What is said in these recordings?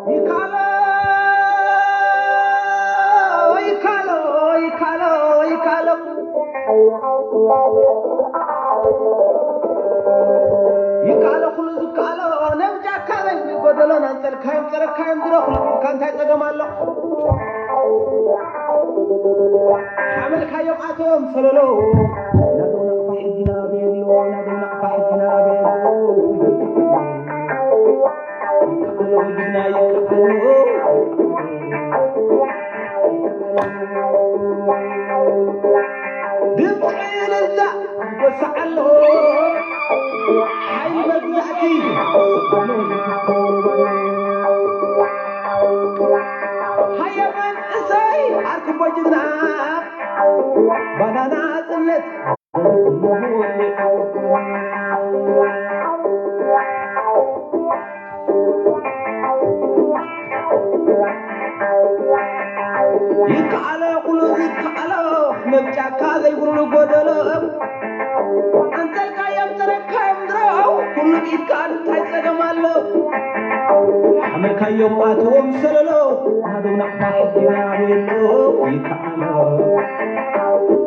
ይካሎ፣ ይካሎ፣ ይካሎ፣ ይካሎ። ይካሎ ኩሉ ዝካሎ፣ ነብጃካ ናይ ጎደሎ ናንጸልካዮም ጸረካዮም ድሮ ኩሉ ኢልካ እንታይ ጸገም ኣሎ? ሓመልካዮም ኣቶም ሰለሎ፣ ናደው ናቕፋ ሕጂ ናበየሉ፣ ናደው ናቕፋ ሕጂ ናበየሉ። ይካሎ፣ ይካሎ፣ ጅግና ይካሎ። ድምፂ እልልታ ይጎስዕ ኣሎ፣ ሓይሊ መግዛእቲ። ሃየ መንእሰይ፣ ዓርኩቦ ጅግና፣ ባናና ጽነት። ይከኣሎ ኩሉ ይከኣሎ፣ ነብ ጫካ ዘይብሉ ጎደሎ። ኣንጸልካዮም፣ ጸረካዮም ድሮ፣ ኩሉ ኢድካ እንታይ ጸገም ኣሎ? ሓመልካዮም ኣትዎም ሰለሎ፣ ናደው ናቕፋ ሕጂ ናበየሎ። ይከኣሎ፣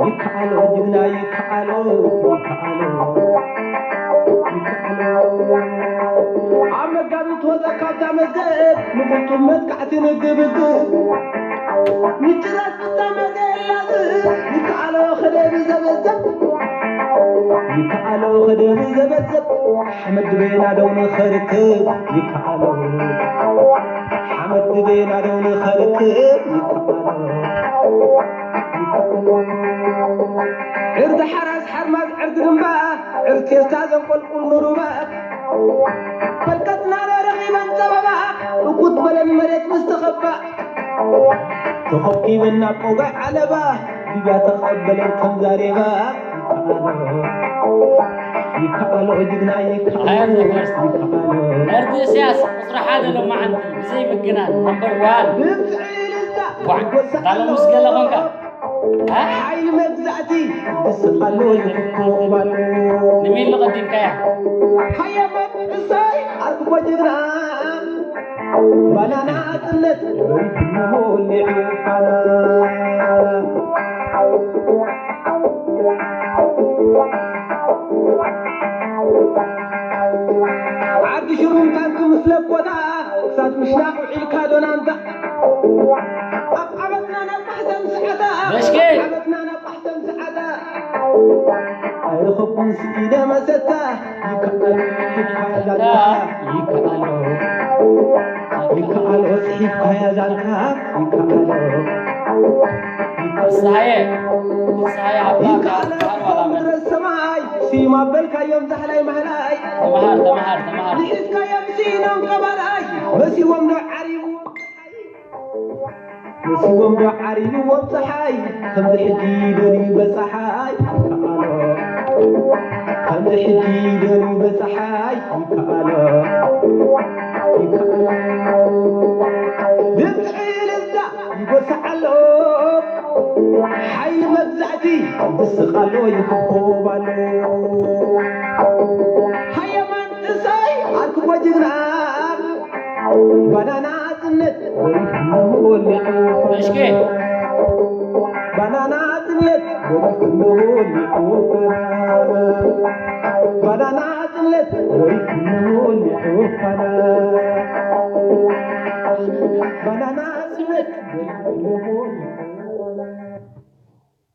ይከኣሎ፣ ጅግና ይከኣሎ፣ ይከኣሎ፣ ይከኣሎ። ኣብ መጋቢት ወጸ ካብታ መዝገብ፣ ንቁልጡም መጥቃዕቲ ንግብግብ። ምጭራስ ፍጻመ ዘየላዝብ፣ ይከኣሎ ከደብ ዘበዘብ። ይከኣሎ ከደብ ዘበዘብ፣ ሓመድ ድቤና ደው ንኸርክብ። ይከኣሎ፣ ሓመድ ድቤና ደው ንኸርክብ። ይከኣሎ፣ ይከኣሎ። ዕርዲ ሓራስ ሓርማዝ ዕርዲ ድምባ፣ ዕርዲ ቴስታ ዘንቆልቁል ንሩባ። ፈልቀትና ረኺበን ጸበባ፣ እኩት በለን መሬት ምስ ተኸባ። ተኾብኪበን ናብ ቆጋዕ ዓለባ፣ ሊብያ ተቐበለን ከም ዛሬባ። ይከኣሎ፣ ይከኣሎ ጅግና ይከኣሎ፣ ኣያን ዘፈርስ። ይከኣሎ። ዕርዲ ኢሳያስ ቁጽሪ ሓደ ሎማዓንቲ ብዘይ ምግናን ነምበር ዋን። ድምፂ እልልታ ዋዕ፣ ይጎስዕ ኣሎ። ታለሙስ ገለ ኾንካ። ሓይሊ መግዛእቲ ይስቕ ኣሎ፣ ይኩብኩብ ኣሎ። ንሚሊ ቀዲምካያ። ሃየ መንእሰይ ኣርክቦ ጅግና፣ ባናና ጽነት ወሪድና ሞሊዑ ፋና። ዓዲ ሽሩም ታንኪ ምስ ለኮታ፣ ክሳድ ምሽናቕ ውዒልካ ዶናንታ። ኣብ ዓመትና ናብ ማሕተም ሰዓታ፣ በሽኬ። ኣብ ዓመትና ናብ ማሕተም ሰዓታ። ኣይረኸብኩን ስኢነ መሰታ፣ ይከኣሎ፣ ይከኣሎ፣ ይከኣሎ፣ ጽሒፍካያ ዛንታ፣ ይከኣሎ። ፍስሃየ፣ ፍስሃየ ኣባ ይከኣሎ፣ ካብ በዓል ዋላ መን? ምድረ ሰማይ፣ ስዩም ኣበልካዮም ዛሕላይ ማሕላይ። ተመሃር፣ ተመሃር፣ ተመሃር። ንሒዝካዮም ስኢኖም ቀባላይ፣ መሲዎም ዶ ዓሪቡ? መሲዎም ዶ ዓሪብዎም ጸሓይ፣ ከምዚ ሕጂ ደልዩ በጻሓይ ይከኣሎ። ከምዚ ሕጂ ደልዩ በጻሓይ ይከኣሎ። ይከኣሎ። ድምፂ እልልታ ይጎስዕ ኣሎ። ሓይሊ መግዛእቲ ይስቕ ኣሎ፣ ይኹብኩብ ኣሎ። ሃየ መንእሰይ ኣርክቦ ጅግና፣ ባናና ጽነት ወሪድና ሞሊዑ። እሽኬ። ባናና ጽነት ወሪድና ሞሊዑ። ባናና ጽነት ወሪድና ሞሊዑ። ባናና ጽነት ወሪድና ሞሊዑ።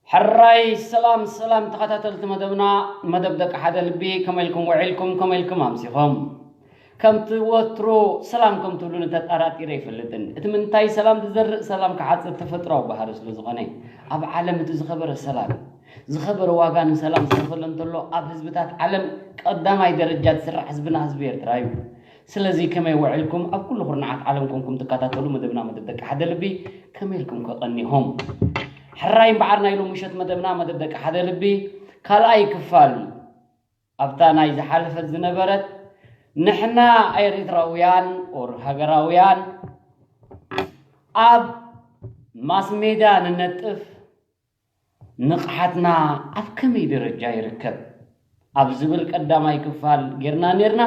ሕራይ ሰላም ሰላም ተኸታተልቲ መደብና፣ መደብ ደቂ ሓደ ልቢ፣ ከመይ ኢልኩም ውዒልኩም፣ ከመይ ኢልኩም ኣምሲኹም? ከምቲ ወትሩ ሰላም ከም ትብሉኒ ተጠራጢረ ኣይፈልጥን። እቲ ምንታይ ሰላም ዝዘርእ ሰላም ክዓጽድ ተፈጥሮኣዊ ባህሪ ስለ ዝኾነ፣ ኣብ ዓለም እቲ ዝኸበረ ሰላም፣ ዝኸበረ ዋጋ ንሰላም ዝኸፈለ እንተሎ፣ ኣብ ህዝብታት ዓለም ቀዳማይ ደረጃ ዝስራዕ ህዝብና ህዝቢ ኤርትራ እዩ። ስለዚ ከመይ ውዒልኩም? ኣብ ኩሉ ኩርናዓት ዓለም ኮንኩም ትከታተሉ መደብና መደብ ደቂ ሓደ ልቢ ከመይ ኢልኩም ከቐኒኹም? ሕራይ እምበዓር ናይ ሎሚ ምሸት መደብና መደብ ደቂ ሓደ ልቢ ካልኣይ ክፋል ኣብታ ናይ ዝሓለፈት ዝነበረት ንሕና ኤሪትራውያን ኦር ሃገራውያን ኣብ ማስ ሜዳ ንነጥፍ ንቕሓትና ኣብ ከመይ ደረጃ ይርከብ ኣብ ዝብል ቀዳማይ ክፋል ጌርና ኔርና።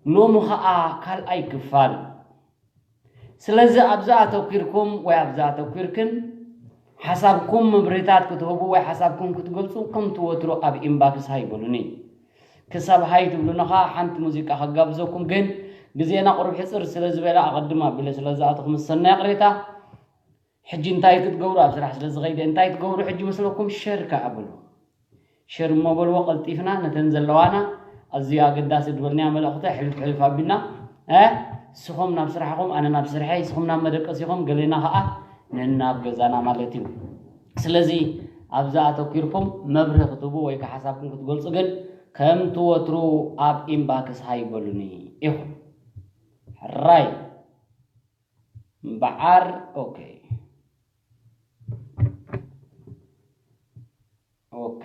ሎሚ ኸኣ ካልኣይ ክፋል። ስለዚ ኣብዛ ኣተኲርኩም ወይ ኣብዛ ኣተኲርክን ሓሳብኩም ምብርህታት ክትህቡ ወይ ሓሳብኩም ክትገልጹ ከምቲ ወትሩ ኣብ ኢንባክስ ሃይበሉኒ። ክሳብ ሃይ ትብሉኒ ኸኣ ሓንቲ ሙዚቃ ከጋብዘኩም፣ ግን ግዜና ቁሩብ ሕጽር ስለ ዝበለ ኣቐድም ኣቢለ ስለ ዝኣተኹ ምስ ሰናይ ይቕሬታ። ሕጂ እንታይ ክትገብሩ ኣብ ስራሕ ስለ ዝኸይደ እንታይ ትገብሩ ሕጂ መስለኩም? ሸር ከኣ በሉ። ሸር እሞ በልዎ ቀልጢፍና ነተን ዘለዋና ኣዝዩ ኣገዳሲ ዝበልናዮ መልእኽቲ ሕልፍ ሕልፍ ኣቢልና፣ እ፣ ንስኹም ናብ ስራሕኹም ኣነ ናብ ስርሐይ ንስኹም ናብ መደቀሲኹም ገሌና ከኣ ነናብ ገዛና ማለት እዩ። ስለዚ ኣብዛ ኣተኲርኩም መብርሂ ክትህቡ ወይ ከኣ ሓሳብኩም ክትገልጹ ግን ከምቲ ወትሩ ኣብ ኢንባክስ ሃይ በሉኒ ኢኹም። ሕራይ። እምበዓር፣ ኦኬ። ኦኬ።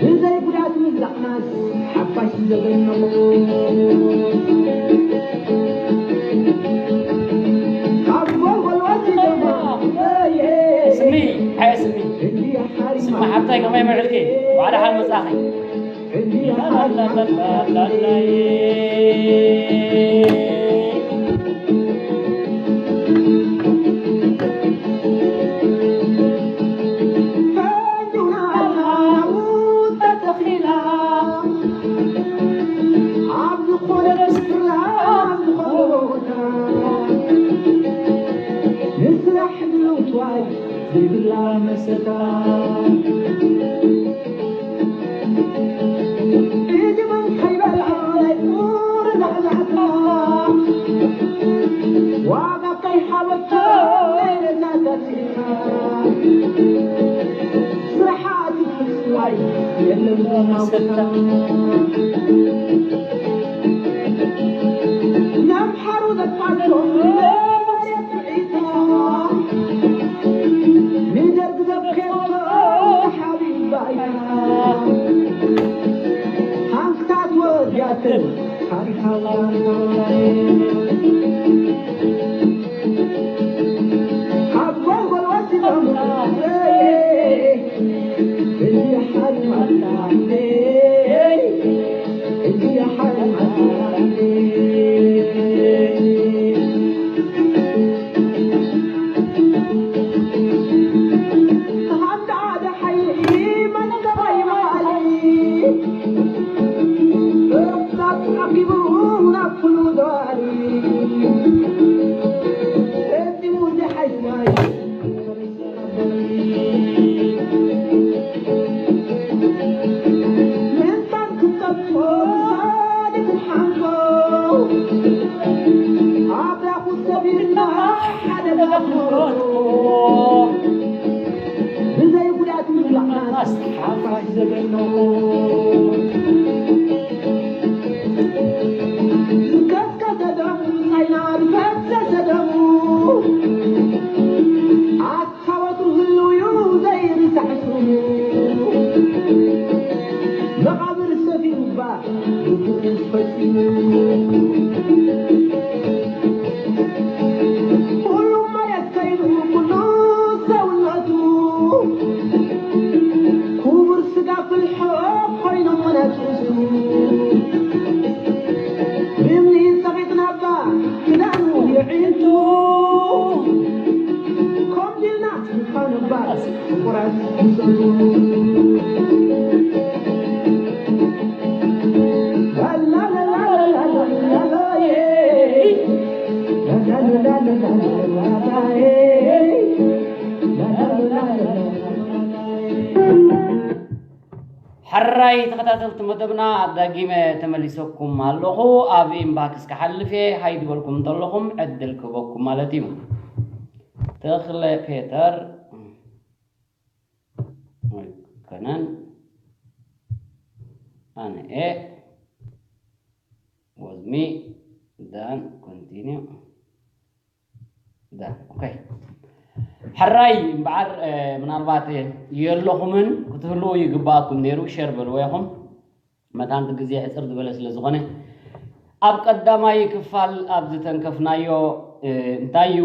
ብዘይ ጉዳት ምብላዕናስ ሓፋሽ ዘበን ነቑ። ካብ ጎልጎል ወሲዶማ፣ እየ። ስሚ፣ ሓየ ስሚ። እንዲያ ሓሪማ። ስሚ ሓብታይ ከመይ ምዕልኪ? ባዕዳ ሓል መጻኺ። እንዲያ ሓሪማ። ካብ ወትሩ ህልው እዩ ዘይርሳዕ ስሙ። መቓብር ሰፊሩ እባ ብፍቕሪ ፈጺሙ። ኩሉ መሬት ከይዱ ኩሉ ሰውነቱ ክቡር ስጋ ፍልሖ ኮይኖም መናቱ። ሕራይ ተኸታተልቲ መደብና፣ ዳጊመ ተመሊሰኩም ኣለኹ። ኣብ ኢንባክስ ክሓልፍ እየ። ሃይ ዝበልኩም እንተለኹም ዕድል ክህበኩም ማለት እዩ። ተኽለ ፔተር ኣይኮነን፣ ኣነ እየ። Was me. Done. Continue. Done. Okay. ሕራይ እምበኣር፣ እ፣ ምናልባት፣ እ፣ የለኹምን ክትህልዉ ይግባኣኩም ነይሩ። ሸር በልዎ ኢኹም። መታን እቲ ግዜ ሕጽር ዝበለ ስለ ዝኾነ፣ ኣብ ቀዳማይ ክፋል ኣብ ዝተንከፍናዮ፣ እ፣ እንታይ እዩ?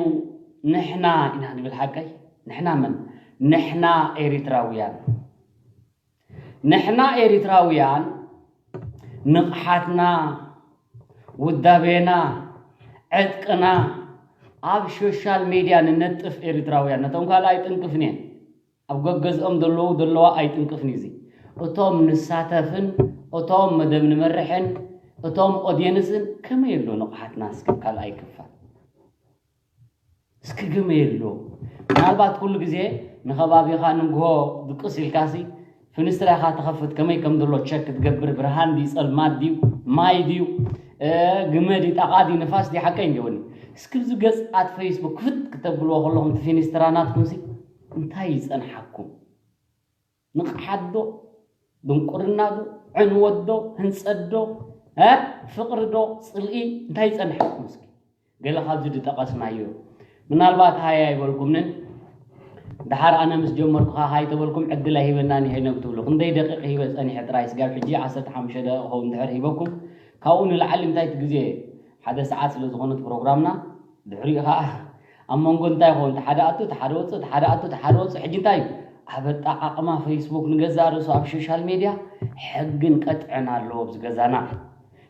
ንሕና ኢና ንብል። ሓቀይ? ንሕና መን? ንሕና ኤሪትራውያን። ንሕና ኤሪትራውያን ንቕሓትና፣ ውዳቤና፣ ዕጥቅና ኣብ ሶሻል ሜድያ ንነጥፍ ኤሪትራውያን። ነቶም ካልእ ኣይጥንቅፍን እየን። ኣብ ገገዝኦም ዘለዉ ዘለዋ ኣይጥንቅፍን እዩ። እዚ እቶም ንሳተፍን እቶም መደብ ንመርሕን እቶም ኦድየንስን ከመይ ኣሎ ንቕሓትና? እስከ ካልኣይ ክፋል እስኪ ግመ ኣሎ። ምናልባት ኩሉ ግዜ ንኸባቢኻ ንግሆ ድቅስ ኢልካሲ ፍንስትራ ኢኻ ትኸፍት፣ ከመይ ከም ዘሎ ቸክ ክትገብር፣ ብርሃን ድዩ ጸልማት ድዩ ማይ ድዩ፣ እ፣ ግመ ድዩ ጣቓ ድዩ ንፋስ ድዩ፣ ሓቀይ እንዲወኒ። እስኪ ብዚ ገጻት ፌስቡክ ክፍት ክተብልዎ ከለኹም እቲ ፊንስትራ ናትኩምሲ እንታይ ይጸንሓኩም? ንቕሓት ዶ? ድንቁርና ዶ? ዕንወት ዶ? ህንጸት ዶ? እ? ፍቕሪ ዶ? ጽልኢ? እንታይ ይጸንሓኩም እስኪ? ገለ ካብዚ ዝጠቐስናዮ። ምናልባት ሃያ ኣይበልኩምንን፣ ደሓር ኣነ ምስ ጀመርኩ ኸኣ ሃይ ተበልኩም ዕድል ኣይሂበናን እዩ ሄኖክ ትብሉ። ክንደይ ደቂቕ ሂበ ጸኒሐ ጥራይ፣ ስጋብ ሕጂ ዓሰርተ ሓሙሽተ ደቂቕ ክኸውን እንድሕር ሂበኩም፣ ካብኡ ንላዕሊ እንታይ እቲ ግዜ ሓደ ሰዓት ስለ ዝኾነት ፕሮግራምና፣ ድሕሪኡ ኸኣ ኣብ መንጎ እንታይ ይኸውን? እቲ ሓደ ኣቱ፣ እቲ ሓደ ወጽእ፣ እቲ ሓደ ኣቱ፣ እቲ ሓደ ወጽእ። ሕጂ እንታይ እዩ? ኣብ ኣጠቓቕማ ፌስቡክ ንገዛእ ርእሱ ኣብ ሶሻል ሜድያ ሕግን ቀጥዕን ኣለዎ ኣብዚ ገዛና።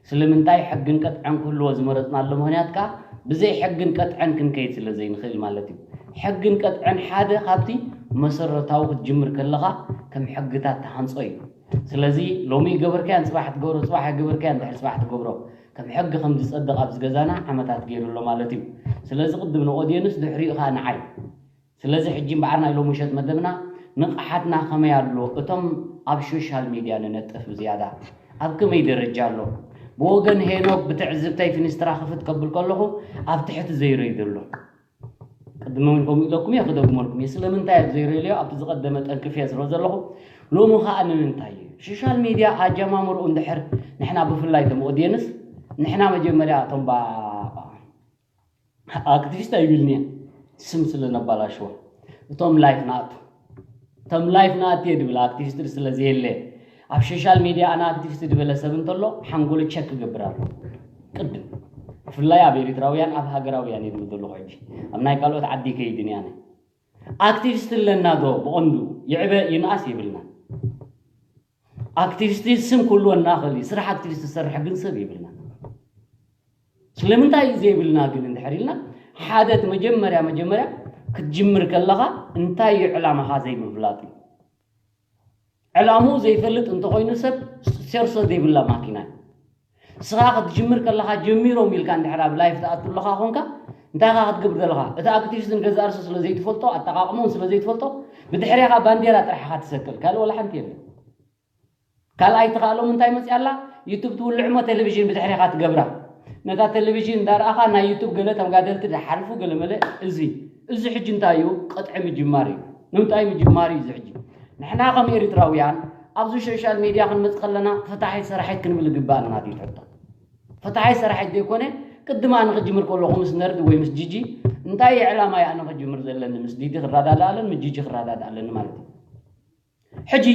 ስለምንታይ ሕግን ቀጥዐን ክህልዎ ዝመረጽናሉ ምኽንያት ከኣ፣ ብዘይ ሕግን ቀጥዐን ክንከይድ ስለ ዘይንኽእል ማለት እዩ። ሕግን ቀጥዐን ሓደ ካብቲ መሰረታዊ ክትጅምር ከለኻ ከም ሕግታት ትሃንጾ እዩ። ስለዚ ሎሚ ይገበርካያን ጽባሕ ትገብሮ፣ ጽባሕ ኣይገበርካያን ድሕሪ ጽባሕ ትገብሮ። ከም ሕጊ ከም ዝጸድቕ ኣብዚ ገዛና ዓመታት ገይሩ ኣሎ ማለት እዩ። ስለዚ ቅድም ንኦድየንስ ድሕሪኡ ከኣ ንዓይ። ስለዚ ሕጂ እምበኣር ናይ ሎሚ ምሸት መደብና ንቕሓትና ከመይ ኣሎ? እቶም ኣብ ሶሻል ሜድያ ንነጥፍ ብዝያዳ ኣብ ከመይ ደረጃ ኣሎ? ብወገን ሄኖክ ብትዕዝብተይ ፊንስትራ ክፍት ከብል ከለኹ ኣብ ትሕቲ ዘይሮ እዩ ዘሎ። ቅድሚ እውን ከምኡ ኢለኩም እየ፣ ክደግመልኩም እየ። ስለምንታይ ኣብ ዘይሮ ኢለዮ? ኣብቲ ዝቐደመ ጠንቅፍ እየ ዝሮ ዘለኹ። ሎሚ ኸኣ ንምንታይ እዩ? ሶሻል ሜድያ ኣጀማምርኡ እንድሕር ንሕና ብፍላይ እቶም ኦድየንስ፣ ንሕና መጀመርያ እቶም ባ-፣ ኣክቲቪስት ኣይብልን እየ፣ ስም ስለ ነባላሽዎ። እቶም ላይፍ ንኣቱ፣ እቶም ላይፍ ንኣቱ እየ ድብል፣ ኣክቲቪስት ስለ ዘየለ። ኣብ ሶሻል ሜድያ ኣነ ኣክቲቪስት ድበለ ሰብ እንተሎ፣ ሓንጎሉ ቸክ ክገብር ኣሎ። ቅድም። ብፍላይ ኣብ ኤሪትራውያን፣ ኣብ ሃገራውያን እየ ድብል ዘለኹ ሕጂ። ኣብ ናይ ካልኦት ዓዲ ከይድን እየ ኣነ። ኣክቲቪስት ኣለና ዶ? ብቐንዱ ይዕበ ይንኣስ የብልና። ኣክቲቪስት ስም ክህልወና ይኽእል እዩ፣ ስራሕ ኣክቲቪስት ዝሰርሕ ግን ሰብ የብልና። ስለምንታይ እዩ ዘይብልና ግን እንድሕር ኢልና፣ ሓደ እቲ መጀመርያ መጀመርያ ክትጅምር ከለኻ እንታይ እዩ ዕላማኻ ዘይምፍላጥ እዩ። ዕላምኡ ዘይፈልጥ እንተኾይኑ ሰብ ሴርሶ ዘይብላ ማኪና እዩ። ንስኻ ክትጅምር ከለኻ ጀሚሮም ኢልካ እንድሕር ኣብ ላይፍ ትኣቱ ኣለኻ ኾንካ፣ እንታይ ኢኻ ክትገብር ዘለኻ? እቲ ኣክቲቪስት ንገዛእ ርእሱ ስለ ዘይትፈልጦ፣ ኣጠቓቕምኡን ስለ ዘይትፈልጦ፣ ብድሕሬኻ ባንዴራ ጥራሕ ኢኻ ትሰቅል፣ ካልእ ወላ ሓንቲ የለን። ካልኣይቲ ኸኣ ሎሚ እንታይ መጽያ ኣላ? ዩቱብ ትውልዕ እሞ ቴሌቪዥን ብድሕሬኻ ትገብራ። ነታ ቴሌቪዥን እንዳረኣኻ ናይ ዩቱብ ገለ ተመጋደልቲ ድሓልፉ ገለ መለ። እዚ፣ እዚ ሕጂ እንታይ እዩ? ቅጥዒ ምጅማር እዩ። ንምንታይ ምጅማር እዩ እዚ ሕጂ? ንሕና ከም ኤሪትራውያን ኣብዚ ሶሻል ሜድያ ክንመጽእ ከለና ፈታሒት ሰራሒት ክንብል ይግባኣና እዩ ትሕቶ። ፈታሒት ሰራሒት ዘይኮነ፣ ቅድም ኣነ ክጅምር ከለኹ ምስ ነርድ ወይ ምስ ጂጂ እንታይ እዩ ዕላማይ ኣነ ክጅምር ዘለኒ? ምስ ዲዲ ክረዳዳእ ኣለኒ፣ ምስ ጂጂ ክረዳዳእ ኣለኒ ማለት እዩ። ሕጂ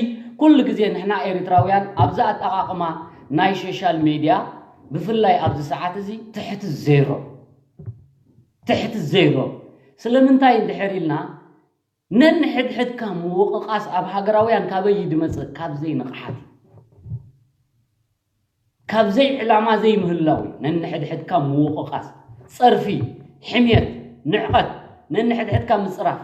ኩሉ ግዜ ንሕና ኤሪትራውያን ኣብዚ ኣጠቓቕማ ናይ ሶሻል ሜድያ ብፍላይ ኣብዚ ሰዓት እዚ ትሕቲ ዜሮ፣ ትሕቲ ዜሮ። ስለምንታይ እንድሕር ኢልና ነንሕድሕድካ ምውቕቓስ ኣብ ሃገራውያን ካበይ እዩ ዝመጽእ? ካብ ዘይንቕሓት እዩ። ካብ ዘይዕላማ ዘይምህላው እዩ። ነንሕድሕድካ ምውቕቓስ፣ ጸርፊ፣ ሕምየት፣ ንዕቐት፣ ነንሕድሕድካ ምጽራፍ።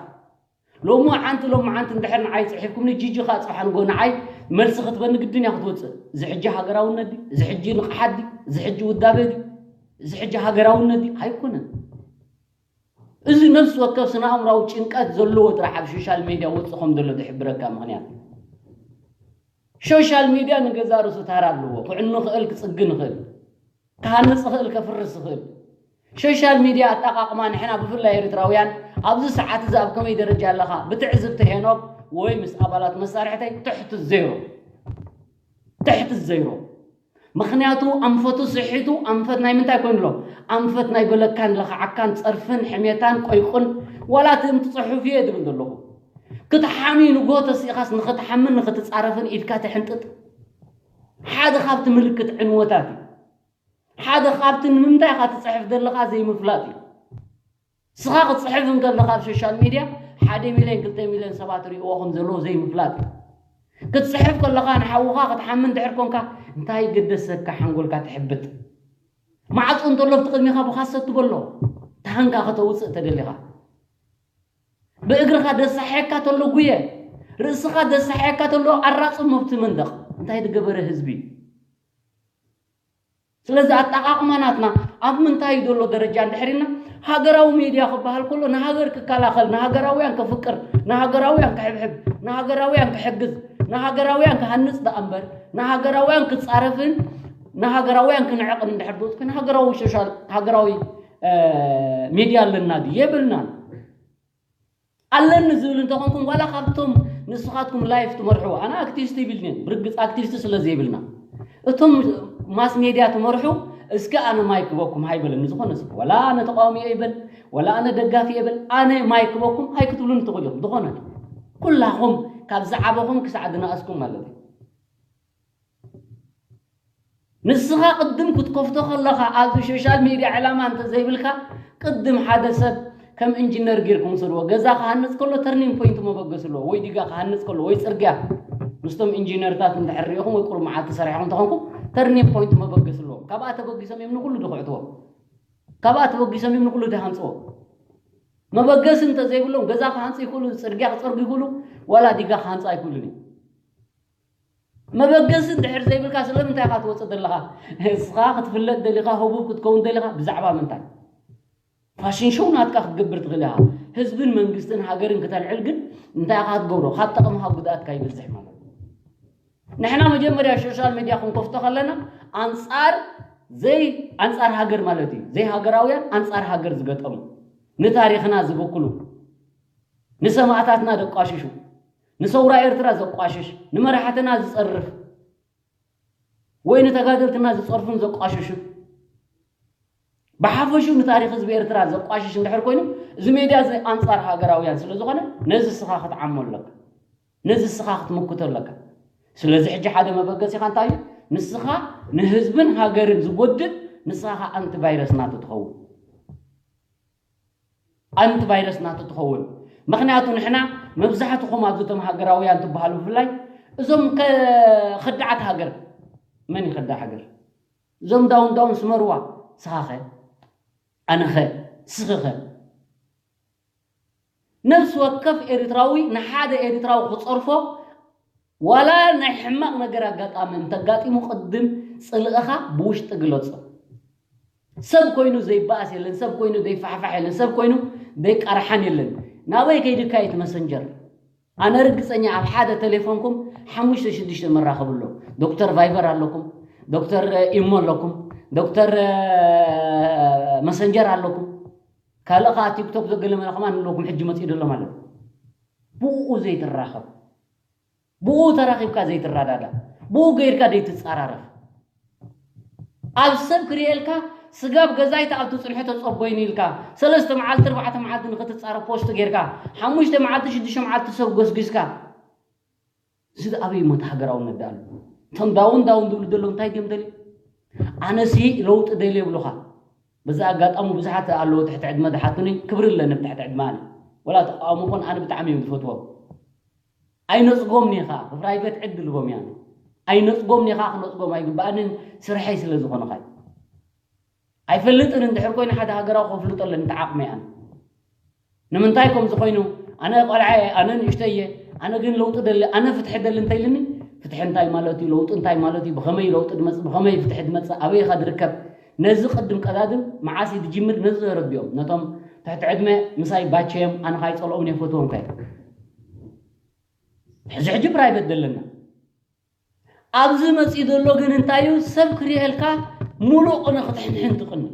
ሎሚ ዓንቲ ሎሚ ዓንቲ እንድሕር ንዓይ ጽሒፍኩምኒ ጂጂ ከኣ ጽባሕ ንጎ ንዓይ መልሲ ክትበኒ ግድን እያ ክትወጽእ። እዚ ሕጂ ሃገራውነት ድዩ? እዚ ሕጂ ንቕሓት ድዩ? እዚ ሕጂ ውዳበ ድዩ? እዚ ሕጂ ሃገራውነት ድዩ? ኣይኮነን። እዚ ነፍሲ ወከፍ ስነ ኣእምራዊ ጭንቀት ዘለዎ ጥራሕ ኣብ ሶሻል ሜድያ ወጽእ ከም ዘሎ ዝሕብረካ ምኽንያት። ሶሻል ሜድያ ንገዛ ርእሱ ታራ ኣለዎ። ክዕኑ ክእል፣ ክጽግን ይኽእል፣ ክሃንጽ ይኽእል፣ ከፍርስ ይኽእል። ሶሻል ሜድያ ኣጠቓቕማ ንሕና ብፍላይ ኤርትራውያን ኣብዚ ሰዓት እዚ ኣብ ከመይ ደረጃ ኣለኻ? ብትዕዝብቲ ሄኖክ ወይ ምስ ኣባላት መሳርሕተይ ትሕቲ ዜሮ። ትሕቲ ዜሮ። ምኽንያቱ ኣንፈቱ ስሒቱ ኣንፈት ናይ ምንታይ ኮይኑ ኣሎ? ኣንፈት ናይ በለካን ለኽዓካን ጸርፍን ሕሜታን ቆይቁን ዋላ እቲ እምቲ ጽሑፍ እየ ዝብል ዘለኹ። ክትሓሚ ንጎ ተሲእኻስ ንኽትሓምን ንኽትጻረፍን ኢድካ ትሕንጥጥ። ሓደ ካብቲ ምልክት ዕንወታት እዩ። ሓደ ካብቲ ንምንታይ ኢኻ ትጽሕፍ ዘለኻ ዘይምፍላጥ እዩ። ስኻ ክትጽሕፍ እንከለኻ ኣብ ሶሻል ሚድያ ሓደ ሚልዮን ክልተ ሚልዮን ሰባት ርእይዎ ከም ዘለዎ ዘይምፍላጥ እዩ። ክትጽሕፍ ከለኻ ንሓውኻ ክትሓሚ እንድሕር ኮንካ እንታይ ገደሰካ ሓንጎልካ ትሕብጥ። ማዕጾ እንተሎ ኣብቲ ቅድሚኻ ብኻሰ ትበሎ። ታንካ ከተውጽእ ተደሊኻ። ብእግርኻ ደሳሕየካ ተሎ ጉየ። ርእስኻ ደሳሕየካ ተሎ ኣራጽሞ ኣብቲ መንደቕ። እንታይ ዝገበረ ህዝቢ እዩ? ስለዚ ኣጠቓቕማ ናትና ኣብ ምንታይ እዩ ዘሎ ደረጃ እንድሕር ኢልና፣ ሃገራዊ ሜድያ ክበሃል ከሎ ንሃገር ክከላኸል፣ ንሃገራውያን ከፍቅር፣ ንሃገራውያን ክሕብሕብ፣ ንሃገራውያን ክሕግዝ፣ ንሃገራውያን ክሃንጽ ደኣ እምበር ንሃገራውያን ክጻረፍን ንሃገራውያን ክንዕቕን እንድሕር ዝወጽእ ኮይኑ ሃገራዊ ሶሻል ሃገራዊ እ፣ ሜድያ ኣለና ድዩ? የብልናን። ኣለኒ ዝብል እንተኾንኩም ዋላ ካብቶም ንስኻትኩም ላይፍ ትመርሑ ኣነ ኣክቲቪስት ይብልኒ ብርግጽ ኣክቲቪስት ስለ ዘይብልና እቶም ማስ ሜድያ ትመርሑ እስከ ኣነ ማይክ ክበኩም ኣይበለኒ ዝኾነ ሰብ ወላ ኣነ ተቃዋሚ እየ ይበል ወላ ኣነ ደጋፊ እየ ይበል ኣነ ማይክ ክበኩም ኣይክትብሉን ትኽእሉ ኢኹም ዝኾነ ኩላኹም ካብ ዝዓበኹም ክሳዕ ዝነኣስኩም ማለት እዩ ንስኻ ቅድም ክትከፍቶ ከለኻ ኣብዚ ሶሻል ሚድያ ዕላማ እንተዘይብልካ ቅድም ሓደ ሰብ ከም ኢንጂነር ጌርኩም ውሰድዎ። ገዛ ክሃንፅ ከሎ ተርኒንግ ፖይንት መበገሲ ኣለዎ። ወይ ዲጋ ክሃንፅ ከሎ ወይ ፅርግያ ምስቶም ኢንጂነርታት እንድሕር ሪኢኹም ወይ ቁሩብ መዓልቲ ሰሪሕኹም እንተኾንኩም ተርኒንግ ፖይንት መበገሲ ኣለዎም። ካብኣ ተበጊሶም እዮም ንኩሉ ድኹዕትዎ። ካብኣ ተበጊሶም እዮም ንኩሉ ድሃንፅዎ። መበገሲ እንተዘይብሎም ገዛ ክሃንፁ ይኽእሉ፣ ፅርግያ ክፀርጉ ይኽእሉ፣ ዋላ ዲጋ ክሃንፁ ኣይክእሉን እዮም። መበገሲ እንድሕር ዘይብልካ ስለምንታይ ኢኻ ትወፅእ ዘለኻ? እስኻ ክትፍለጥ ደሊኻ፣ ህቡብ ክትከውን ደሊኻ፣ ብዛዕባ ምንታይ? ፋሽን ሾው ናትካ ክትገብር ትኽእል ኢኻ። ህዝብን መንግስትን ሃገርን ክተልዕል ግን እንታይ ኢኻ ክትገብሮ? ካብ ጠቕምኻ ጉድኣትካ ይበዝሕ ማለት እዩ። ንሕና መጀመርያ ሶሻል ሚድያ ክንከፍቶ ከለና ኣንፃር ዘይ ኣንፃር ሃገር ማለት እዩ። ዘይሃገራውያን ኣንፃር ሃገር ዝገጠሙ፣ ንታሪኽና ዝበክሉ፣ ንሰማእታትና ዘቋሽሹ፣ ንሰውራ ኤርትራ ዘቋሽሽ፣ ንመራሕትና ዝጸርፍ ወይ ንተጋደልትና ዝጸርፉን ዘቋሽሹን ብሓፈሽኡ ንታሪኽ ህዝቢ ኤርትራ ዘቋሽሽ እንድሕር ኮይኑ እዚ ሜድያ እዚ ኣንጻር ሃገራውያን ስለ ዝኾነ ነዚ እስኻ ክትዓሞ ኣለካ። ነዚ እስኻ ክትምክቶ ኣለካ። ስለዚ ሕጂ ሓደ መበገሲኻ እንታይ እዩ? ንስኻ ንህዝብን ሃገርን ዝጎድእ ንስኻ ኣንቲ ቫይረስ ናቱ ትኸውን። ኣንቲ ቫይረስ ናቱ ትኸውን። ምኽንያቱ ንሕና መብዛሕትኹም ኣብዚ እቶም ሃገራውያን ትበሃሉ ብፍላይ እዞም ከ- ከዳዓት ሃገር መን ይኸዳ ሃገር እዞም ዳውን ዳውን ስመርዋ ስኻኸ ኣነኸ ስኽኸ ነፍሲ ወከፍ ኤርትራዊ ንሓደ ኤርትራዊ ክጸርፎ ዋላ ናይ ሕማቕ ነገር ኣጋጣሚ እንተጋጢሙ ቅድም ጽልእኻ ብውሽጢ ግለጾ። ሰብ ኮይኑ ዘይበኣስ የለን፣ ሰብ ኮይኑ ዘይፋሕፋሕ የለን፣ ሰብ ኮይኑ ዘይቃርሓን የለን። ናበይ ከይድካ እዩ እቲ መሰንጀር? ኣነ ርግጸኛ ኣብ ሓደ ቴሌፎንኩም ሓሙሽተ ሽዱሽተ መራኸቢ ኣሎ። ዶክተር ቫይበር ኣለኩም፣ ዶክተር ኢሞ ኣለኩም፣ ዶክተር መሰንጀር ኣለኩም። ካልእ ከዓ ቲክቶክ ዘገለመለ ከማን ኣለኩም ሕጂ መፅኡ ደሎ ማለት እዩ። ብኡ ዘይትራኸብ ብኡ ተራኺብካ ዘይትረዳዳ ብኡ ገይርካ ዘይትፀራረፍ ኣብ ሰብ ክርእየልካ ስጋብ ገዛይ ተኣቱ ፅንሑ ተፀቦይኒ ኢልካ ሰለስተ መዓልቲ ኣርባዕተ መዓልቲ ንክትፃረፍ ፖስት ጌርካ ሓሙሽተ መዓልቲ ሽዱሽተ መዓልቲ ሰብ ጎስጒስካ እዚ ኣበይ ሞት ሃገራውነት ዳኣሉ እቶም ዳውን ዳውን ዝብሉ ዘለዉ እንታይ ድዮም ደልዩ ኣነሲ ለውጢ ደልየ ይብሉኻ በዚ ኣጋጣሚ ብዙሓት ኣለዉ ትሕቲ ዕድመ ዝሓቱኒ ክብሪ ኣለኒ ብትሕቲ ዕድመ ኣነ ወላ ተቃውሞ ኮን ኣነ ብጣዕሚ እዮም ዝፈትዎም ኣይነጽጎም ኒኻ ብፕራይቬት ዕድል ቦም ያነ ኣይነጽጎም ኒኻ ክነጽጎም ኣይግባኣንን ስርሐይ ስለ ዝኾንኻይ ኣይፈልጥን እንድሕር ኮይኑ ሓደ ሃገራዊ ከፍልጦ ኣለኒ ተዓቕመ ያነ ንምንታይ ከም ዝኾይኑ ኣነ ቆልዓ እየ፣ ኣነ ንእሽተይ እየ፣ ኣነ ግን ለውጢ ደሊ፣ ኣነ ፍትሒ ደሊ እንተ ኢልኒ፣ ፍትሒ እንታይ ማለት እዩ? ለውጢ እንታይ ማለት እዩ? ብኸመይ ለውጢ ድመጽእ? ብኸመይ ፍትሒ ድመጽእ? ኣበይ ኢኻ ድርከብ? ነዚ ቅድም ቀዳድም መዓስ እዩ ድጅምር? ነዚ ዘረድኦም ነቶም ትሕቲ ዕድመ ምሳይ ባቸዮም፣ ኣነ ካይጸልኦም እየ፣ ፈትዎም ከ። ሕዚ ሕጂ ፕራይቬት ደለና። ኣብዚ መጺኡ ዘሎ ግን እንታይ እዩ? ሰብ ክርእየልካ ሙሉእ ቅነ ክትሕንሕን ትቕኒ።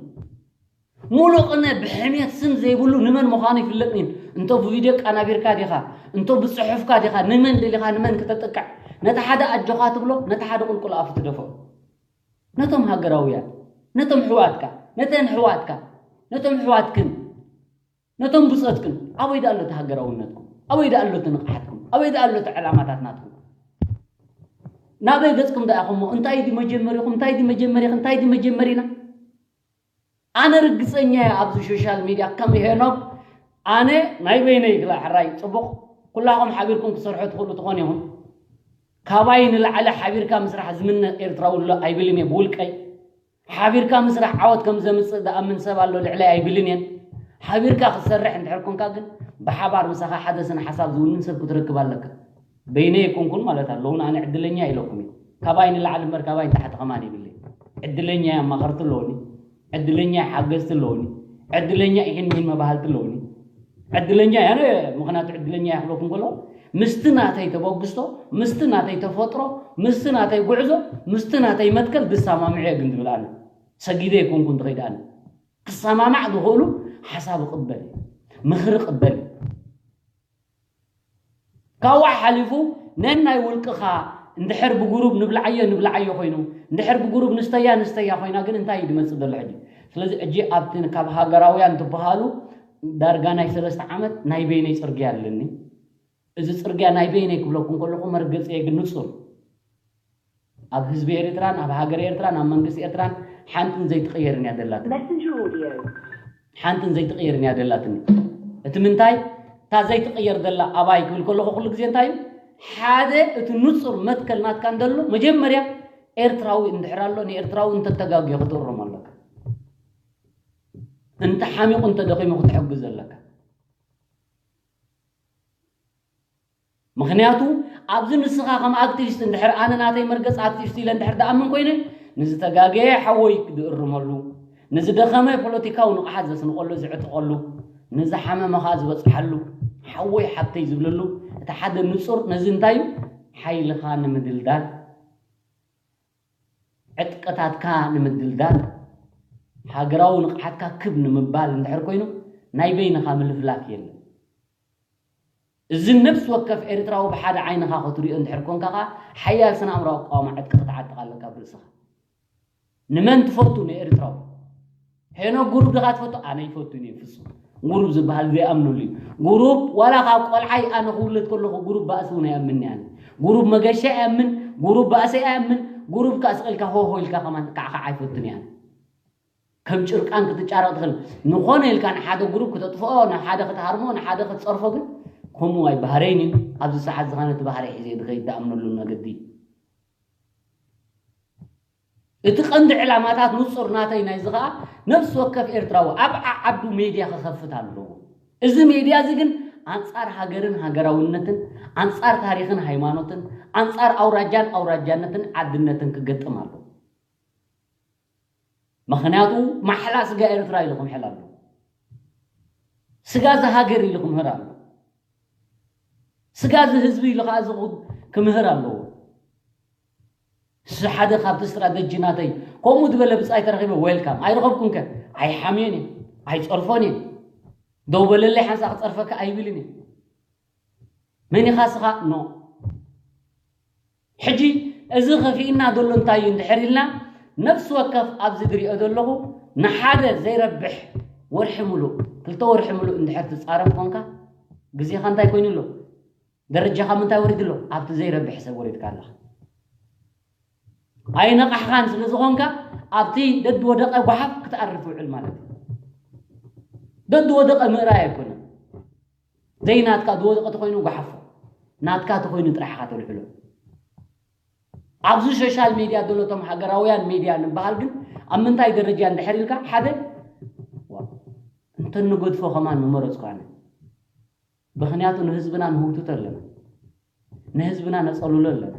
ሙሉእ ቅነ ብሕሜት ስም ዘይብሉ ንመን ምዃኑ ይፍለጥን እዩ። እንቶ ብቪድዮ ቀናቢርካ ዲኻ፣ እንቶ ብጽሑፍካ ዲኻ፣ ንመን ደሊኻ ንመን ክተጥቅዕ፣ ነቲ ሓደ ኣጆኻ ትብሎ፣ ነቲ ሓደ ቁልቁል ኣፉ ትደፍኦ። ነቶም ሃገራውያን፣ ነቶም ኣሕዋትካ፣ ነተን ኣሕዋትካ፣ ነቶም ኣሕዋትክን፣ ነቶም ብጾትክን፣ ኣበይ ደኣ ኣሎ እቲ ሃገራውነትኩም? ኣበይ ደኣ ኣሎ እቲ ንቕሓትኩም? ኣበይ ደኣ ኣሎ እቲ ዕላማታት ናትኩም? ናበይ ገጽኩም ደኣ ኢኹሞ? እንታይ ድዩ መጀመሪኹም? እንታይ ድዩ መጀመሪኽን? እንታይ ድዩ መጀመሪና? ኣነ ርግጸኛ እየ ኣብዚ ሶሻል ሚድያ ከም ሄኖክ ኣነ ናይ በይነይ ግላ ሕራይ ጽቡቕ ኩላኹም ሓቢርኩም ክሰርሑ ትኽእሉ ትኾኑ ኢኹም። ካባይ ንላዕሊ ሓቢርካ ምስራሕ ዝምነ ኤርትራዊ ኣሎ ኣይብልን እየ ብውልቀይ። ሓቢርካ ምስራሕ ዓወት ከም ዘምጽእ ዝኣምን ሰብ ኣሎ ልዕለይ ኣይብልን እየን። ሓቢርካ ክትሰርሕ እንድሕር ኮንካ ግን ብሓባር ምሳኻ ሓደ ስነ ሓሳብ ዝውንን ሰብ ክትረክብ ኣለካ። በይነይ ኣይኮንኩን ማለት ኣለውን ኣነ ዕድለኛ ኢለኩም እዩ። ካባይ ንላዕሊ እምበር ካባይ ንታሕቲ ከማን ይብለይ። ዕድለኛ ኣማኸርቲ ኣለውኒ። ዕድለኛ ሓገዝቲ ኣለውኒ። ዕድለኛ ኢሒን ሚን መባህልቲ ኣለውኒ። ዕድለኛ እየ ኣነ። ምኽንያቱ ዕድለኛ እየ ክብለኩም ከሎ ምስቲ ናተይ ተበግስቶ፣ ምስቲ ናተይ ተፈጥሮ፣ ምስቲ ናተይ ጉዕዞ፣ ምስቲ ናተይ መትከል ዝሰማምዕ እየ ግን ዝብል ኣነ። ሰጊደ ኣይኮንኩን ዝኸይድ ኣነ። ክሰማማዕ ዝኽእሉ ሓሳብ እቕበል እየ። ምኽሪ እቕበል እየ። ካብኡ ሓሊፉ ነናይ ውልቅኻ እንድሕር ብጉሩብ ንብልዓዮ ንብልዓዮ ኮይኑ እንድሕር ብጉሩብ ንስተያ ንስተያ ኮይና ግን እንታይ እዩ ዝመፅእ ዘሎ ሕጂ? ስለዚ ሕጂ ኣብቲ ካብ ሃገራውያን ትበሃሉ ዳርጋ ናይ ሰለስተ ዓመት ናይ በይነይ ፅርግያ ኣለኒ። እዚ ፅርግያ ናይ በይነይ ክብለኩም ከለኹ መርገፂ ግን ንፁር ኣብ ህዝቢ ኤርትራን ኣብ ሃገር ኤርትራን ኣብ መንግስቲ ኤርትራን ሓንትን ዘይትቕየርን እያ ዘላትኒ። ሓንትን ዘይትቕየርን እያ ዘላትኒ። እቲ ምንታይ እታ ዘይትቕየር ዘላ ኣባይ ክብል ከለኹ ኩሉ ግዜ እንታይ እዩ ሓደ እቲ ንጹር መትከል ናትካ እንደሎ መጀመርያ ኤርትራዊ እንድሕር ኣሎ ንኤርትራዊ እንተተጋግዮ ክትእሮም ኣለካ። እንተ ሓሚቑ እንተ ደኺሙ ክትሕግዝ ኣለካ። ምኽንያቱ ኣብዚ ንስኻ ከም ኣክቲቪስት እንድሕር ኣነ ናተይ መርገጽ ኣክቲቪስት ኢለ እንድሕር ደኣምን ኮይነ ንዝተጋገየ ሓወይ ክድእርመሉ ንዝደኸመ ፖለቲካዊ ንቕሓት ዘስንቐሉ ዝዕጥቐሉ ንዝሓመመ ኸኣ ዝበጽሓሉ ሓወይ ሓብተይ ዝብለሉ እቲ ሓደ ንጹር ነዚ እንታይ እዩ ሓይልኻ ንምድልዳል ዕጥቅታትካ ንምድልዳል ሃገራዊ ንቕሓትካ ክብ ንምባል እንድሕር ኮይኑ ናይ በይንኻ ምልፍላፍ የለን። እዚ ነፍሲ ወከፍ ኤርትራዊ ብሓደ ዓይንኻ ክትሪኦ እንድሕር ኮንካ ኸኣ ሓያል ስነ ኣእምራዊ ኣቃውማ ዕጥቂ ክትዓጥቕ ኣለካ ኣብ ርእስኻ። ንመን ትፈቱ ንኤርትራዊ? ሄኖክ ጉሩብ ድኻ ትፈቱ? ኣነ ይፈቱን እየ ፍጹም። ጉሩብ ዝበሃል ዘይኣምነሉ እዩ። ጉሩብ ዋላ ካብ ቆልዓይ ኣነ ክውለድ ከለኹ ጉሩብ ባእሲ እውን ኣይኣምንን እየ ኣነ። ጉሩብ መገሻ ይኣምን፣ ጉሩብ ባእሲ ኣይኣምን፣ ጉሩብ ከኣ ስቕ ኢልካ ሆሆ ኢልካ ከማን ከዓኻዕ ኣይፈቱን እየ ኣነ። ከም ጭርቃን ክትጫረቕ ትኽእል ንኾነ ኢልካ ንሓደ ጉሩብ ክተጥፍኦ ንሓደ ክትሃርሞ ንሓደ ክትፀርፎ ግን ከምኡ ኣይባህረይን እዩ። ኣብዚ ሰዓት ዝኸነ እቲ ባህሪ ሒዘ ዝኸይድ ዝኣምነሉ መገዲ እዩ። እቲ ቀንዲ ዕላማታት ንጹር ናተይ ናይዚ ኸኣ ነፍሲ ወከፍ ኤርትራዊ ኣብ ዓዓዱ ሜድያ ክኸፍት ኣለዎ። እዚ ሜድያ እዚ ግን ኣንጻር ሃገርን ሃገራውነትን ኣንጻር ታሪኽን ሃይማኖትን ኣንጻር ኣውራጃን ኣውራጃነትን ዓድነትን ክገጥም ኣለዎ። ምኽንያቱ ማሕላ ስጋ ኤርትራ ኢሉ ክምሕል ኣሎ። ስጋ እዚ ሃገር ኢሉ ክምህር ኣሎ። ስጋ እዚ ህዝቢ ኢሉ ከዓ እዚ ክምህር ኣለዎ። እዚ ሓደ ካብቲ ስትራተጂ ናተይ ከምኡ ዝበለ ብፃይ ተረኺበ ዌልካም ኣይረኸብኩን ከ ኣይሓምዮን እየ ኣይፀርፎን እየ ደው በለለይ ሓንሳ ክፀርፈካ ኣይብልን እየ መን ኢኻ ስኻ ኖ ሕጂ እዚ ኸፊእና ዘሎ እንታይ እዩ እንድሕር ኢልና ነፍሲ ወከፍ ኣብዚ ዝሪኦ ዘለኹ ንሓደ ዘይረብሕ ወርሒ ሙሉእ ክልተ ወርሒ ሙሉእ እንድሕር ትፃረፍ ኮንካ ግዜኻ እንታይ ኮይኑ ኣሎ ደረጃኻ ምንታይ ወሪዱ ኣሎ ኣብቲ ዘይረብሕ ሰብ ወሪድካ ኣለኻ ኣይነቓሕኻን ስለ ዝኾንካ ኣብቲ ደድወደቐ ጓሓፍ ክትኣርፍ ውዕል ማለት እዩ ደድወደቐ ምእራይ ኣይኮነን ዘይናትካ ዝወደቐ ተኾይኑ ጓሓፎ ናትካ ተኾይኑ ጥራሕኻ ተልዕሎ ኣብዚ ሶሻል ሜድያ ዘሎ ቶም ሃገራውያን ሜድያ ንበሃል ግን ኣብ ምንታይ ደረጃ እንድሕር ኢልካ ሓደ እንተንገድፎ ከማን ምመረፅኩ ኣነ ምኽንያቱ ንህዝብና ንህውትቶ ኣለና፣ ንህዝብና ነጸልሎ ኣለና።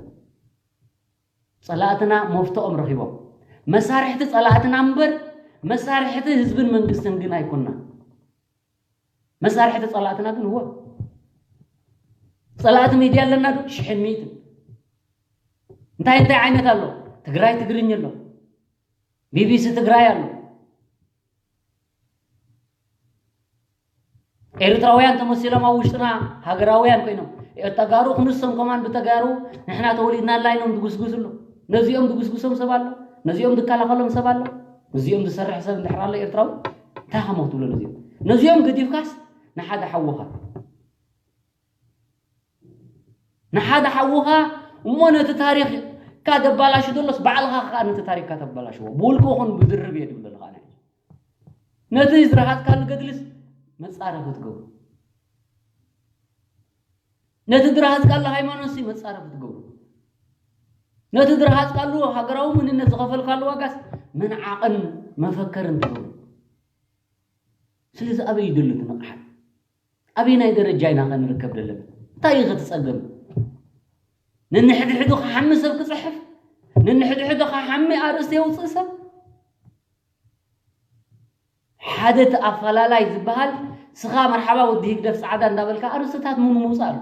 ጸላእትና መፍትኦም ረኺቦም። መሳርሕቲ ጸላእትና እምበር መሳርሕቲ ህዝብን መንግስትን ግን ኣይኮንና። መሳርሕቲ ጸላእትና ግን እወ። ጸላእቲ ሚድያ ኣለና ዶ? ሽሕን ሚእትን። እንታይ እንታይ ዓይነት ኣሎ? ትግራይ ትግርኝ ኣሎ፣ ቢቢሲ ትግራይ ኣሎ። ኤርትራውያን ተመሲሎም ኣብ ውሽጥና ሃገራውያን ኮይኖም፣ ተጋሩ ክንሶም ከማን ብተጋሩ ንሕና ተወሊድናላ ኢሎም ዝጉስጉሱ ኣሎ። ነዚኦም ዝጉስጉሶም ሰብ ኣሎ፣ ነዚኦም ዝከላኸሎም ሰብ ኣሎ። ነዚኦም ዝሰርሕ ሰብ እንድሕር ኣሎ ኤርትራዊ እንታይ ከሞ ትብሎ ነዚኦም? ነዚኦም ገዲፍካስ ንሓደ ሓውኻ፣ ንሓደ ሓውኻ እሞ ነቲ ታሪኽካ ዘባላሹ ዘሎስ ባዕልኻ ከዓ ነቲ ታሪኽካ ተባላሽዎ። ብውልቂ ኹን ብድርብ እየ ድብል ዘለኻ። ነቲ ዝረሃጽካሉ ገድልስ መጻረፊ ትገብሩ፣ ነቲ ዝረሃጽካሉ ሃይማኖትሲ መጻረፊ ትገብሩ፣ ነቲ ዝረሃጽካሉ ሃገራዊ መንነት ዝኸፈልካሉ ዋጋስ መንዓቕን መፈከርን ትገብሩ። ስለዚ ኣበይ እዩ ዘሎ እቲ ንቕሓት? ኣበየናይ ደረጃ ኢና ከ ንርከብ ዘለና? እንታይ እዩ እቲ ጸገም? ነንሕድሕዱ ክሓሚ ሰብ ክጽሕፍ፣ ነንሕድሕዱ ክሓሚ ኣርእስቲ የውጽእ ሰብ። ሓደ እቲ ኣፈላላይ ዝበሃል ስኻ መርሓባ ወዲ ህግደፍ ጻዕዳ እንዳበልካ ኣርእስትታት ምኑ ምውጻእ ኣሎ።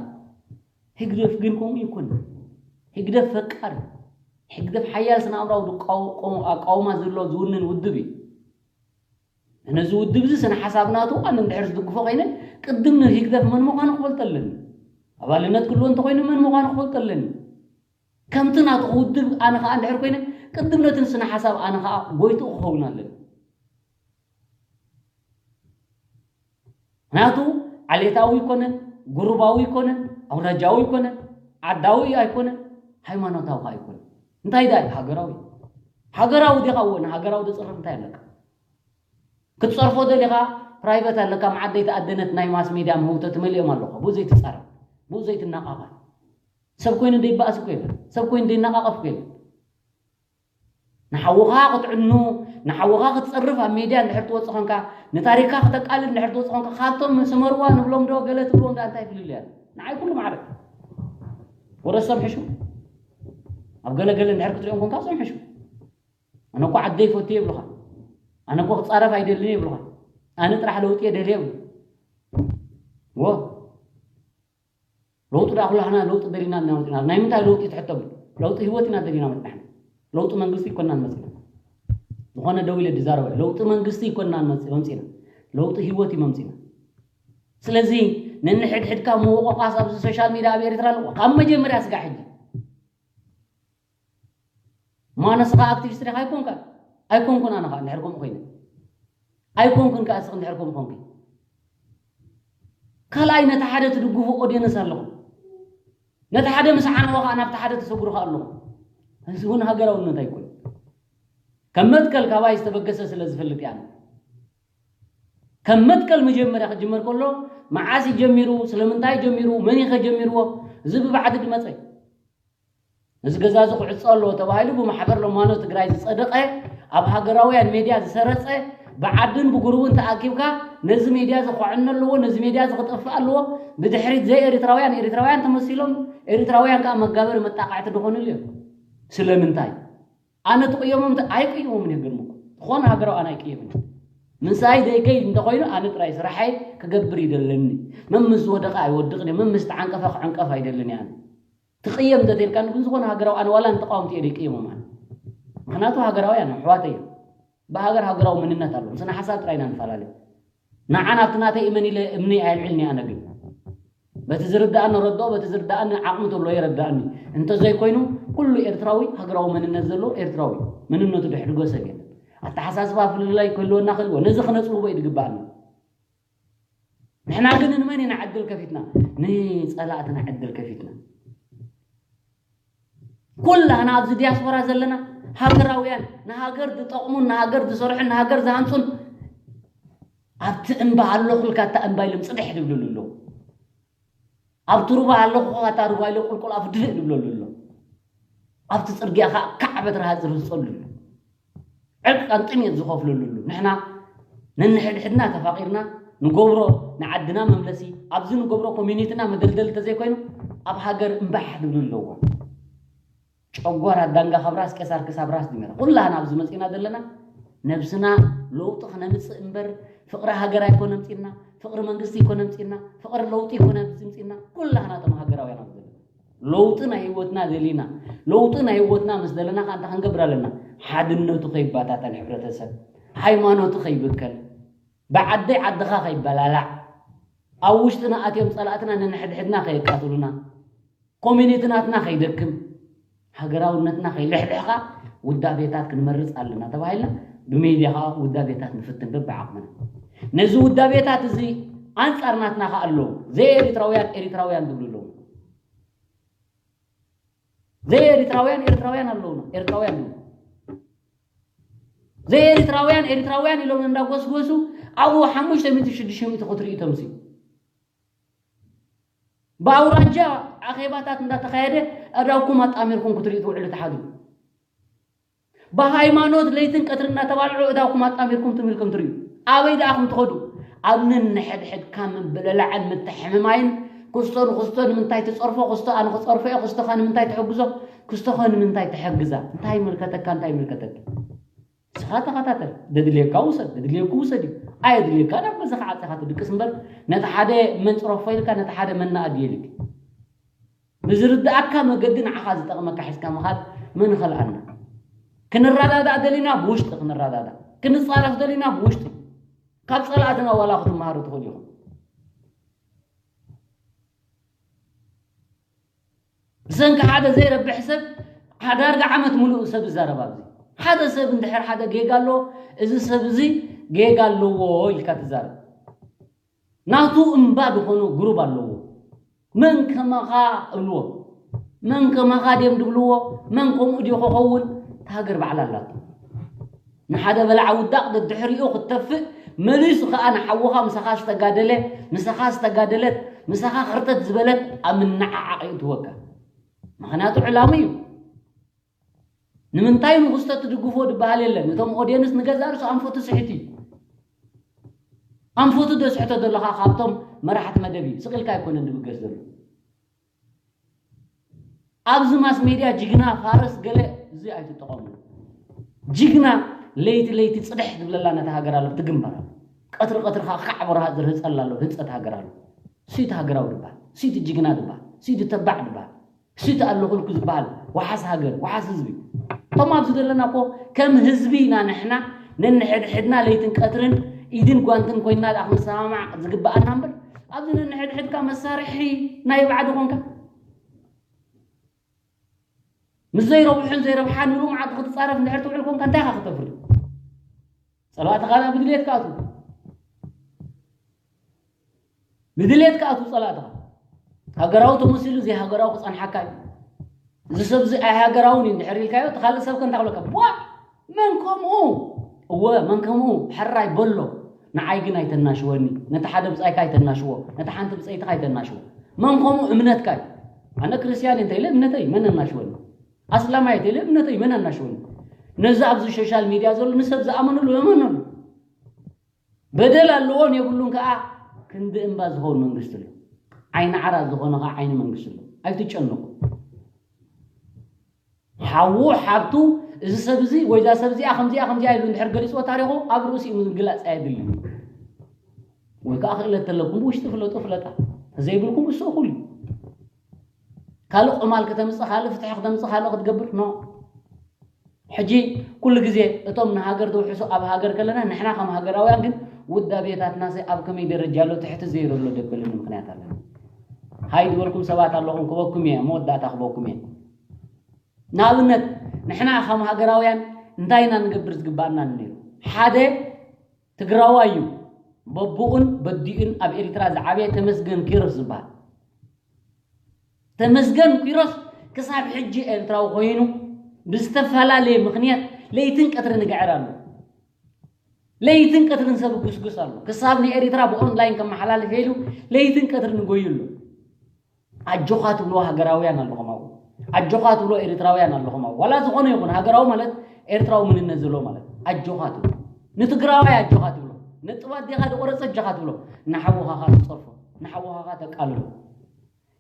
ህግደፍ ግን ከምኡ ይኮን። ህግደፍ ፈቃር፣ ህግደፍ ሓያል ስነ ኣእምራዊ ድቃው-፣ ቆ-፣ ኣቃውማ ዘሎ ዝውንን ውድብ እዩ። ነዚ ውድብ እዚ ስነ ሓሳብ ናቱ ኣነ እንድሕር ዝድግፎ ኮይነ ቅድም ንህግደፍ መን ምዃኑ ክፈልጦ ኣለኒ። ኣባልነት ክህልዎ እንተኮይኑ መን ምዃኑ ክፈልጦ ኣለኒ። ከምቲ ናቱ ውድብ ኣነ ከዓ እንድሕር ኮይነ ቅድም ነቲ ስነ ሓሳብ ኣነ ከዓ ጎይትኡ ክኸውን ኣለኒ። ምክንያቱ ዓሌታዊ ኣይኮነን፣ ጉሩባዊ ኣይኮነን፣ ኣውራጃዊ ኣይኮነን፣ ዓዳዊ ኣይኮነን፣ ሃይማኖታዊ ከዓ ኣይኮነን። እንታይ ዳ እዩ? ሃገራዊ። ሃገራዊ ዲኻ? እወ፣ ንሃገራዊ ዝፅርፍ እንታይ ኣለካ? ክትፀርፎ ደሊኻ ፕራይቨት ኣለካ፣ መዓደይ ተኣደነት ናይ ማስ ሚድያ ምህውተት መሊኦም ኣለኹ። ብኡ ዘይትፃረፍ፣ ብኡ ዘይትናቃቐፍ። ሰብ ኮይኑ ዘይበኣስ እኮ የለን። ሰብ ኮይኑ ዘይነቃቐፍ እኮ የለን። ንሓውኻ ክትዕኑ፣ ንሓውኻ ክትጸርፍ ኣብ ሜድያ እንድሕር ትወጽእ ኾንካ፣ ንታሪኽካ ክተቃልል እንድሕር ትወጽእ ኾንካ፣ ካብቶም ስመርዋ ንብሎም ዶ ገለ ትብሎም ዳ እንታይ ፍልልይ ኣሎ? ንዓይ ኩሉ ማዕረ። ወረሶም ሕሹ። ኣብ ገለ ገለ እንድሕር ክትሪኦም ኮንካ እሶም ሕሹ። ኣነ እኮ ዓደይ ፈቱ ይብሉኻ። ኣነ እኮ ክጻረፍ ኣይደልን ይብሉኻ። ኣነ ጥራሕ ለውጢ እየ ደልየ ይብሉ። ወ-፣ ለውጢ ደኣ ኩላህና ለውጢ ደሊና ኢና መጺና። ናይ ምንታይ ለውጢ ትሕተሉ? ለውጢ ህይወት ኢና ደሊና መጺና። ለውጢ መንግስቲ ይኮናን መጺና። ዝኾነ ደው ኢለ ድዛረበ። ለውጢ መንግስቲ ይኮናን መጺ-፣ መምጺና። ለውጢ ህይወት እዩ መምጺና። ስለዚ ነንሕድሕድካ ምውቕቓስ ኣብዚ ሶሻል ሚድያ ኣብ ኤርትራ ኣለዎ። ካብ መጀመርያ ስጋዕ ሕጂ። እሞ ኣነስኻ ኣክቲቪስት ዲኻ? ኣይኮንካ? ኣይኮንኩን ኣነ ኸኣ እንድሕር ከምኡ ኮይነ። ኣይኮንኩን ከኣ እስኺ እንድሕር ከምኡ ኮንኪ። ካልኣይ ነቲ ሓደ ትድግፉ ኦድየንስ ኣለኹም። ነቲ ሓደ ምስ ዓነወ ኸኣ ናብቲ ሓደ ተሰግሩ ኸኣ ኣለኹም። እዚ እውን ሃገራውነት ኣይኮን። ከም መትከል ካባይ ዝተበገሰ ስለ ዝፈልጥ እየ ኣነ። ከም መትከል መጀመርያ ክጅመር ከሎ መዓስ እዩ ጀሚሩ፣ ስለምንታይ ጀሚሩ፣ መን እዩ ከ ጀሚርዎ፣ እዚ ብባዕዲ ድመጸ። እዚ ገዛ እዚ ክዕጾ ኣለዎ ተባሂሉ ብማሕበር ለማኖ ትግራይ ዝጸደቐ፣ ኣብ ሃገራውያን ሜድያ ዝሰረጸ፣ ብዓድን ብጉሩብን ተኣኪብካ ነዚ ሜድያ እዚ ክዕኖ ኣለዎ፣ ነዚ ሜድያ እዚ ክጠፍእ ኣለዎ፣ ብድሕሪት ዘይ ኤሪትራውያን ኤሪትራውያን ተመሲሎም ኤሪትራውያን ከኣ መጋበሪ መጣቃዕቲ ድኾኑሉ እዮም። ስለምንታይ? ኣነ ትቕየሞም እንተ-፣ ኣይቅየሞምን እዮም። ግርምኩ ዝኾነ ሃገራዊ ኣነ ኣይቅየምን። ምሳይ ዘይከይድ እንተኾይኑ ኣነ ጥራይ ስራሐይ ክገብር ይደለኒ። መን ምስ ዝወደቐ ኣይወድቕን እየ፣ መን ምስ ተዓንቀፈ ክዕንቀፍ ኣይደልን እየ ኣነ። ትቕየም እንተተይልካኒ ግን ዝኾነ ሃገራዊ ኣነ ዋላ ንተቃወምቲ እየ ዘይቅየሞም ኣነ። ምኽንያቱ ሃገራውያን እዮም፣ ኣሕዋተይ እዮም። ብሃገር ሃገራዊ መንነት ኣለዎም። ስነ ሓሳብ ጥራይ ኢና ንፈላለ። ንዓ ናብቲ ናተይ እመን ኢለ እምኒ ኣየልዕልኒ ኣነ ግን። በቲ ዝርድኣኒ ረድኦ፣ በቲ ዝርድኣኒ ዓቕሚ ተሎ የረድኣኒ። እንተዘይኮይኑ ኩሉ ኤርትራዊ ሃገራዊ መንነት ዘለዎ ኤርትራዊ መንነቱ ደሕድጎ ሰብ የለን። ኣተሓሳስባ ፍልልይ ክህልወና ክህልዎ፣ ነዚ ክነጽብቦ እዩ ዝግብኣና። ንሕና ግን ንመን ኢና ዕድል ከፊትና? ንጸላእትና ዕድል ከፊትና። ኩላህና ኣብዚ ዲያስፖራ ዘለና ሃገራውያን፣ ንሃገር ዝጠቕሙን ንሃገር ዝሰርሑን ንሃገር ዝሃንጹን፣ ኣብቲ እምባ ኣለኹልካ እታ እምባ ኢሎም ጽድሕ ዝብልሉ ኣለዉ። ኣብቲ ሩባ ኣለኹ እታ ሩባ ኢሎም ቁልቁል ኣፉ ድፍእ ዝብለሉ ኣሎ። ኣብቲ ጽርግያ ኸኣ ካዕ በትሪ ሃጽ ዝርህጸሉ ኣሎ። ዕርቃን ጥሜት ዝኸፍለሉ ኣሎ። ንሕና ነንሕድሕድና ተፋቒርና ንገብሮ ንዓድና መምለሲ፣ ኣብዚ ንገብሮ ኮሚኒቲና መደልደሊ ተዘይኮይኑ ኣብ ሃገር እምባሕ ድብል ኣለዎ። ጨጓራ ዳንጋ ካብ ራስ፣ ቄሳር ክሳብ ራስ ድመረ። ኩላህና ኣብዚ መፂና ዘለና ነብስና ለውጢ ክነምፅእ እምበር ፍቕሪ ሃገር ኣይኮነ ምፂና፣ ፍቕሪ መንግስቲ ኣይኮነ ምፂና፣ ፍቕሪ ለውጢ ኣይኮነ ምፂና። ኩላህና እቶም ሃገራውያን ኣብዚ ዘለና ለውጢ ናይ ህይወትና ደሊና፣ ለውጢ ናይ ህይወትና ምስ ደለና ከ እንታይ ክንገብር ኣለና? ሓድነቱ ከይባታተን ሕብረተሰብ፣ ሃይማኖቱ ከይብከል፣ ብዓደይ ዓድኻ ከይበላላዕ፣ ኣብ ውሽጥና ኣትዮም ጸላእትና ነንሕድሕድና ከየቃትሉና፣ ኮሚኒቲ ናትና ከይደክም፣ ሃገራውነትና ከይልሕልሕኻ ውዳቤታት ክንመርጽ ኣለና ተባሂልና ብሜድያ ከዓ ውዳቤታት ንፍትን በብዓቕምና። ነዚ ውዳቤታት እዚ ኣንጻር ናትና ከዓ ኣለዉ። ዘይኤሪትራውያን ኤሪትራውያን ዝብሉ ኣለዉ። ዘይኤሪትራውያን ኤሪትራውያን ኣለዉ። ኤሪትራውያን ኣለዉ። ዘይኤሪትራውያን ኤሪትራውያን ኢሎም እንዳጎስጎሱ ኣብኡ ሓሙሽተ ሚእቲ ሽዱሽተ ሚእቲ ክትርኢ ተምሲ ብኣውራጃ ኣኼባታት እንዳተኻየደ ኣእዳውኩም ኣጣሚርኩም ክትርኢ ትውዕሉ ትሓድሩ። ብሃይማኖት ለይትን ቀትሪ እናተባልዑ እዳውኩም ኣጣሚርኩም ትም ኢልኩም ትርእዩ። ኣበይ ደኣ ከም ትኸዱ? ኣብ ነንሕድሕድካ ምብልላዕን ምትሕምማይን፣ ክስቶ ንክስቶ ንምንታይ ትጸርፎ፣ ክስቶ ኣነ ክጸርፎ እየ፣ ክስቶኻ ንምንታይ ትሕግዞ፣ ክስቶኸ ንምንታይ ትሕግዛ? እንታይ ይምልከተካ፣ እንታይ ይምልከተኪ? ንስኻ ተኸታተል። ደድልየካ ውሰድ፣ ደድልየኩ ውሰድ እዩ። ኣየድልየካ ናብ ገዛኻ ዓጺኻ ትድቅስ እምበር፣ ነቲ ሓደ መንጽረፎ ኢልካ፣ ነቲ ሓደ መናኣድ የልክ። ብዝርድኣካ መገዲ ንዓኻ ዝጠቕመካ ሒዝካ ምኻድ መን ይኸልኣና? ክንረዳዳእ ደሊና ብውሽጢ ክንረዳዳእ፣ ክንጻረፍ ደሊና ብውሽጢ። ካብ ጸላእትና ዋላ ክትመሃሩ ትኽእሉ ኢኹም። ብሰንኪ ሓደ ዘይረብሕ ሰብ ዳርጋ ዓመት ሙሉእ ሰብ ይዛረብ። ኣብዚ ሓደ ሰብ እንድሕር ሓደ ጌጋ ኣለዎ፣ እዚ ሰብ እዚ ጌጋ ኣለዎ ኢልካ ትዛረብ። ናቱ እምባ ዝኾኑ ግሩብ ኣለዎ። መን ከማኻ እብልዎ፣ መን ከማኻ ድዮም ድብልዎ፣ መን ከምኡ ድዮ ክኸውን? እታ ሃገር ባዕላ ኣላቶ። ንሓደ በላዕ ውዳቕ ደድሕሪኡ ክትተፍእ፣ መሊሱ ኸኣ ንሓውኻ ምሳኻ ዝተጋደለ፣ ምሳኻ ዝተጋደለት፣ ምሳኻ ክርተት ዝበለት ኣብ ምንዓዓቕ ይእትወካ። ምኽንያቱ ዕላሙ እዩ። ንምንታይ ንክስቶ ትድግፎ ዝበሃል የለን። እቶም ኦድየንስ ንገዛእ ርእሱ ኣንፈቱ ስሒቱ እዩ። ኣንፈቱ ዶ ስሕቶ ዘለኻ ካብቶም መራሕቲ መደብ እዩ። ስቕ ኢልካ ኣይኮነን ዝብገስ ዘሎ። ኣብዚ ማስ ሜድያ ጅግና ፋረስ ገለ እዚ ኣይትጠቐሙ። ጅግና ለይቲ ለይቲ ጽድሕ ዝብለላ ነታ ሃገር ኣሎ፣ ትግንበር ኣሎ። ቀትሪ ቀትሪ ኸዓ ካዕ በርሃ ዝርህጸላ ኣሎ፣ ህንጸት ሃገር ኣሎ። ስይቲ ሃገራዊ ድበሃል፣ ስይቲ ጅግና ድበሃል፣ ስይቲ ተባዕ ድበሃል፣ ስይቲ ኣለኹልኩ ዝበሃል ወሓስ ሃገር፣ ወሓስ ህዝቢ። እቶም ኣብዚ ዘለና እኮ ከም ህዝቢ ኢና ንሕና ነንሕድሕድና ለይትን ቀትርን ኢድን ጓንትን ኮይንና ደኣ ክንሰማማዕ ዝግብኣና እምበር፣ ኣብዚ ነንሕድሕድካ መሳርሒ ናይ ባዕዲ ኮንካ ምስ ዘይረብሑን ዘይረብሓን ኢሉ መዓልቲ ክትጻረፍ እንድሕር ትውዕል ኮንካ እንታይ ኢኻ ክተፍሪ? ጸላእትኻ ናብ ድሌትካ ኣትዉ። ብድሌት ከኣ ትውጸላ ኢኻ። ሃገራዊ ተመሲሉ ዘይሃገራዊ ክጸንሓካ እዩ። እዚ ሰብ እዚ ኣይሃገራውን እዩ እንድሕር ኢልካዮ፣ እቲ ካልእ ሰብ ከ እንታይ ክብለካ? ቧዕ! መን ከምኡ? እወ፣ መን ከምኡ? ሕራይ በሎ። ንዓይ ግን ኣይተናሽወኒ። ነቲ ሓደ ብጻይካ ኣይተናሽዎ። ነቲ ሓንቲ ብጸይትኻ ኣይተናሽዎ። መን ከምኡ? እምነትካ እዩ። ኣነ ክርስትያን እንተ ኢለ እምነተይ መን ኣናሽወኒ? ኣስላማይ እንተ ኢለ እምነተይ መን ኣናሽወኒ? ነዚ ኣብዚ ሶሻል ሚድያ ዘሎ ንሰብ ዝኣመነሉ የመነሉ። በደል ኣለዎን የብሉን ከኣ ክንዲ እምባ ዝኸውን መንግስቲ ኣሎ። ዓይኒ ዓራት ዝኾነ ከኣ ዓይኒ መንግስቲ ኣሎ። ኣይትጨነቁ። ሓዉ ሓብቱ እዚ ሰብ እዚ ወይ እዛ ሰብ እዚኣ ከምዚኣ ከምዚኣ ኢሉ እንድሕር ገሊፅዎ ታሪኹ ኣብ ርእሲኡ ምግላፅ ኣየድልን። ወይ ከዓ ክእለት ተለኩም ብውሽጢ ፍለጡ ፍለጣ። ተዘይብልኩም እሱ እኹል እዩ። ካልእ ቁማል ከተምፅእ፣ ካልእ ፍትሒ ከተምፅእ፣ ካልእ ክትገብር ኖ። ሕጂ ኩሉ ግዜ እቶም ንሃገር ተውሕሱ ኣብ ሃገር ከለና ንሕና ከም ሃገራውያን ግን ውዳቤታትናሰ ኣብ ከመይ ደረጃ ኣሎ ትሕቲ ዘይሩ ኣሎ ደበለኒ ምክንያት ኣለኒ። ሃይ ዝበልኩም ሰባት ኣለኹም ክበኩም እየ፣ መወዳእታ ክበኩም እየ። ንኣብነት ንሕና ከም ሃገራውያን እንታይ ኢና ንገብር ዝግባኣና ነይሩ? ሓደ ትግራዋይ እዩ። በቦኡን በዲኡን ኣብ ኤርትራ ዝዓበየ ተመስገን ኪሮስ ዝበሃል። ተመስገን ኪሮስ ክሳብ ሕጂ ኤርትራዊ ኮይኑ ብዝተፈላለየ ምኽንያት ለይትን ቀትርን ይግዕር ኣሎ። ለይትን ቀትርን ሰብ ይጉስጉስ ኣሎ። ክሳብ ንኤርትራ ብኦንላይን ከመሓላልፍ ኢሉ ለይትን ቀትርን ይጎዩ ኣሎ። ኣጆኻ ትብልዎ ሃገራውያን ኣለኹም ኣብኡ። ኣጆኻ ትብሎ ኤርትራውያን ኣለኹም ኣብኡ። ዋላ ዝኾነ ይኹን ሃገራዊ ማለት ኤርትራዊ መንነት ዘለዎ ማለት ኣጆኻ ትብሎ። ንትግራዋይ ኣጆኻ ትብሎ። ነጥባት ዲኻ ዝቆረፀ እጃኻ ትብሎ። ንሓውኻ ኻ ትፀርፎ፣ ንሓውኻ ኻ ተቃልሎ።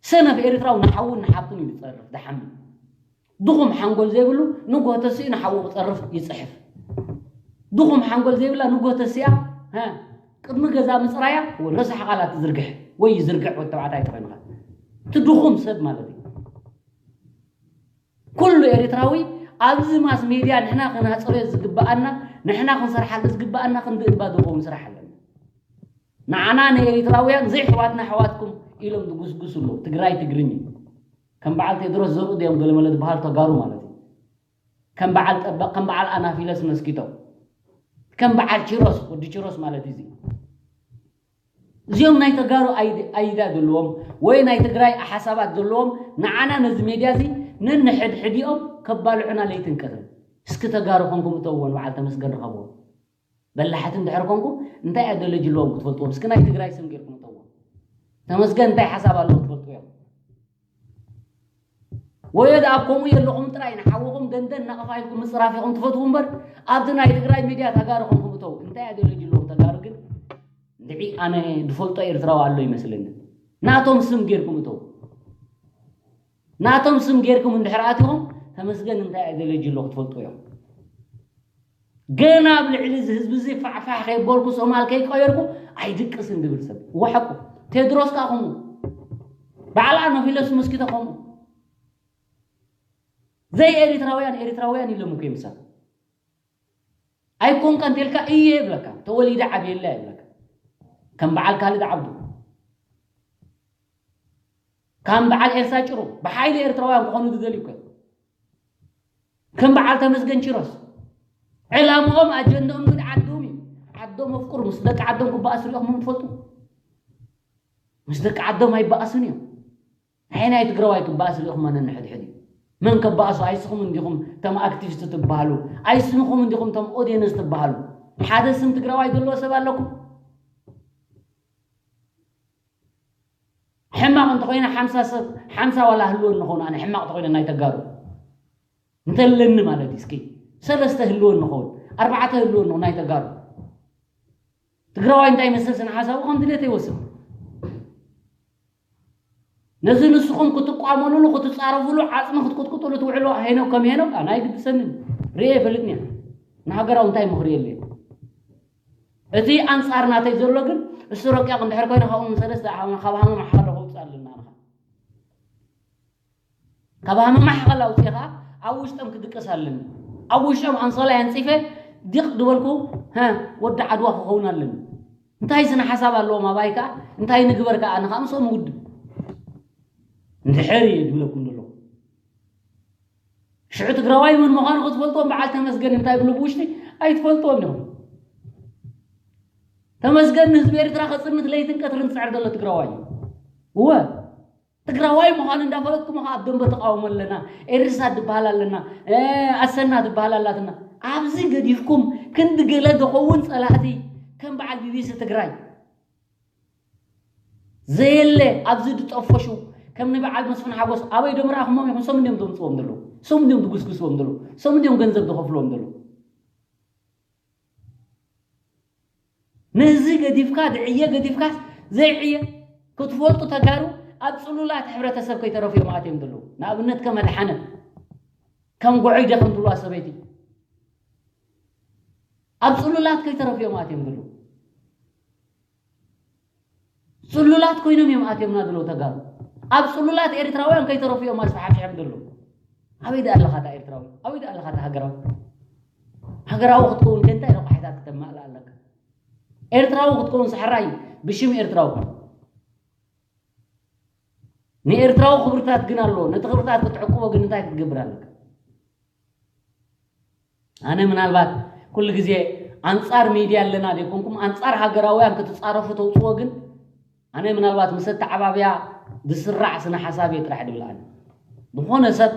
ሰነፍ ኤርትራዊ ንሓውን ንሓብቱን እዩ ዝፀርፍ። ደሓሚ ድኹም ሓንጎል ዘይብሉ ንጎ ተሲኡ ንሓዉ ክፀርፍ ይፅሕፍ። ድኹም ሓንጎል ዘይብላ ንጎ ተሲኣ፣ ሃ፣ ቅድሚ ገዛ ምፅራያ ረሳሕ ቃላት ትዝርግሕ ወይ ይዝርግሕ። ወዲ ተባዕታይ ተኾይንካ፣ እቲ ድኹም ሰብ ማለት እዩ። ኩሉ ኤርትራዊ ኣብዚ ማስ ሜድያ ንሕና ክናፀሎ ዝግበኣና፣ ንሕና ክንሰርሓሉ ዝግበኣና ክንዲ እባ ዝኸውን ስራሕ ኣለና። ንዓና ንኤርትራውያን ዘይሕዋትና ኣሕዋትኩም ኢሎም ዝጉስጉሱ ኣለዉ። ትግራይ ትግርኝ እዩ። ከም በዓል ቴድሮስ ዘርኡ ድዮም ገለመለ ዝበሃል ተጋሩ ማለት እዩ። ከም በዓል ጠበቕ፣ ከም በዓል ኣናፊለስ መስኪቶም፣ ከም በዓል ቺሮስ፣ ወዲ ቺሮስ ማለት እዩ። እዚኦም ናይ ተጋሩ ኣይድ-፣ ኣይዳ ዘለዎም ወይ ናይ ትግራይ ሓሳባት ዘለዎም ንዓና ነዚ ሜድያ እዚ ነንሕድሕዲኦም ከባልዑና ለይትን ቀትርን። እስኪ ተጋሩ ኮንኩም እተውዎ ንበዓል ተመስገን ርኸብዎ። በላሕቲ እንድሕር ኮንኩም እንታይ ኣደለጅ ኣለዎም ክትፈልጥዎም? እስኪ ናይ ትግራይ ስም ጌርኩም እተውዎ። ተመስገን እንታይ ሓሳብ ኣለዎ ትፈልጡ እዮም። ወይ ደኣ ኣብ ከምኡ የለኹም ጥራይ ንሓውኹም ደንደን ናቕፋ ኢልኩም ምፅራፍ ኢኹም ትፈትዉ እምበር፣ ኣብቲ ናይ ትግራይ ሚድያ ተጋሩ ኮንኩም እተው። እንታይ ኣደለጅ ኣለዎም ተጋሩ ግን? እንድዒ ኣነ ዝፈልጦ ኤርትራዊ ኣሎ ይመስለኒ። ናቶም ስም ጌርኩም እተው። ናቶም ስም ጌርኩም እንድሕር ኣቲኹም፣ ተመስገን እንታይ ኣደለጅ ኣሎ ክትፈልጡ እዮም። ገና ኣብ ልዕሊ እዚ ህዝቢ እዚ ፋሕፋሕ ከይበልኩ፣ ሶማል ከይቀየርኩ ኣይድቅስን ዝብል ሰብ። ወሓቁ። ቴድሮስ ከኣ ከምኡ። በዓል ኣኖፊለስ መስኪቶ ከምኡ። ዘይ ኤርትራውያን፣ ኤርትራውያን ኢሎም እኮ እዮም ምሳል። ኣይኮንካ እንተልካ እየ ይብለካ። ተወሊደ ዓብየላ ይብለካ። ከም በዓል ካልድ ዓብዱ። ከም በዓል ኤልሳ ጭሩ። ብሓይሊ ኤርትራውያን ክኾኑ ዝደልዩ እኮ እዮም። ከም በዓል ተመስገን ቺሮስ። ዕላምኦም፣ ኣጀንድኦም ግን ዓዶም እዩ። ዓዶም ኣፍቅሩ። ምስ ደቂ ዓዶም ክበኣሱ ሪኢኹም ትፈልጡ? ምስ ደቂ ዓዶም ኣይበኣሱን እዮም። ናይ ናይ ትግራዋይ ክበኣስ ሪኢኹም ነንሕድሕድ እዩ። መን ከበኣሱ? ኣይስኹም እንዲኹም ተም ኣክቲቪስት ትበሃሉ? ኣይስምኹም እንዲኹም ተም ኦዲየንስ ትበሃሉ? ሓደ ስም ትግራዋይ ዘለዎ ሰብ ኣለኩም? ሕማቕ እንተኾይነ ሓምሳ ሰብ፣ ሓምሳ ዋላ ህልወኒ ንኸውን፣ ኣነ ሕማቕ እንተኾይነ ናይ ተጋሩ እንተለኒ ማለት እዩ። እስኪ ሰለስተ ህልወኒ ንኸውን፣ ኣርባዕተ ህልወኒ ንኸውን ናይ ተጋሩ። ትግራዋይ እንታይ ይመስል ስነ ሓሳቡ ከም ድሌተ ይወስን። ነዚ ንስኹም ክትቋመሉሉ፣ ክትጻረፉሉ፣ ዓጽሚ ክትቁጥቁጡሉ ትውዕሉ ሄኖክ ከም ሄኖክ ኣነ ኣይግድሰንን። ርእየ ይፈልጥን እየ። ንሃገራዊ እንታይ ምኽሪ የለየ። እቲ ኣንጻር ናተይ ዘሎ ግን እሱ ረቂቕ እንድሕር ኮይኑ ካብኡ ሰለስተ ዓመት ካብ ሃመ ማሕኸል ከውጽእ ኣለና ንኻ። ካብ ሃመ ማሕኸል ኣውጺኻ ኣብ ውሽጦም ክድቅስ ኣለኒ። ኣብ ውሽጦም ኣንሶላ ኣንጺፈ ዲቕ ዝበልኩ፣ ሃ፣ ወዲ ዓድዋ ክኸውን ኣለኒ። እንታይ ስነ ሓሳብ ኣለዎም ኣባይ ከኣ? እንታይ ንግበር ከኣ? ኣነ ከኣ ምስኦም ውድብ። እንድሕር እየ ዝብለኩም ዘለኹ። ሽዑ ትግራዋይ መን ምዃኑ ክትፈልጥዎም በዓል ተመስገን እንታይ ብሉ ብውሽጢ ኣይትፈልጥዎም ኢኹም። ተመስገን ንህዝቢ ኤርትራ ከጽንት ለይትን ቀትርን ዝጽዕር ዘሎ ትግራዋይ እዩ። እወ፣ ትግራዋይ ምዃኑ እንዳፈለጥኩም ከኣ ኣብ ደንበ ተቃውሞ ኣለና፣ ኤርሳ ትበሃል ኣለና፣ እ፣ ኣሰና ትበሃል ኣላትና። ኣብዚ ገዲፍኩም ክንዲ ገለ ዝኸውን ጸላእቲ ከም በዓል ቢቢሲ ትግራይ ዘየለ ኣብዚ ዝጠፈሹ ከም ንበዓል መስፍን ሓጎስ ኣበይ ዶም ረኣኹሞም ኢኹም? ሰም እንዲዮም ዘምፅዎም ዘለዉ፣ ሰም እንዲዮም ዝጉስጉስዎም ዘለዉ፣ ሰም እንዲዮም ገንዘብ ዝኸፍልዎም ዘለዉ። ነዚ ገዲፍካ ዝዕየ ገዲፍካስ ዘይዕየ ክትፈልጡ ተጋሩ ኣብ ፅሉላት ሕብረተሰብ ከይተረፉ እዮም ኣትዮም ዘለዉ። ንኣብነት ከም ኣድሓነ፣ ከም ጎዕይደ ከም ትብልዋ ሰበይቲ ኣብ ፅሉላት ከይተረፉ እዮም ኣትዮም ዘለዉ። ፅሉላት ኮይኖም እዮም ኣትዮምና ዘለዉ ተጋሩ። ኣብ ፅሉላት ኤርትራውያን ከይተረፉ እዮም ኣስፋሕፊሖም ዘለዉ። ኣበይ ደኣ ኣለኻ እታ ኤርትራዊ? ኣበይ ደኣ ኣለኻ እታ ሃገራዊ? ሃገራዊ ክትከውን ከ እንታይ ረቋሒታት ክተማልእ ኣለካ? ኤርትራዊ ክትከውን ሳሕራይ ብሽም ኤርትራዊ ኮን። ንኤርትራዊ ክብርታት ግን ኣለዎ። ነቲ ክብርታት ክትዕቅቦ ግን እንታይ ክትገብር ኣለካ? ኣነ ምናልባት ኩሉ ግዜ ኣንጻር ሚድያ ኣለና ዘይኮንኩም፣ ኣንጻር ሃገራውያን ክትጻረፉ ተውጽኦ ግን ኣነ ምናልባት ምስ ኣተዓባብያ ዝስራዕ ስነ ሓሳብ እየ ጥራሕ ድብል ኣነ። ዝኾነ ሰብ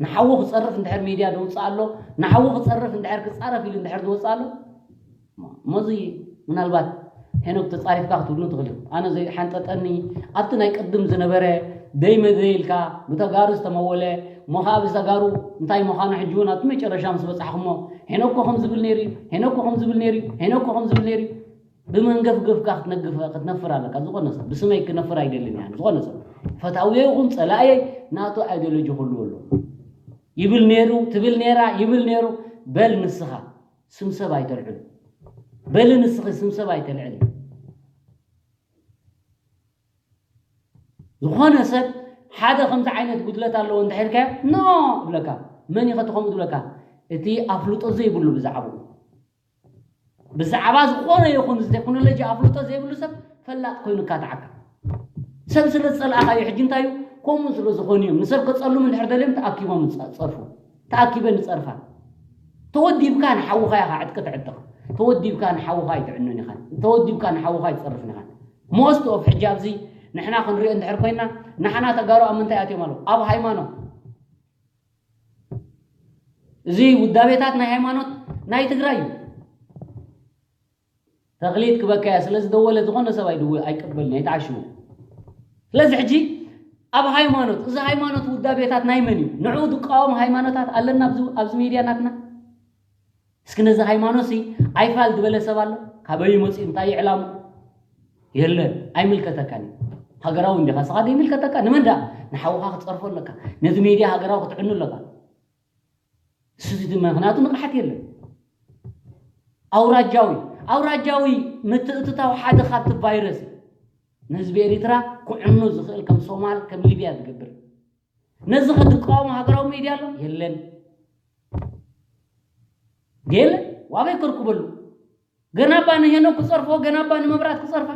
ንሓዉ ክጸርፍ እንድሕር ሚድያ ደውጽእ ኣሎ፣ ንሓዉ ክጸርፍ እንድሕር ክጻረፍ ኢሉ እንድሕር ዝወጽእ ኣሎ፣ ሞዚ ምናልባት ሄኖክ ተጻሪፍካ ክትብሉ ትኽእል ኢኹም። ኣነ ዘይሓንጠጠኒ ኣብቲ ናይ ቅድም ዝነበረ ደይ መደይ ኢልካ ብተጋሩ ዝተመወለ እሞ ከዓ ብተጋሩ እንታይ ምዃኑ ሕጂ እውን ኣብቲ መጨረሻ ምስ በጻሕኩሞ ሄኖኮ ከም ዝብል ነይሩ እዩ፣ ሄኖኮ ከም ዝብል ነይሩ እዩ፣ ሄኖኮ ከም ዝብል ነይሩ እዩ። ብመንገፍገፍካ ክትነግፍ ክትነፍር ኣለካ። ዝኾነ ሰብ ብስመይ ክነፍር ኣይደልን እያ። ዝኾነ ሰብ ፈታውየ ይኹን ጸላእየይ ናቱ ኣይዲዮሎጂ ክህልዎ ኣለዎ። ይብል ነይሩ፣ ትብል ነይራ፣ ይብል ነይሩ። በል ንስኻ ስም ሰብ ኣይተልዕሉ። በል ንስኺ ስም ሰብ ኣይተልዕሊ። ዝኾነ ሰብ ሓደ ከምዚ ዓይነት ጉድለት ኣለዎ እንድሕር ከ ኖ እብለካ። መን ኢኸ ትኸምኡ ትብለካ? እቲ ኣፍልጦ ዘይብሉ ብዛዕባኡ። ብዛዕባ ዝኾነ ይኹን ቴክኖሎጂ ኣፍልጦ ዘይብሉ ሰብ ፈላጥ ኮይኑ ካትዓካ። ሰብ ስለ ዝጸልኣኻዮ ሕጂ እንታይ እዩ? ከምኡ ስለ ዝኾኑ እዮም። ንሰብ ከጸሉም እንድሕር ደልዮም ተኣኪቦም ይጸ-፣ ጸርፉ። ተኣኪበን ይጸርፋ። ተወዲብካ ንሓውኻ ኢኻ ዕጥቂ ትዕጥቕ። ተወዲብካ ንሓውኻ ኣይትዕኑን ኢኻ። ተወዲብካ ንሓውኻ ኣይትጸርፍን ኢኻ። ሞስት ኦፍ ሕጂ ኣብዚ ንሕና ክንሪኦ እንድሕር ኮይና ንሓና ተጋሩ ኣብ ምንታይ ኣትዮም ኣለዉ? ኣብ ሃይማኖት። እዚ ውዳቤታት ናይ ሃይማኖት ናይ ትግራይ እዩ። ተኽሊት ክበካ እያ ስለ ዝደወለ ዝኾነ ሰብ ኣይድው-፣ ኣይቀበልን፣ ኣይተዓሽዉ። ስለዚ ሕጂ ኣብ ሃይማኖት፣ እዚ ሃይማኖት ውዳቤታት ናይ መን እዩ? ንዕኡ ዝቃወም ሃይማኖታት ኣለና ኣብዚ፣ ኣብዚ ሚድያ ናትና? እስኪ ነዚ ሃይማኖት ሲ ኣይፋል ዝበለ ሰብ ኣሎ? ካበይ መፂኡ? እንታይ እዩ ዕላሙ? የለን፣ ኣይምልከተካን እዩ። ሃገራዊ እንዲኻ፣ ስኻ ዘይምልከተካ፣ ንመን ደኣ? ንሓውኻ ክትጸርፎ ኣለካ። ነዚ ሚድያ ሃገራዊ ክትዕኑ ኣለካ። እሱ እቲ ምኽንያቱ ንቕሓት የለን። ኣውራጃዊ፣ ኣውራጃዊ ምትእትታው ሓደ ካብቲ ቫይረስ እዩ። ንህዝቢ ኤሪትራ ክዕኑ ዝኽእል ከም ሶማል፣ ከም ሊብያ ዝገብር። ነዚ ከ ዝቃወሙ ሃገራዊ ሚድያ ኣሎ? የለን። የለን። ዋበይ ከርኩበሉ? ገና እባ ንሄኖክ ክጸርፎ፣ ገና እባ ንመብራት ክጸርፋ፣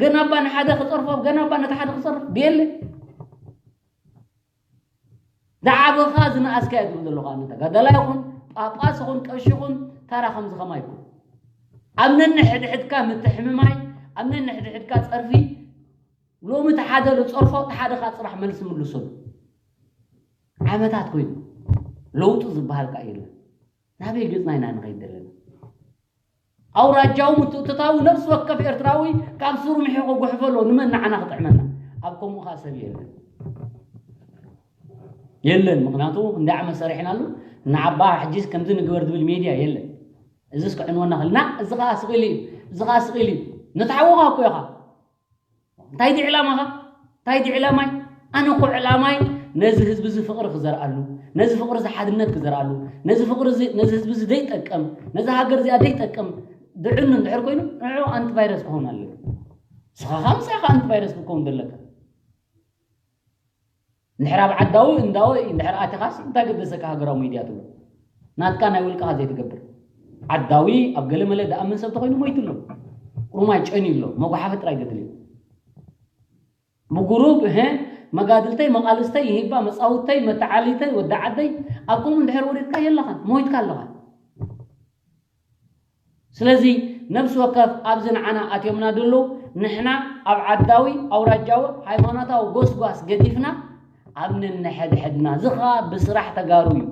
ገና እባ ንሓደ ክጸርፎ፣ ገና እባ ነቲ ሓደ ክጸርፍ። የለን። ዝዓበኻ ዝነኣስካ እየ ትብል ዘለኹ። ኣነ ተጋዳላይ ይኹን ጳጳስ ይኹን ቀሺ ይኹን ታራ ከምዚ ከማይ ይኹን ኣብ ነንሕድሕድካ ምትሕምማይ፣ ኣብ ነንሕድሕድካ ጸርፊ፣ ሎሚ እቲ ሓደ ዝጸርፎ እቲ ሓደ ኻኣ ጽባሕ መልሲ ምልሰሉ ዓመታት ኮይኑ ለውጢ ዝበሃል ከኣ የለን። ናበይ ገጽና ኢና ንኸይድ ዘለና? ኣውራጃዊ ምትእትታው ነፍሲ ወከፍ ኤርትራዊ ካብ ስሩ ምሒቑ ጉሕፎ ኣለዎ። ንመን ንዓና ክጥዕመና? ኣብ ከምኡ ኸኣ ሰብ የለን። የለን፣ ምኽንያቱ እንዳ ዓመት ሰሪሕናሉ፣ ንዓባ ሕጂስ ከምዚ ንግበር ዝብል ሜድያ የለን። እዚስ ክዕንወና ክእል፣ ና፣ እዚ ኸኣ ስቕ ኢሉ እዩ፣ እዚ ኸኣ ስቕ ኢሉ እዩ። ነቲ ሓውኻ እኮ ኢኻ። እንታይ ዲ ዕላማኻ? እንታይ ዲ ዕላማይ? ኣነ እኮ ዕላማይ ነዚ ህዝቢ እዚ ፍቕሪ ክዘርኣሉ፣ ነዚ ፍቕሪ እዚ ሓድነት ክዘርኣሉ፣ ነዚ ፍቕሪ እዚ፣ ነዚ ህዝቢ እዚ ዘይጠቅም፣ ነዚ ሃገር እዚኣ ዘይጠቅም ድዕኑ እንድሕር ኮይኑ፣ ንዕኡ ኣንቲቫይረስ ክኸውን ኣለዎ። ንስኻ ኸኣ ምሳኻ ኣንቲቫይረስ ክትከውን ዘለካ። እንድሕር ኣብ ዓዳዊ እንዳወ እንድሕር ኣቲኻስ እንታይ ገደሰካ ሃገራዊ ሚድያ ትብሎ? ናትካ ናይ ውልቅኻ ዘይትገብር። ዓዳዊ ኣብ ገለ መለ ዝኣምን ሰብ ተኾይኑ ሞይቱ ኣሎ። ቁሩማይ ጨንዩ ኣሎ። መጓሓፊ ጥራይ ገድል እዩ። ብጉሩብ፣ እህ፣ መጋድልተይ፣ መቓልስተይ፣ ይሂባ፣ መጻውተይ፣ መተዓሊተይ፣ ወዲ ዓደይ፣ ኣብ ከምኡ እንድሕር ወሪድካ የለኻን፣ ሞይትካ ኣለኻ። ስለዚ ነብሲ ወከፍ ኣብዚ ንዓና ኣትዮምና ደለዉ፣ ንሕና ኣብ ዓዳዊ፣ ኣውራጃዊ፣ ሃይማኖታዊ ጎስጓስ ገዲፍና ኣብ ነንሕድሕድና፣ እዚ ኸኣ ብስራሕ ተጋሩ እዩ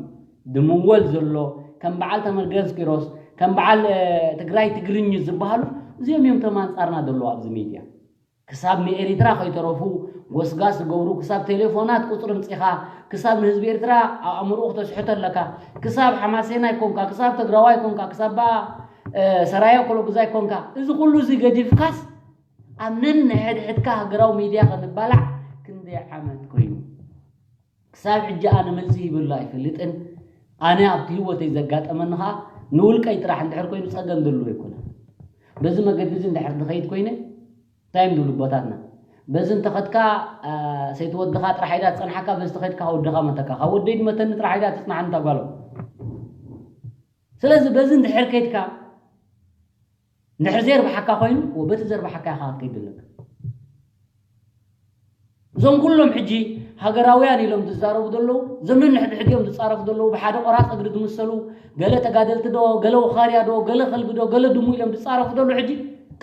ድምወል ዘሎ። ከም በዓል ተመስገን ኪሮስ፣ ከም በዓል፣ እ፣ ትግራይ ትግርኝ ዝበሃሉ እዚኦም እዮም ተም ኣንጻርና ዘለዉ ኣብዚ ሚድያ። ክሳብ ንኤሪትራ ከይተረፉ ጎስጋስ ዝገብሩ፣ ክሳብ ቴሌፎናት ቁጽሪ ምጺኻ፣ ክሳብ ንህዝቢ ኤርትራ ኣእምሮኡ ክተስሕቶ ኣለካ፣ ክሳብ ሓማሴናይ ኮንካ፣ ክሳብ ትግራዋይ ኮንካ፣ ክሳብ በኣ፣ እ፣ ሰራየ ኮሎጉዛይ ኮንካ፣ እዚ ኩሉ እዚ ገዲፍካስ ኣብ ነንሕድሕድካ ሃገራዊ ሚድያ ክንባላዕ ክንደይ ዓመት ኮይኑ? ክሳብ ሕጂ ኣነ መልሲ ሂበሉ ኣይፈልጥን። ኣነ ኣብቲ ህይወተይ ዘጋጠመኒ ኸኣ ንውልቀይ ጥራሕ እንድሕር ኮይኑ ጸገም ዘለዎ ኣይኮነን። በዚ መገዲ እዚ እንድሕር ዝኸይድ ኮይነ እንታይ እዮም ዝብሉ ኣቦታትና? በዚ እንተኸድካ፣ አ፣ ሰይቲ ወድኻ ጥራሕ ኢዳ ትጸንሓካ፣ በዚ ተኸድካ ካብ ወድኻ መተካ። ካብ ወደይ ዝመተኒ ጥራሕ ኢዳ ትጽናሓኒ እታ ጓሎም። ስለዚ በዚ እንድሕር ከይድካ፣ እንድሕር ዘየርብሓካ ኮይኑ፣ ወ-፣ በቲ ዘርብሓካ ኢኻ ክትከይድ ዘለካ። እዞም ኩሎም ሕጂ ሃገራውያን ኢሎም ዝዛረቡ ዘለዉ፣ እዞም ነንሕድሕድ እዮም ዝጻረፉ ዘለዉ፣ ብሓደ ቆራጽ እግሪ ዝምሰሉ፣ ገለ ተጋደልቲ ዶ፣ ገለ ወኻርያ ዶ፣ ገለ ከልቢ ዶ፣ ገለ ድሙ ኢሎም ዝጻረፉ ዘለዉ ሕጂ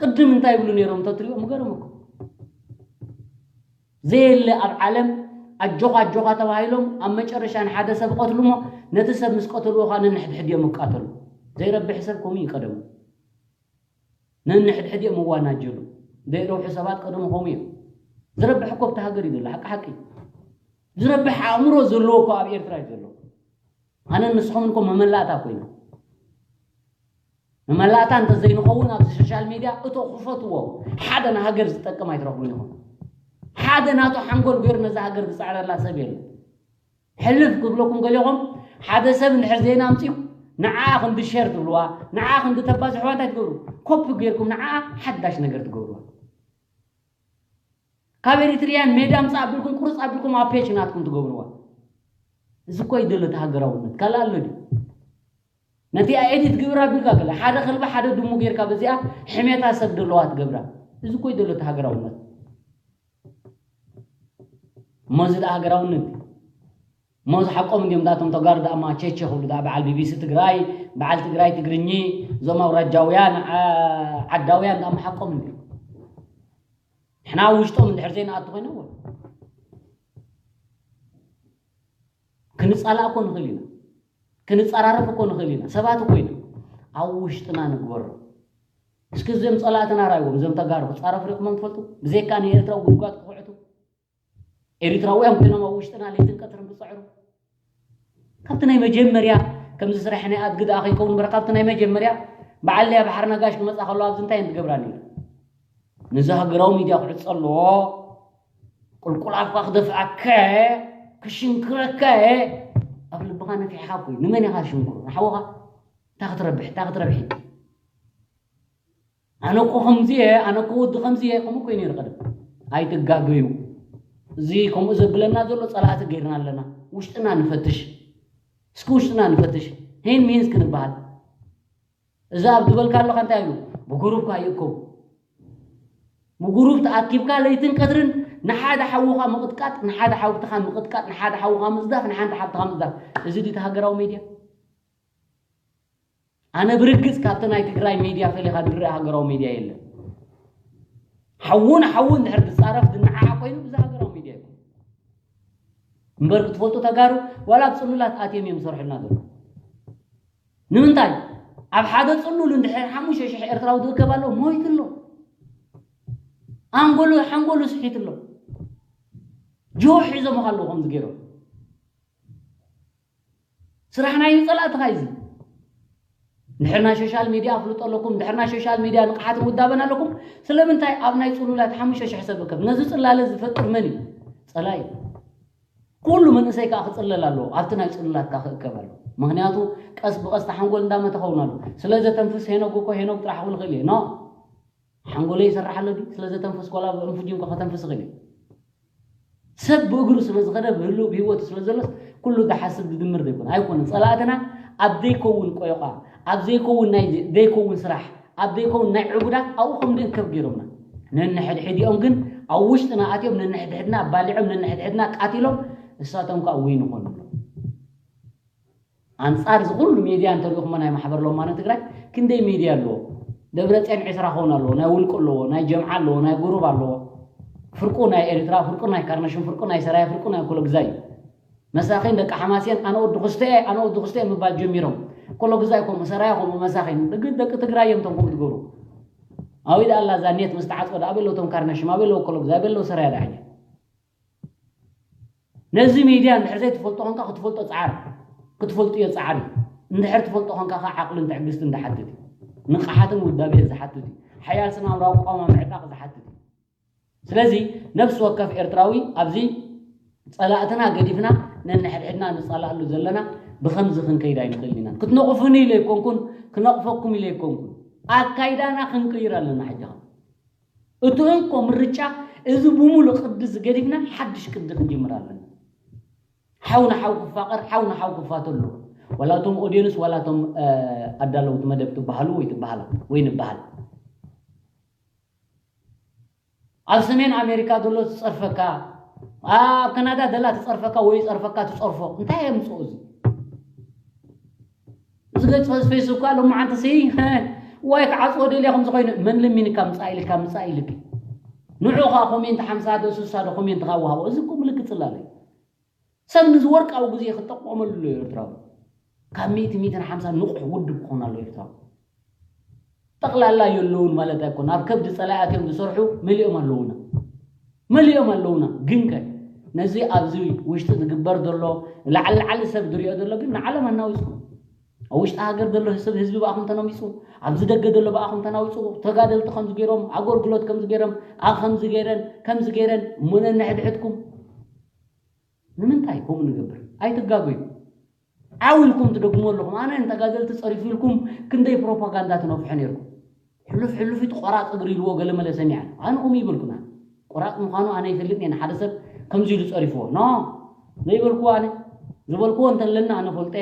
ቅድም እንታይ ይብሉ ነይሮም እንተትሪኦ ምገረመኩም። ዘየለ ኣብ ዓለም ኣጆኻ ኣጆኻ ተባሂሎም ኣብ መጨረሻ ንሓደ ሰብ ይቐትሉ እሞ ነቲ ሰብ ምስ ቀተልዎ ኸኣ ነንሕድሕድ እዮም ይቃተሉ። ዘይረብሕ ሰብ ከምኡ እዩ ቀደሙ። ነንሕድሕድ እዮም ይዋናጀሉ። ዘይረብሑ ሰባት ቀደሙ ከምኡ እዮም። ዝረብሕ እኮ ኣብቲ ሃገር እዩ ዘሎ፣ ሓቂ ሓቂ። ዝረብሕ ኣእምሮ ዘለዎ እኮ ኣብ ኤርትራ እዩ ዘሎ። ኣነን ንስኹምን እኮ መመላእታ ኮይና። መመላእታ እንተዘይንኸውን ኣብዚ ሶሻል ሚድያ እቶ ክፈትዎ ሓደ ንሃገር ዝጠቅም ኣይትረኽቡን ኢኹም። ሓደ ናቱ ሓንጎል ገይሩ ነዛ ሃገር ዝፀዕረላ ሰብ የለን። ሕልፍ ክብለኩም ገሊኹም ሓደ ሰብ እንድሕር ዜና ኣምፅኡ ንዓ ክንዲ ሸር ትብልዋ፣ ንዓ ክንዲ ተባዝሕዋ እንታይ ትገብሩ? ኮፒ ገይርኩም ንዓ ሓዳሽ ነገር ትገብርዋ። ካብ ኤሪትሪያን ሜዳ ኣምፃ ኣቢልኩም ቁርፅ ኣቢልኩም ኣብ ፔጅ ናትኩም ትገብርዋ። እዚ እኮ ይደሎ እቲ ሃገራውነት ካልእ ኣሎ ድዩ? ነቲ ኤዲት ግብር ኣቢልካ ገለ ሓደ ከልቢ ሓደ ድሙ ጌርካ በዚኣ ሕሜታ ሰብ ደለዋ ትገብራ። እዚ እኮ ይደሎ እቲ ሃገራውነት። እሞ እዚ ደኣ ሃገራውነት እሞ ዝሓቆም እንዲዮም ዳቶም ተጋሩ ዳማ ቸቸ ክብሉ ዳ በዓል ቢቢሲ ትግራይ በዓል ትግራይ ትግርኚ እዞም ኣውራጃውያን ዓ- ዓዳውያን ዳማ ሓቆም እንዲዮም። ንሕና ኣብ ውሽጦም እንድሕር ዘይንኣቱ ኮይና እወ ክንፃላእ እኮ ንኽእል ኢና፣ ክንፀራረፍ እኮ ንኽእል ኢና። ሰባት እኮ ኢና ኣብ ውሽጥና ንግበሮ። እስኪ እዞም ፀላእትና ራይዎም እዞም ተጋሩ ክፃረፉ ሪእኩሞም ትፈልጡ? ብዘይካ ንኤርትራዊ ጉድጓድ ክኹዕቱ ኤሪትራውያን ኮይኖም ኣብ ውሽጥና ለይትን ቀትርን ክፅዕሩ ካብቲ ናይ መጀመርያ ከምዚ ስራሕ ናይ ኣድጊ ደኣ ከይከውን እምበር ካብቲ ናይ መጀመርያ በዓል ያ ባሕሪ ነጋሽ ክመፃ ከለዋ ኣብዚ እንታይ እየን ትገብራ ነይሩ? ነዚ ሃገራዊ ሚድያ ክዕፀ ኣለዎ። ቁልቁል ኣፍካ ክደፍኣካ እየ፣ ክሽንክረካ እየ። ኣብ ልብኻ ነፊሕኻ እኮ እዩ። ንመን ኢኻ ትሽንክሮ? ንሓውኻ? እንታይ ክትረብሕ? እንታይ ክትረብሒ? ኣነ እኮ ከምዚ እየ፣ ኣነ እኮ ወዲ ከምዚ እየ፣ ከምኡ እኮ እዩ ነይሩ ቀደም። ኣይትጋገዩ። እዚ ከምኡ ዘብለና ዘሎ ፀላእቲ ገይርና ኣለና። ውሽጥና ንፈትሽ። እስኪ ውሽጥና ንፈትሽ። ሄን ሚንስ ክንበሃል። እዚ ኣብ ዝበልካ ኣለኻ እንታይ ኢሉ? ብጉሩፕ ካይእከቡ። ብጉሩፕ ተኣኪብካ ለይትን ቀትርን ንሓደ ሓውኻ ምቕጥቃጥ፣ ንሓደ ሓውትኻ ምቕጥቃጥ፣ ንሓደ ሓውኻ ምጽዳፍ፣ ንሓንቲ ሓብትኻ ምጽዳፍ። እዚ ድዩ እቲ ሃገራዊ ሜድያ? ኣነ ብርግጽ ካብቲ ናይ ትግራይ ሜድያ ፈሊኻ ዝረኣ ሃገራዊ ሜድያ የለን። ሓውን ሓውን ድሕር ዝጻረፍ ዝነዓዓ ኮይኑ እዚ ሃገራዊ ሜድያ ይኮን። እምበር ክትፈልጡ ተጋሩ ዋላ ኣብ ጽሉላት ኣትዮም እዮም ዝሰርሑልና ዘለዉ። ንምንታይ ኣብ ሓደ ጽሉል እንድሕር ሓሙሽተ ሽሕ ኤርትራዊ ዝእከብ ኣሎ ሞይቱ ኣሎ። ኣንጎሉ ሓንጎሉ ስሒቱ ኣሎ። ጆ ሒዞም ኣለዉ ከምዚ ገይሮም። ስራሕና እዩ ጸላእትኻ እዩ። ድሕር ናይ ሶሻል ሚድያ ኣፍልጦ ኣለኩም፣ ድሕር ናይ ሶሻል ሚድያ ንቕሓትን ውዳበን ኣለኩም። ስለምንታይ ኣብ ናይ ጽሉላት ሓሙሽተ ሽሕ ሰብ እከብ ነዚ ጽላለ ዝፈጥር መን እዩ? ጸላኢ። ኩሉ መንእሰይ ከዓ ክጽለል ኣለዎ፣ ኣብቲ ናይ ጽሉላት ከዓ ክእከብ ኣለዎ። ምክንያቱ ቀስ ብቐስ ተሓንጎል እንዳመተ ኸውን ኣሎ። ስለ ዘተንፍስ ሄኖግ እኮ ሄኖግ ጥራሕ ክብል ክእል እየ። ኖ ሓንጎለይ ይሰርሕ ኣሎ ድዩ? ስለ ዘተንፍስ ኮላ ብእንፉጂን ኮ ከተንፍስ ክእል እየ። ሰብ ብእግሩ ስለ ዝኸደ ብህልው ብህይወቱ ስለ ዘሎስ ኩሉ ዝሓስብ ዝድምር ዘይኮነ ኣይኮነን። ጸላእትና ኣብ ዘይከውን ቆይቋ ኣብ ዘይከውን ናይ ዘይከውን ስራሕ ኣብ ዘይከውን ናይ ዕቡዳት ኣብኡ ከም ዝእከብ ገይሮምና። ነንሕድሕዲኦም ግን ኣብ ውሽጥና ኣትዮም ነንሕድሕድና ኣባሊዖም ነንሕድሕድና ቃቲሎም እሳቶም ከዓ ዊን ይኾኑ ኣለዉ። ኣንፃር እዚ ኩሉ ሜድያ እንተሪእኹሞ ናይ ማሕበር ሎማነ ትግራይ ክንደይ ሜድያ ኣለዎ? ደብረፅዮን ዕስራ ክኸውን ኣለዎ፣ ናይ ውልቂ ኣለዎ፣ ናይ ጀምዓ ኣለዎ፣ ናይ ጉሩብ ኣለዎ። ፍርቁ ናይ ኤርትራ፣ ፍርቁ ናይ ካርነሽም፣ ፍርቁ ናይ ሰራየ፣ ፍርቁ ናይ ኮሎግዛይ እዩ። መሳኺን ደቂ ሓማሴን ኣነ ወዲ ክስተ እየ፣ ኣነ ወዲ ክስተ እየ ምባል ጀሚሮም። ኮሎግዛይ ከምኡ፣ ሰራየ ከምኡ፣ መሳኺን ግን ደቂ ትግራይ እዮም እቶም ከምኡ ዝገብሩ። ኣበይ ደኣ ኣላ እዛ ኔት ምስ ተዓፅወ ደኣ ኣበይ ኣለዉ እቶም ካርነሽም፣ ኣበይ ኣለዉ ኮሎግዛይ፣ ኣበይ ኣለዉ ሰራየ ደኣ ሕጂ? ነዚ ሚድያ እንድሕር ዘይትፈልጦ ኮንካ ክትፈልጦ ፃዓር ክትፈልጥዮ ፃዓር እዩ። እንድሕር ትፈልጦ ኮንካ ከዓ ዓቕልን ትዕግስትን ዝሓትት እዩ። ንቕሓትን ውዳቤን ዝሓትት እዩ። ሓያል ስነ ኣእምራዊ ቋማ ምዕጣቕ ዝሓትት እዩ። ስለዚ ነፍሲ ወከፍ ኤርትራዊ ኣብዚ ፀላእትና ገዲፍና ነንሕድሕድና ንፃላእሉ ዘለና ብኸምዚ ክንከይድ ኣይንኽእልን ኢና። ክትነቕፉኒ ኢለ ኣይኮንኩን ክነቕፈኩም ኢለ ኣይኮንኩን ኣካይዳና ክንቅይር ኣለና ሕጂ እቲ እንኮ ምርጫ እዚ ብምሉእ ቅዲ ዝገዲፍና ሓድሽ ቅዲ ክንጅምር ኣለና። ሓው ንሓው ክፋቐር ሓው ንሓው ክፋተሎ ዋላ እቶም ኦድየንስ ዋላ እቶም ኣዳለውቲ መደብ ትበሃሉ ወይ ትበሃላ ወይ ንበሃል ኣብ ሰሜን ኣሜሪካ ዘሎ ትፀርፈካ ኣብ ካናዳ ደላ ትፀርፈካ ወይ ፀርፈካ ትፀርፎ እንታይ የምፅኦ እዚ እዚ ገጽ ፌስቡክ ኣሎ መዓንተ ሲ ዋይ ክዓጽዎ ደልያ ከም ዝኾይኑ መን ለሚንካ ምጻእ ኢልካ ምጻእ ኢልክ ንዑ ኸዓ ኮሜንት ሓምሳ ዶ ስሳ ዶ ኮሜንት ኸዓ ወሃቦ እዚ እኮ ምልክት ጽላለ ሰብ ንዚ ወርቃዊ ግዜ ክጠቀመሉ ኣሎ ኤርትራዊ ካብ ሚእቲ ሚእትን ሓምሳ ንቑሕ ውድብ ክኾን ኣሎ ኤርትራዊ ጠቕላላ የለውን ማለት ኣይኮን ኣብ ከብዲ ጸላኢ ኣትዮም ዝሰርሑ መሊኦም ኣለውና መሊኦም ኣለውና ግንከ ነዚ ኣብዚ ውሽጢ ዝግበር ዘሎ ላዕሊ ላዕሊ ሰብ ዝሪኦ ዘሎ ግን ንዓለም ኣናዊፅኩም ኣብ ውሽጢ ሃገር ዘሎ ሰብ ህዝቢ ብኣኹም ተነሚፁ፣ ኣብዚ ደገ ዘሎ ብኣኹም ተናዊፁ፣ ተጋደልቲ ከምዚ ገይሮም፣ ኣገልግሎት ከምዚ ገይሮም፣ ኣብ ከምዚ ገይረን ከምዚ ገይረን እሞ ነንሕድሕድኩም ንምንታይ ከምኡ ንገብር? ኣይትጋገዩ። ዓው ኢልኩም ትደግሙ ኣለኹም። ኣነ ንተጋደልቲ ፀሪፉ ኢልኩም ክንደይ ፕሮፓጋንዳ ትነፍሑ ነይርኩም። ሕሉፍ ሕሉፊት ቆራፅ እግሪ ኢልዎ ገለ መለ ሰሚዐ። ኣነ ከምኡ ይበልኩና። ቆራፅ ምዃኑ ኣነ ይፈልጥ እየ። ንሓደ ሰብ ከምዚ ኢሉ ፀሪፍዎ ኖ ዘይበልኩዎ ኣነ ዝበልኩዎ እንተለና ኣነ ፈልጠ።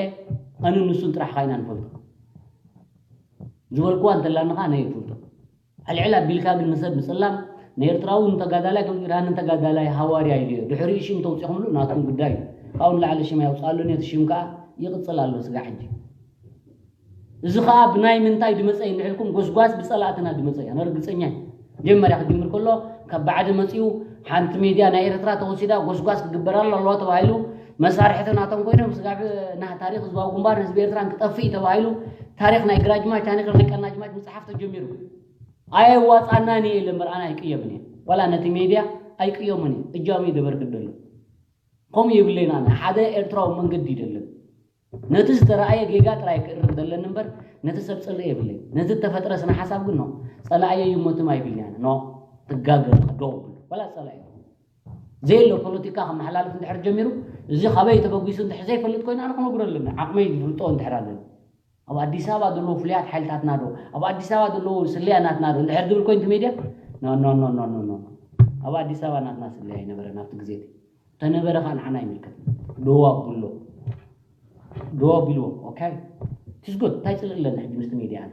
ኣነ ንሱን ጥራሕ ኻይና ንፈልጦ። ዝበልኩዋ እንተላንኻ ኣነ ይፈልጦ። ሕልሕል ኣቢልካ ግን ንሰብ ምፅላም ንኤርትራዊ ንተጋዳላይ ከም ኢራን ንተጋዳላይ ሃዋርያ ኢሉ እዩ። ድሕሪ ሽም ተውፂኹምሉ ናትኩም ጉዳይ እዩ። ካብኡ ንላዕሊ ሽም ኣይውፅኣሉን እቲ ሽም ከዓ ይቕፅል ኣሎ ስጋ ሕጂ። እዚ ከዓ ብናይ ምንታይ ድመፀ እዩ ንዕልኩም ጎስጓስ ብፀላእትና ድመፀ እዩ። ኣነ ርግፀኛ እየ። መጀመርያ ክጅምር ከሎ ካብ ባዕዲ መፂኡ ሓንቲ ሜድያ ናይ ኤርትራ ተወሲዳ ጎስጓስ ክግበራሉ ኣለዋ ተባሂሉ መሳርሕቲ ናቶም ኮይኖም ስጋብ ና ታሪክ ህዝባዊ ግንባር ህዝቢ ኤርትራን ክጠፍእ እዩ ተባሂሉ ታሪክ ናይ ግራጅማች ታሪክ ናይ ቀናጅማች ምፅሓፍ ተጀሚሩ። ኣየዋፃናን እየ ኢለ እምበር ኣነ ኣይቅየምን እየ። ዋላ ነቲ ሜድያ ኣይቅየሙን እየ። እጃሙ እዩ ደበርክት ደሎ። ከምኡ የብለይን። ኣነ ሓደ ኤርትራዊ መንገዲ ይደልን። ነቲ ዝተረኣየ ጌጋ ጥራይ ክእርም ዘለኒ እምበር ነቲ ሰብ ጽልእ የብለይ። ነቲ እተፈጥረ ስነ ሓሳብ ግን ኖ ጸላእየ እዩ እሞ ትም ኣይብልን እየ። ኖ ትጋገ ዶ ብሎ ወላ ጸላእየ ዘየሎ ፖለቲካ ከመሓላልፍ እንድሕር ጀሚሩ እዚ ካበይ ተበጊሱ እንድሕር ዘይፈልጥ ኮይኑ ኣነ ክነግሮ ኣለኒ። ዓቕመይ ዝፍልጦ እንድሕር ኣለኒ። ኣብ ኣዲስ ኣበባ ዘለዉ ፍሉያት ሓይልታትና ዶ ኣብ ኣዲስ ኣበባ ዘለዉ ስለያ ናትና ዶ እንድሕር ዝብል ኮይኑ እቲ ሜድያ ኖ ኖ ኖ ኖ ኖ ኖ ኣብ ኣዲስ ኣበባ ናትና ስለያ ኣይነበረን ኣብቲ ግዜ እቲ ተነበረ ከዓ ንዓና ይምልከት። ዶ ኣብሎ ዶ ኣቢልዎ ኦኬ ትስጎት እንታይ ፅልእ ኣለና ሕጂ ምስቲ ሜድያ ኣነ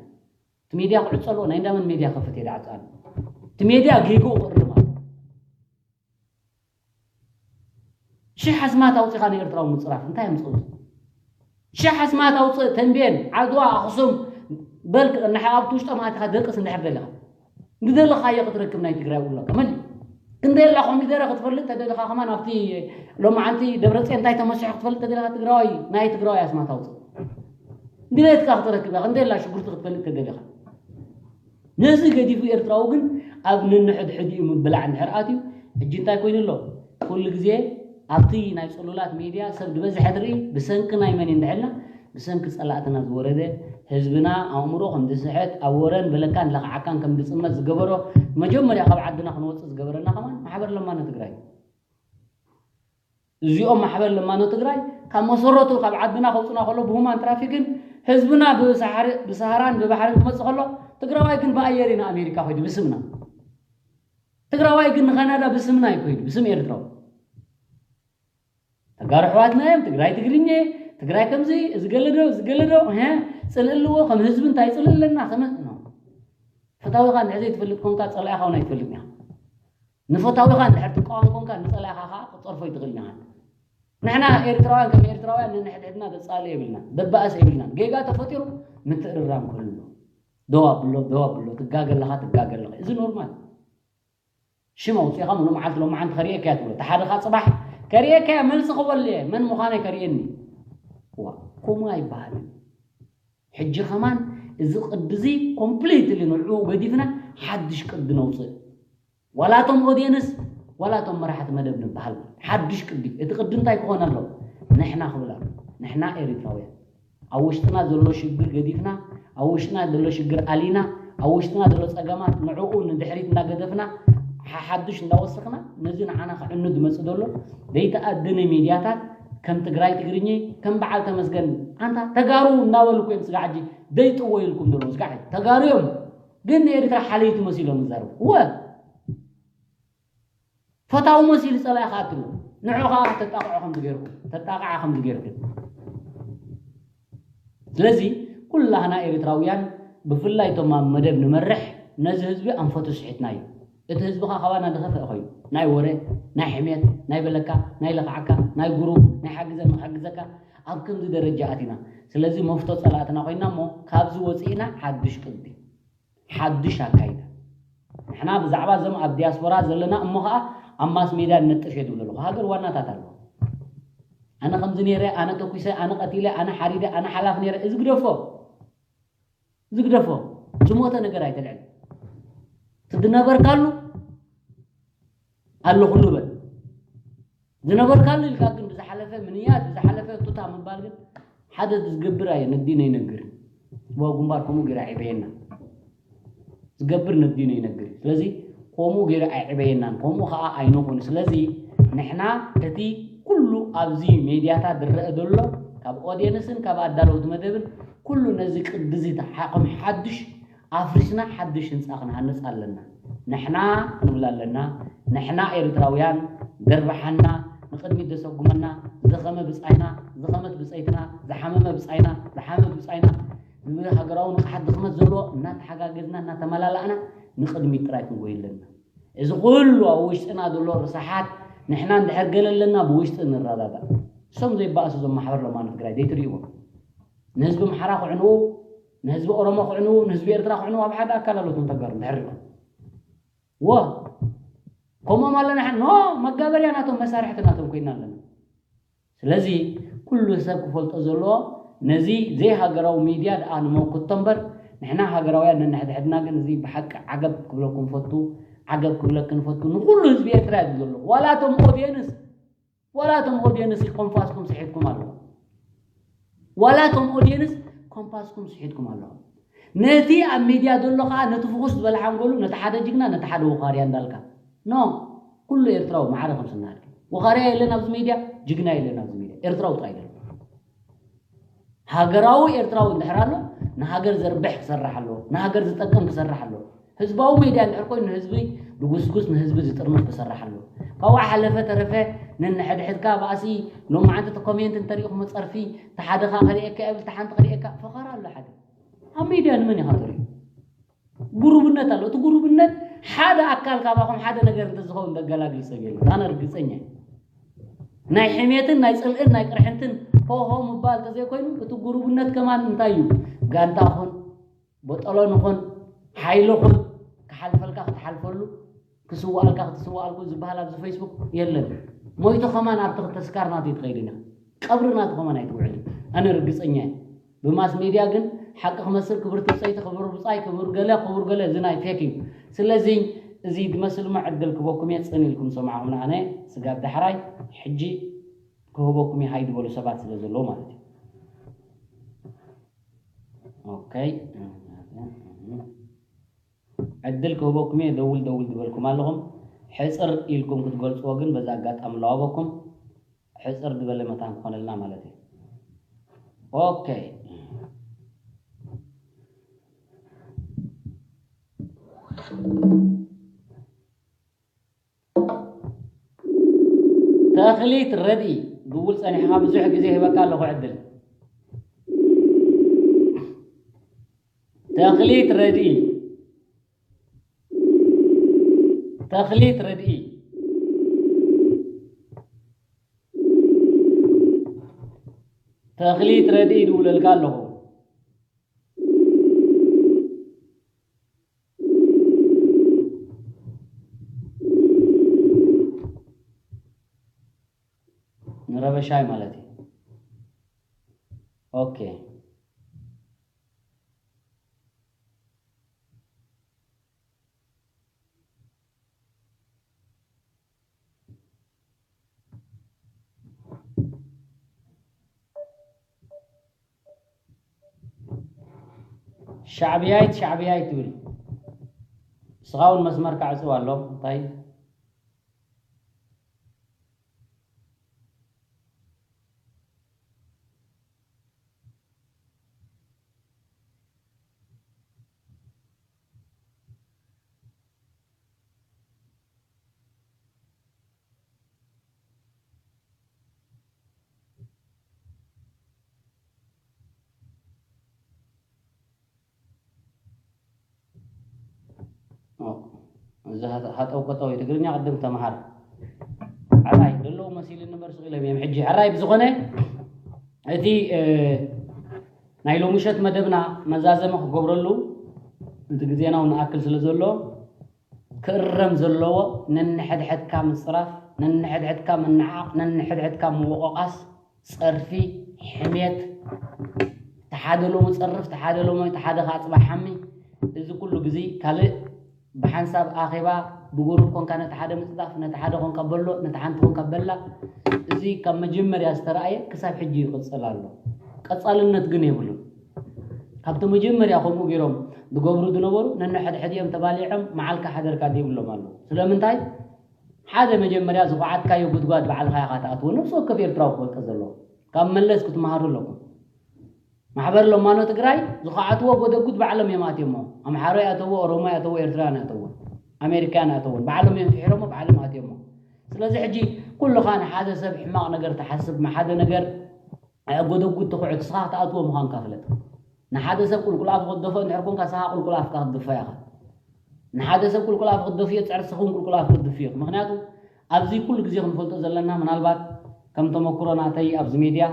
እቲ ሜድያ ክዕፀ ኣለዎ ናይ እንዳመን ሜድያ ከፍት እየ ዳዕፃ እቲ ሜድያ ጌግኡ ክእርም ኣሎ ሽሕ ኣስማት ኣውፂኻ ንኤርትራዊ ምፅራፍ እንታይ ኣምፅኡ ሽሕ ኣስማት ኣውፅእ ተንቤን ዓድዋ ኣክሱም በል ንሓ ኣብቲ ውሽጦም ኣቲኻ ደቅስ እንድሕር ደለኻ ንደለኻዮ ክትረክብ ናይ ትግራይ ውሎ ከመል ክንደየላ ኮሚደረ ክትፈልጥ ተደለኻ ከማን ኣብቲ ሎማዓንቲ ደብረፅዮን እንታይ ተመሲሑ ክትፈልጥ ተደለኻ ትግራዋይ ናይ ትግራዋይ ኣስማት ኣውፅእ ድሌትካ ክትረክብ እያ ክንደየላ ሽጉርቲ ክትፈልጥ ተደለኻ ነዚ ገዲፉ ኤርትራዊ ግን ኣብ ነንሕድሕዲኡ ምብላዕ እንድሕር ኣትዩ ሕጂ እንታይ ኮይኑ ኣሎ ኩሉ ግዜ ኣብቲ ናይ ጽሉላት ሜድያ ሰብ ዝበዝሐ ትርኢ ብሰንኪ ናይ መን እንድሕልና ብሰንኪ ጸላእትና ዝወረደ ህዝብና ኣእምሮ ከም ዝስሕት ኣብ ወረን በለካን ለኽዓካን ከም ዝጽመት ዝገበሮ መጀመርያ ካብ ዓድና ክንወጽእ ዝገበረና ከማን ማሕበር ለማኖ ትግራይ እዚኦም ማሕበር ለማኖ ትግራይ ካብ መሰረቱ ካብ ዓድና ከውፅና ከሎ ብሁማን ትራፊክን ህዝብና ብሰሃራን ብባሕርን ክመፅእ ከሎ ትግራዋይ ግን ብኣየር ኢና ኣሜሪካ ኮይዱ ብስምና ትግራዋይ ግን ንካናዳ ብስምና እዩ ኮይኑ ብስም ኤርትራዊ ተጋሩ ኣሕዋትና እዮም ትግራይ ትግርኛ ትግራይ ከምዚ እዚ ገለዶ እዚ ገለዶ ፅልእ ኣለዎ ከም ህዝቢ እንታይ ፅልእ ኣለና ከመ ፈታዊኻ እንድሕር ዘይትፈልጥ ኮንካ ፀላኢኻ እውን ኣይትፈልጥን ኢኻ ንፈታዊኻ እንድሕር ትቃወም ኮንካ ንፀላኢኻ ከዓ ክትፀርፎ ኣይትኽእልን ኢኻ ንሕና ኤርትራውያን ከም ኤርትራውያን ነንሕድሕድና ዘፃልእ የብልና ዘባእስ የብልና ጌጋ ተፈጢሩ ምትእርራም ክህሉ ደው ኣብሎ ደው ኣብሎ ትጋገ ኣለኻ ትጋገ ኣለኻ እዚ ኖርማል ሽም ኣውፂእኻ ሙሉ መዓልቲ ሎማዓንቲ ከርእየካ እያ ትብሎ ተሓደኻ ፅባሕ ከርእየካ እያ መልሲ ክበሉ እየ መን ምዃነይ ከርእየኒ ዋ ከምኡ ኣይበሃልን ሕጂ ከማን እዚ ቅዲ እዚ ኮምፕሊትሊ ንዕኡ ገዲፍና ሓድሽ ቅዲ ነውፅእ ዋላቶም ኦድየንስ ዋላቶም መራሕቲ መደብ ንበሃል ሓድሽ ቅዲ እቲ ቅዲ እንታይ ክኾን ኣሎ ንሕና ክብል ኣሎ ንሕና ኤሪትራውያን ኣብ ውሽጥና ዘሎ ሽግር ገዲፍና ኣብ ውሽጥና ዘሎ ሽግር ኣሊና ኣብ ውሽጥና ዘሎ ፀገማት ንዕኡ ንድሕሪት እናገደፍና ሓሓዱሽ እንዳወሰኽና ነዚ ንዓና ክዕኑ ዝመፅእ ዘሎ ዘይተኣደነ ሚድያታት ከም ትግራይ ትግርኛ ከም በዓል ተመስገን ኣንታ ተጋሩ እናበሉ እኮ እዮም ስጋ ሕጂ ደይጥዎ ኢልኩም ዘለዉ ስጋ ሕጂ ተጋሩ እዮም ግን ንኤርትራ ሓለይቲ መሲሎም ይዛረቡ እወ ፈታዊ መሲሉ ጸላኢ ከኣ ትብሎ ንዑ ከኣ ተጣቕዖ ከም ዝገርኩ ተጣቕዓ ከም ዝገርኩ ስለዚ ኩላህና ኤርትራውያን ብፍላይ እቶም ኣብ መደብ ንመርሕ ነዚ ህዝቢ ኣንፈቱ ስሒትናዮ እቲ ህዝብኻ ካባና ዝኸፍአ ኮይኑ ናይ ወረ ናይ ሕሜት ናይ በለካ ናይ ለኽዓካ ናይ ጉሩ ናይ ሓግዘኒ ክሕግዘካ ኣብ ከምዚ ደረጃ ኣቲና ስለዚ መፍቶ ጸላእትና ኮይና እሞ ካብዚ ወፂእና ሓዱሽ ቅዲ ሓዱሽ ኣካይዳ ንሕና ብዛዕባ እዞም ኣብ ዲያስፖራ ዘለና እሞ ከዓ ኣብ ማስ ሜድያ ንነጥፍ እየ ዝብል ኣለኹ ሃገር ዋናታት ኣለዋ ኣነ ከምዚ ነይረ ኣነ ተኩሰ ኣነ ቀቲለ ኣነ ሓሪደ ኣነ ሓላፍ ነይረ እዚ ግደፎ እዚ ግደፎ ዝሞተ ነገር ኣይተልዕል ትድነበርካሉ ኣለኹሉ በል ዝነበርካሉ ኢልካ ግን ብዝሓለፈ ምንያት ብዝሓለፈ ቱታ ምባል ግን ሓደ ዝገብር ኣየ ነዲነ ይነግር። ዋ ግንባር ከምኡ ገይሩ ኣይዕበየና። ዝገብር ነዲነ ይነግር። ስለዚ ከምኡ ገይሩ ኣይዕበየናን፣ ከምኡ ከዓ ኣይንኹን። ስለዚ ንሕና እቲ ኩሉ ኣብዚ ሜድያታት ዝረአ ዘሎ ካብ ኦድየንስን ካብ ኣዳለውቲ መደብን ኩሉ ነዚ ቅዲ እዚ ተሓ-፣ ከም ሓዱሽ ኣፍሪስና ሓድሽ ህንፃ ክንሃንፅ ኣለና። ንሕና ክንብል ኣለና። ንሕና ኤርትራውያን ደርብሓና፣ ንቕድሚት ዘሰጉመና፣ ዝኸመ ብጻይና፣ ዝኸመት ብጸይትና፣ ዝሓመመ ብጻይና፣ ዝሓመመ ብጻይና፣ ብሃገራዊ ንቕሓት ድኽመት ዘለዎ እናተሓጋገዝና፣ እናተመላላእና ንቕድሚት ጥራይ ክንጎይ ኣለና። እዚ ኩሉ ኣብ ውሽጥና ዘሎ ርሳሓት ንሕና እንድሕር ገለ ኣለና ብውሽጢ ንረዳዳእ። እሶም ዘይበኣሱ እዞም ማሕበር ለማኖ ትግራይ ዘይትርእይዎም። ንህዝቢ ኣምሓራ ክዕንዉ፣ ንህዝቢ ኦሮሞ ክዕንዉ፣ ንህዝቢ ኤርትራ ክዕንዉ ኣብ ሓደ ኣካል ኣለዎም ተጋሩ እንድሕር ሪኦም። ወ-፣ ከምኦም ኣለና ሓ-፣ ኖ፣ መጋበርያ ናቶም መሳርሕቲ ናቶም ኮይና ኣለና። ስለዚ ኩሉ ሰብ ክፈልጦ ዘለዎ ነዚ ዘይሃገራዊ ሚድያ ደኣ ንመክቶ እምበር ንሕና ሃገራውያን ነንሕድሕድና ግን እዚ ብሓቂ ዓገብ ክብለኩም ፈቱ፣ ዓገብ ክብለክን ፈቱ። ንኩሉ ህዝቢ ኤርትራ እዩ ዘሎ። ዋላ እቶም ኦድየንስ፣ ዋላ እቶም ኦድየንስ ኮምፓስኩም ስሒትኩም ኣለኹም። ዋላ እቶም ኦድየንስ ኮምፓስኩም ስሒትኩም ኣለኹም። ነቲ ኣብ ሚድያ ዘሎ ከዓ ነቲ ፍኹስ ዝበለ ሓንጎሉ ነቲ ሓደ ጅግና ነቲ ሓደ ወኻርያ እንዳልካ። ኖ፣ ኩሉ ኤርትራዊ ማዕረ ከም ስናድኪ። ወኻርያ የለን ኣብዚ ሚድያ፣ ጅግና የለን ኣብዚ ሚድያ። ኤርትራዊ ጥራይ የለን። ሃገራዊ ኤርትራዊ እንድሕር ኣሎ፣ ንሃገር ዘርብሕ ክሰርሕ ኣለዎ፣ ንሃገር ዝጠቅም ክሰርሕ ኣለዎ። ህዝባዊ ሚድያ እንድሕር ኮይኑ ንህዝቢ ዝጉስጉስ፣ ንህዝቢ ዝጥርንፍ ክሰርሕ ኣለዎ። ካብኡ ሓለፈ ተረፈ ነንሕድሕድካ ባእሲ፣ ሎማዓንቲ እቲ ኮሜንት እንተሪኢኹሞ ጸርፊ፣ እቲ ሓደ ኸኣ ክርእየካ የብል፣ እቲ ሓንቲ ክርእየካ፣ ፈኸራ ኣሎ ሓደ። ኣብ ሚድያ ንመን ኢኻ ተሪኡ? ጉሩብነት ኣሎ። እቲ ጉሩብነት ሓደ ኣካል ካባኹም ሓደ ነገር እንተዝኸውን ዘገላግል ሰብ የለን። ኣነ ርግጸኛ እየ። ናይ ሕሜትን ናይ ጽልእን ናይ ቅርሕንትን ሆሆ ምባል እንተዘይኮይኑ፣ እቲ ጉሩብነት ከማን እንታይ እዩ? ጋንታ ኹን፣ ቦጠሎን ኹን፣ ሓይሊ ኹን፣ ክሓልፈልካ ክትሓልፈሉ፣ ክስዋኣልካ ክትስዋኣልኩ ዝበሃል ኣብዚ ፌስቡክ የለን። ሞይቱ ከማን ኣብ ትኽተስካር ናቱ ትኸይድ ኢና። ቀብሪ ናቱ ከማን ኣይትውዕልን። ኣነ ርግጸኛ እየ። ብማስ ሜድያ ግን ሓቂ ክመስል ክብርቲ ብጸይቲ፣ ክቡር ብጻይ፣ ክቡር ገለ፣ ክቡር ገለ፣ እዚ ናይ ፌክ እዩ። ስለዚ እዚ ዝመስል እሞ ዕድል ክበኩም እየ፣ ጽን ኢልኩም ሰማዕኹም። ንኣነ ስጋብ ዳሕራይ ሕጂ ክህበኩም እየ፣ ሃይ ዝበሉ ሰባት ስለ ዘለዉ ማለት እዩ። ኦኬ። ዕድል ክህበኩም እየ፣ ደውል ደውል ዝበልኩም ኣለኹም። ሕጽር ኢልኩም ክትገልጽዎ ግን በዚ ኣጋጣሚ ለዋበኩም። ሕጽር ዝበለ መታን ክኾነልና ማለት እዩ። ኦኬ። ተኽሊት ረድኢ፣ ድውል ጸኒሕኻ ብዙሕ ግዜ ሂበካ ኣለኹ ዕድል። ተኽሊት ረድኢ፣ ተኽሊት ረድኢ፣ ተኽሊት ረድኢ፣ ድውለልካ ኣለኹ። ንረበሻይ ማለት እዩ። ኦኬ። ሻዕብያይት፣ ሻዕብያይት ትብል። ንስኻ እውን መስመርካ ዕጽው ኣሎ። እንታይ? ኦ፣ እዚ ሃጠ-፣ ሃጠው ቀጠው እዩ። ትግርኛ ቅድም ተምሃር። ሕራይ፣ ዘለዉ መሲሉ ንበር ስቕ ኢሎም እዮም። ሕጂ ሕራይ ብዝኾነ፣ እቲ፣ እ፣ ናይ ሎምሸት መደብና መዛዘሚ ክገብረሉ፣ እቲ ግዜና እውን ንኣክል ስለ ዘሎ፣ ክእረም ዘለዎ ነንሕድሕድካ ምጽራፍ፣ ነንሕድሕድካ ምንዓቕ፣ ነንሕድሕድካ ምውቕቓስ፣ ጸርፊ፣ ሕሜት፣ እቲ ሓደ ሎሚ ጸርፍ፣ እቲ ሓደ ሎሚ፣ እቲ ሓደ ከዓ ጽባሕ ሓሚ፣ እዚ ኩሉ ግዜ ካልእ ብሓንሳብ ኣኼባ ብጉሩብ ኮንካ ነቲ ሓደ ምጽዳፍ፣ ነቲ ሓደ ኮንካ በሎ፣ ነቲ ሓንቲ ኮንካ በላ፣ እዚ ካብ መጀመርያ ዝተረኣየ ክሳብ ሕጂ ይቕጽል ኣሎ። ቀጻልነት ግን የብሉን። ካብቲ መጀመርያ ከምኡ ገይሮም ዝገብሩ ዝነበሩ ነንሕድሕድ እዮም ተባሊዖም፣ መዓልካ ሓደርካ ዘይብሎም ኣለዉ። ስለምንታይ? ሓደ መጀመርያ ዝኹዓትካዮ ጉድጓድ ባዕልኻ ኢኻ ትኣትዎ። ነፍሲ ወከፍ ኤርትራዊ ክፈልጦ ዘለዎ። ካብ መለስ ክትመሃሩ ኣለኩም። ማሕበር ለማኖ ትግራይ ዝኸዓትዎ ጎደጉድ ባዕሎም እዮም ኣትዮሞ። ኣምሓሮ ያተዎ፣ ኦሮሞ ያተዎ፣ ኤርትራውያን ያተዎ፣ ኣሜሪካውያን ያተዎ። ባዕሎም እዮም ፍሒሮሞ፣ ባዕሎም ኣትዮሞ። ስለዚ ሕጂ ኩልኻ ንሓደ ሰብ ሕማቕ ነገር ትሓስብ፣ ንሓደ ነገር ጎደጉድ ትኹዕት፣ ንስኻ ክትኣትዎ ምዃንካ ፍለጥ። ንሓደ ሰብ ቁልቁል ኣፍ ክትደፎ እንድሕር ኮንካ፣ ንስኻ ቁልቁል ኣፍካ ክትድፎ ኢኻ። ንሓደ ሰብ ቁልቁል ኣፍ ክትደፍዮ ትጽዕር፣ ንስኹም ቁልቁል ኣፍ ክትድፍዮ። ምኽንያቱ ኣብዚ ኩሉ ግዜ ክንፈልጦ ዘለና፣ ምናልባት ከም ተመክሮ ናተይ ኣብዚ ሜድያ፣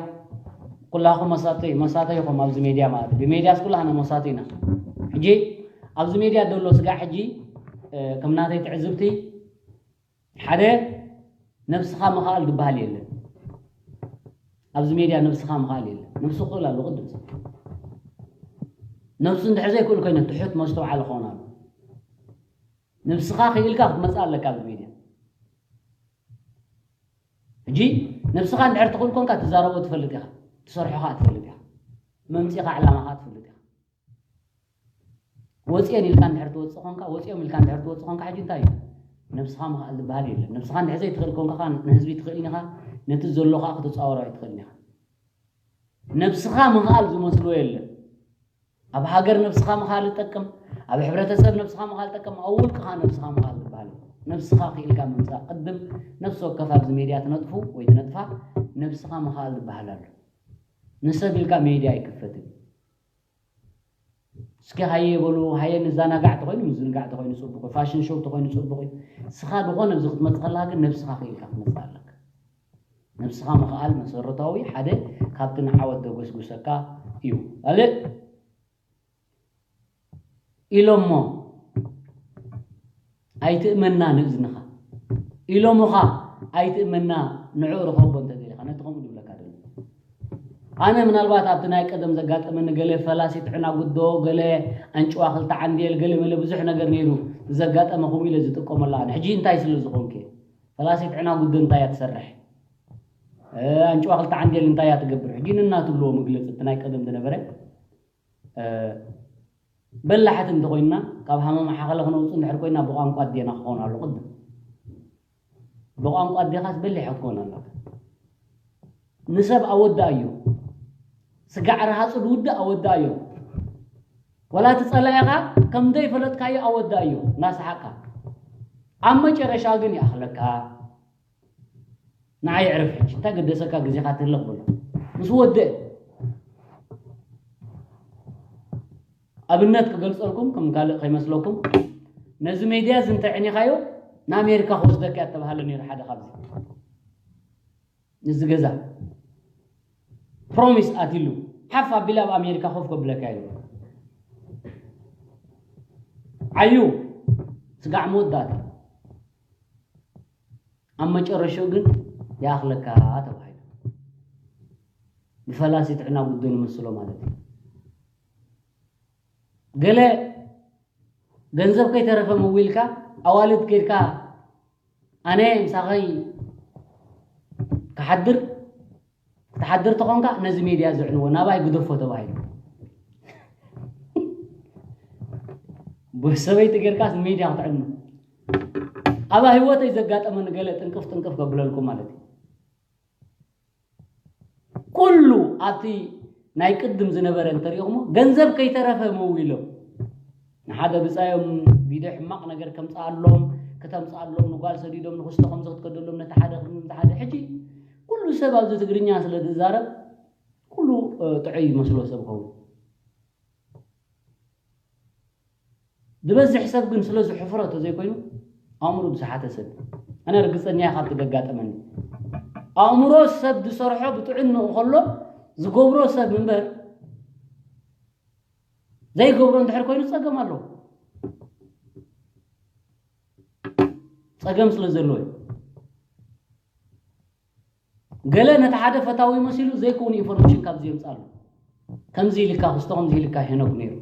ኩላኹም መሳተይ፣ መሳተይ ኢኹም ኣብዚ ሜድያ ማለት እዩ። ብሜድያስ ኩላህና መሳተይ ኢና። ሕጂ ኣብዚ ሜድያ ዘሎ ስጋዕ ሕጂ፣ እ፣ ከም ናተይ ትዕዝብቲ፣ ሓደ ነብስኻ ምኽኣል ዝበሃል የለን። ኣብዚ ሜድያ ነብስኻ ምኽኣል የለን። ነብሱ ክእል ኣሎ ቅድም ሰብ። ነብሱ እንድሕር ዘይክእል ኮይነ ትሑት መስተውዓሊ ክኸውን ኣሎ። ነብስኻ ክኢልካ ክትመጽእ ኣለካ ኣብዚ ሜድያ። ሕጂ ነብስኻ እንድሕር ትኽእል ኮንካ ትዛረቦ ትፈልጥ ኢኻ፣ ትሰርሖ ኸኣ ትፈልጥ ኢኻ፣ መምጺኻ ዕላማኻ ትፈልጥ ኢኻ። ወጽኤን ኢልካ እንድሕር ትወጽእ ኮንካ፣ ወጽኦም ኢልካ እንድሕር ትወጽእ ኮንካ፣ ሕጂ እንታይ እዩ? ነብስኻ ምኽኣል ዝበሃል የለን። ነብስኻ እንድሕር ዘይትኽእል ኮንካ ኸኣ ንህዝቢ ትኽእልን ኢኻ፣ ነቲ ዘሎ ኸኣ ክትጻወሮ ኣይትኽእልን ኢኻ። ነብስኻ ምኽኣል ዝመስሎ የለን። ኣብ ሃገር ነብስኻ ምኽኣል ይጠቅም፣ ኣብ ሕብረተሰብ ነብስኻ ምኽኣል ይጠቅም፣ ኣብ ውልቅኻ ነብስኻ ምኽኣል ዝበሃል እዩ። ነብስኻ ክኢልካ ምምጻእ ቅድም ነፍሲ ወከፍ ኣብዚ ሜድያ ትነጥፉ ወይ ትነጥፋ ነብስኻ ምኽኣል ዝበሃል ኣሎ። ንሰብ ኢልካ ሜድያ ኣይክፈትን። እስኪ ሃየ በሉ፣ ሃየ ንዘናጋዕ ተኾይኑ፣ ምዝንጋዕ ተኾይኑ ጽቡቕ እዩ፣ ፋሽን ሾው ተኾይኑ ጽቡቕ እዩ። ንስኻ ዝኾነ ኣብዚ ክትመጽእ ከለኻ ግን ነብስኻ ክኢልካ ክትመጽእ ኣለካ። ነብስኻ ምኽኣል መሰረታዊ ሓደ ካብቲ ንዓወት ዘጎስጉሰካ እዩ። ካልእ ኢሎሞ ኣይትእመና ንእዝንኻ፣ ኢሎሞኻ ኣይትእመና ንዕኡ ርኸቦ እንተ ደሊኻ፣ ነቲ ከምኡ ዝብለካ ዘሎ። ኣነ ምናልባት ኣብቲ ናይ ቀደም ዘጋጠመኒ ገለ ፈላሲት ዕናጉዶ፣ ገለ ኣንጭዋ ክልተ ዓንዴል፣ ገለ መለ ብዙሕ ነገር ነይሩ ዘጋጠመ ከምኡ ኢለ ዝጥቀመሉ ኣነ። ሕጂ እንታይ ስለ ዝኾንኩ እየ? ፈላሲት ዕናጉዶ እንታይ እያ ትሰርሕ? እ፣ ኣንጭዋ ክልተ ዓንዴል እንታይ እያ ትገብር? ሕጂ ንናቱ ኣለዎ መግለጺ፣ እቲ ናይ ቀደም ዝነበረ። እ፣ በላሕቲ እንተኾይንና፣ ካብ ሃመማ ሓኸለ ክነውጽእ እንድሕር ኮይንና፣ ብቋንቋ ኣዴና ክኸውን ኣሎ ቅድም። ብቋንቋ ኣዴኻስ በሊሕ ክትኮን ኣለካ። ንሰብ ኣወዳእዮ። ስጋዕ ረሃጹ ዝውድእ ኣወዳእዮ። ወላ እቲ ጸላኢኻ ከም ዘይፈለጥካዮ ኣወዳእዮ፣ እናሰሓቕካ። ኣብ መጨረሻ ግን ይኣኽለካ። ንዓይ ዕረፍ ሕጂ፣ እንታይ ገደሰካ ግዜኻ ትህለኽ በሎ። ምስ ወደአ። ኣብነት ክገልጸልኩም፣ ከም ካልእ ከይመስለኩም፣ ነዚ ሜድያ እዚ እንተ ዕኒኻዮ፣ ንኣሜሪካ ክወስደካ እያ እተባህለ ነይሩ ሓደ ካብዚ። እዚ ገዛ ፕሮሚስ ኣትሉ፣ ሓፍ ኣቢለ ኣብ ኣሜሪካ ኮፍ ከብለካ ኢሉ። ዓዩ፣ ስጋዕ መወዳእታ። ኣብ መጨረሻኡ ግን ይኣኽለካ ተባሂሉ። ብፈላሲት ዕናጉዶ ንመስሎ ማለት እዩ። ገለ ገንዘብ ከይተረፈ መዊልካ፣ ኣዋልድ ከይድካ፣ ኣነ ምሳኸይ ክሓድር፣ ክትሓድር ተኾንካ ነዚ ሜድያ ዘዕንዎ፣ ናባይ ግደፎ ተባሂሉ። ብሰበይቲ ጌርካስ ሜድያ ክትዕኑ። ኣብ ህይወተይ ዘጋጠመኒ ገለ ጥንቅፍ ጥንቅፍ ከብለልኩም ማለት እዩ። ኩሉ ኣብቲ ናይ ቅድም ዝነበረ እንተሪእኹሞ፣ ገንዘብ ከይተረፈ መዊሎም። ንሓደ ብጻዮም ቪድዮ ሕማቕ ነገር ከምጽኣሎም፣ ከተምጽኣሎም፣ ንጓል ሰዲዶም፣ ንኽስቶ ከምዚ ክትከደሎም፣ ነቲ ሓደ ክምዚ፣ ነቲ ሓደ። ሕጂ ኩሉ ሰብ ኣብዚ ትግርኛ ስለ ዝዛረብ፣ ኩሉ፣ እ፣ ጥዑይ ይመስሎ ሰብ ኸውን። ዝበዝሕ ሰብ ግን ስለ ዝሕፍሮ ተዘይኮይኑ፣ ኣእምሮ ዝሰሓተ ሰብ። ኣነ ርግጸኛ እየ ካብቲ ዘጋጠመኒ። ኣእምሮ ሰብ ዝሰርሖ ብጥዕንኡ ከሎ ዝገብሮ ሰብ እምበር፣ ዘይገብሮ እንድሕር ኮይኑ ጸገም ኣለዎ። ጸገም ስለ ዘለዎ እዩ። ገለ ነቲ ሓደ ፈታዊ መሲሉ ዘይከውን ኢንፎርሜሽን ካብዚ የምጻሉ። ከምዚ ኢልካ ክስቶ፣ ከምዚ ኢልካ ሄኖክ ነይሩ።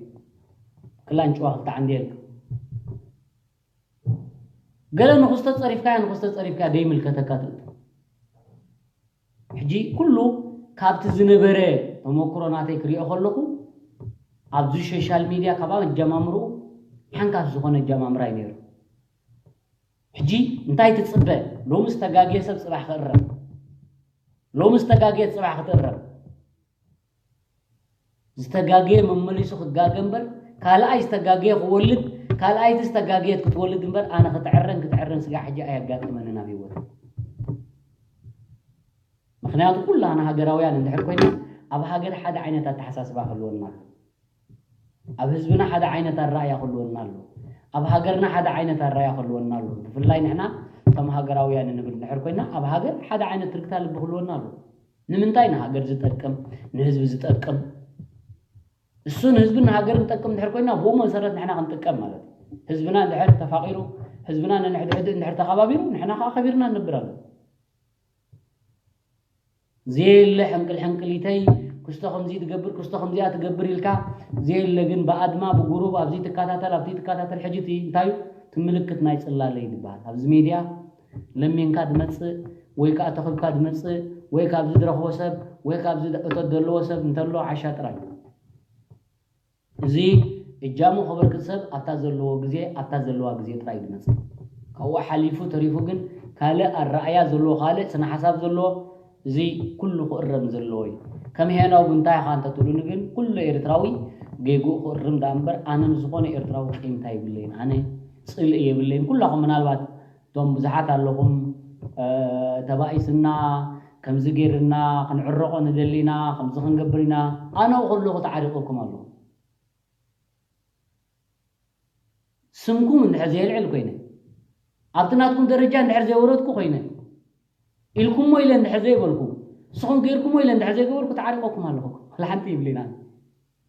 ክላን ጭዋ ክልተ ዓንዲ የልካ። ገለ ንክስቶ ጸሪፍካያ፣ ንክስቶ ጸሪፍካያ፣ ደይምልከተካ ትእቱ። ሕጂ ኩሉ ካብቲ ዝነበረ ተመክሮ ናተይ ክሪኦ ከለኹ ኣብዚ ሶሻል ሚድያ ካብ ኣጀማምርኡ ሓንካስ ዝኾነ ኣጀማምራ እዩ ነይሩ። ሕጂ እንታይ ትጽበ? ሎሚ ዝተጋግየ ሰብ ጽባሕ ክእረም፣ ሎሚ ዝተጋግየ ጽባሕ ክትእረም። ዝተጋግየ መመሊሱ ክጋገ እምበር ካልኣይ ዝተጋግየ ክወልድ፣ ካልኣይቲ ዝተጋግየት ክትወልድ እምበር ኣነ ክትዕረን ክትዕረን ስጋ ሕጂ ኣየጋጥመንን ኣብ ህይወት። ምክንያቱ ኩላና ሃገራውያን እንድሕር ኮይና ኣብ ሃገር ሓደ ዓይነት ኣተሓሳስባ ክህልወና ኣሎ። ኣብ ህዝብና ሓደ ዓይነት ኣረኣያ ክህልወና ኣሎ። ኣብ ሃገርና ሓደ ዓይነት ኣረኣያ ክህልወና ኣሎ። ብፍላይ ንሕና ከም ሃገራውያን እንብል እንድሕር ኮይና ኣብ ሃገር ሓደ ዓይነት ትርክታ ልቢ ክህልወና ኣሎ። ንምንታይ ንሃገር ዝጠቅም ንህዝቢ ዝጠቅም እሱ ንህዝብን ንሃገርን ዝጠቅም እንድሕር ኮይና ብኡ መሰረት ንሕና ክንጥቀም ማለት እዩ። ህዝብና እንድሕር ተፋቂሩ ህዝብና ንንሕድሕድ እንድሕር ተኸባቢሩ ንሕና ከዓ ከቢርና ንነብር ኣሎ። ዘየለ ሕንቅል ሕንቅሊተይ ክስቶ ከምዚ ትገብር ክስቶ ከምዚኣ ትገብር ኢልካ ዘየለ ግን ብኣድማ ብጉሩብ ኣብዚ ትከታተል ኣብቲ ትከታተል ሕጂ እቲ እንታይ እዩ እቲ ምልክት ናይ ፅላለይ ዝበሃል ኣብዚ ሜድያ ለሚንካ ድመፅእ ወይ ከዓ ተኽብካ ድመፅእ ወይ ካብዚ ድረኽቦ ሰብ ወይ ካብዚ እቶት ዘለዎ ሰብ እንተሎ ዓሻ ጥራይ እዚ እጃሙ ከበርክት ሰብ ኣብታ ዘለዎ ግዜ ኣብታ ዘለዋ ግዜ ጥራይ ድመጽእ ካብኡ ሓሊፉ ተሪፉ ግን ካልእ ኣረኣያ ዘለዎ ካልእ ስነ ሓሳብ ዘለዎ እዚ ኩሉ ክእረም ዘለዎ እዩ ከም ሄኖግ እንታይ ኢኻ እንተትብሉኒ ግን ኩሉ ኤርትራዊ ጌግኡ ክእርም ደኣ እምበር ኣነ ንዝኾነ ኤርትራዊ ቂምታ የብለይን ኣነ ጽልኢ የብለይን ኩላኹም ምናልባት እቶም ብዙሓት ኣለኹም ተባኢስና ከምዚ ገይርና ክንዕረቆ ንደሊና ከምዚ ክንገብር ኢና ኣነ ከለኹ ተዓሪቆኩም ኣለኹ ስምኩም እንድሕር ዘየልዕል ኮይነ ኣብቲ ናትኩም ደረጃ እንድሕር ዘይወረድኩ ኮይነ ኢልኩሞ ኢለ እንድሕር ዘይበልኩ ንስኹም ገይርኩሞ ኢለ እንድሕር ዘይገበርኩ ተዓሪቆኩም ኣለኹ ሓንቲ ይብልና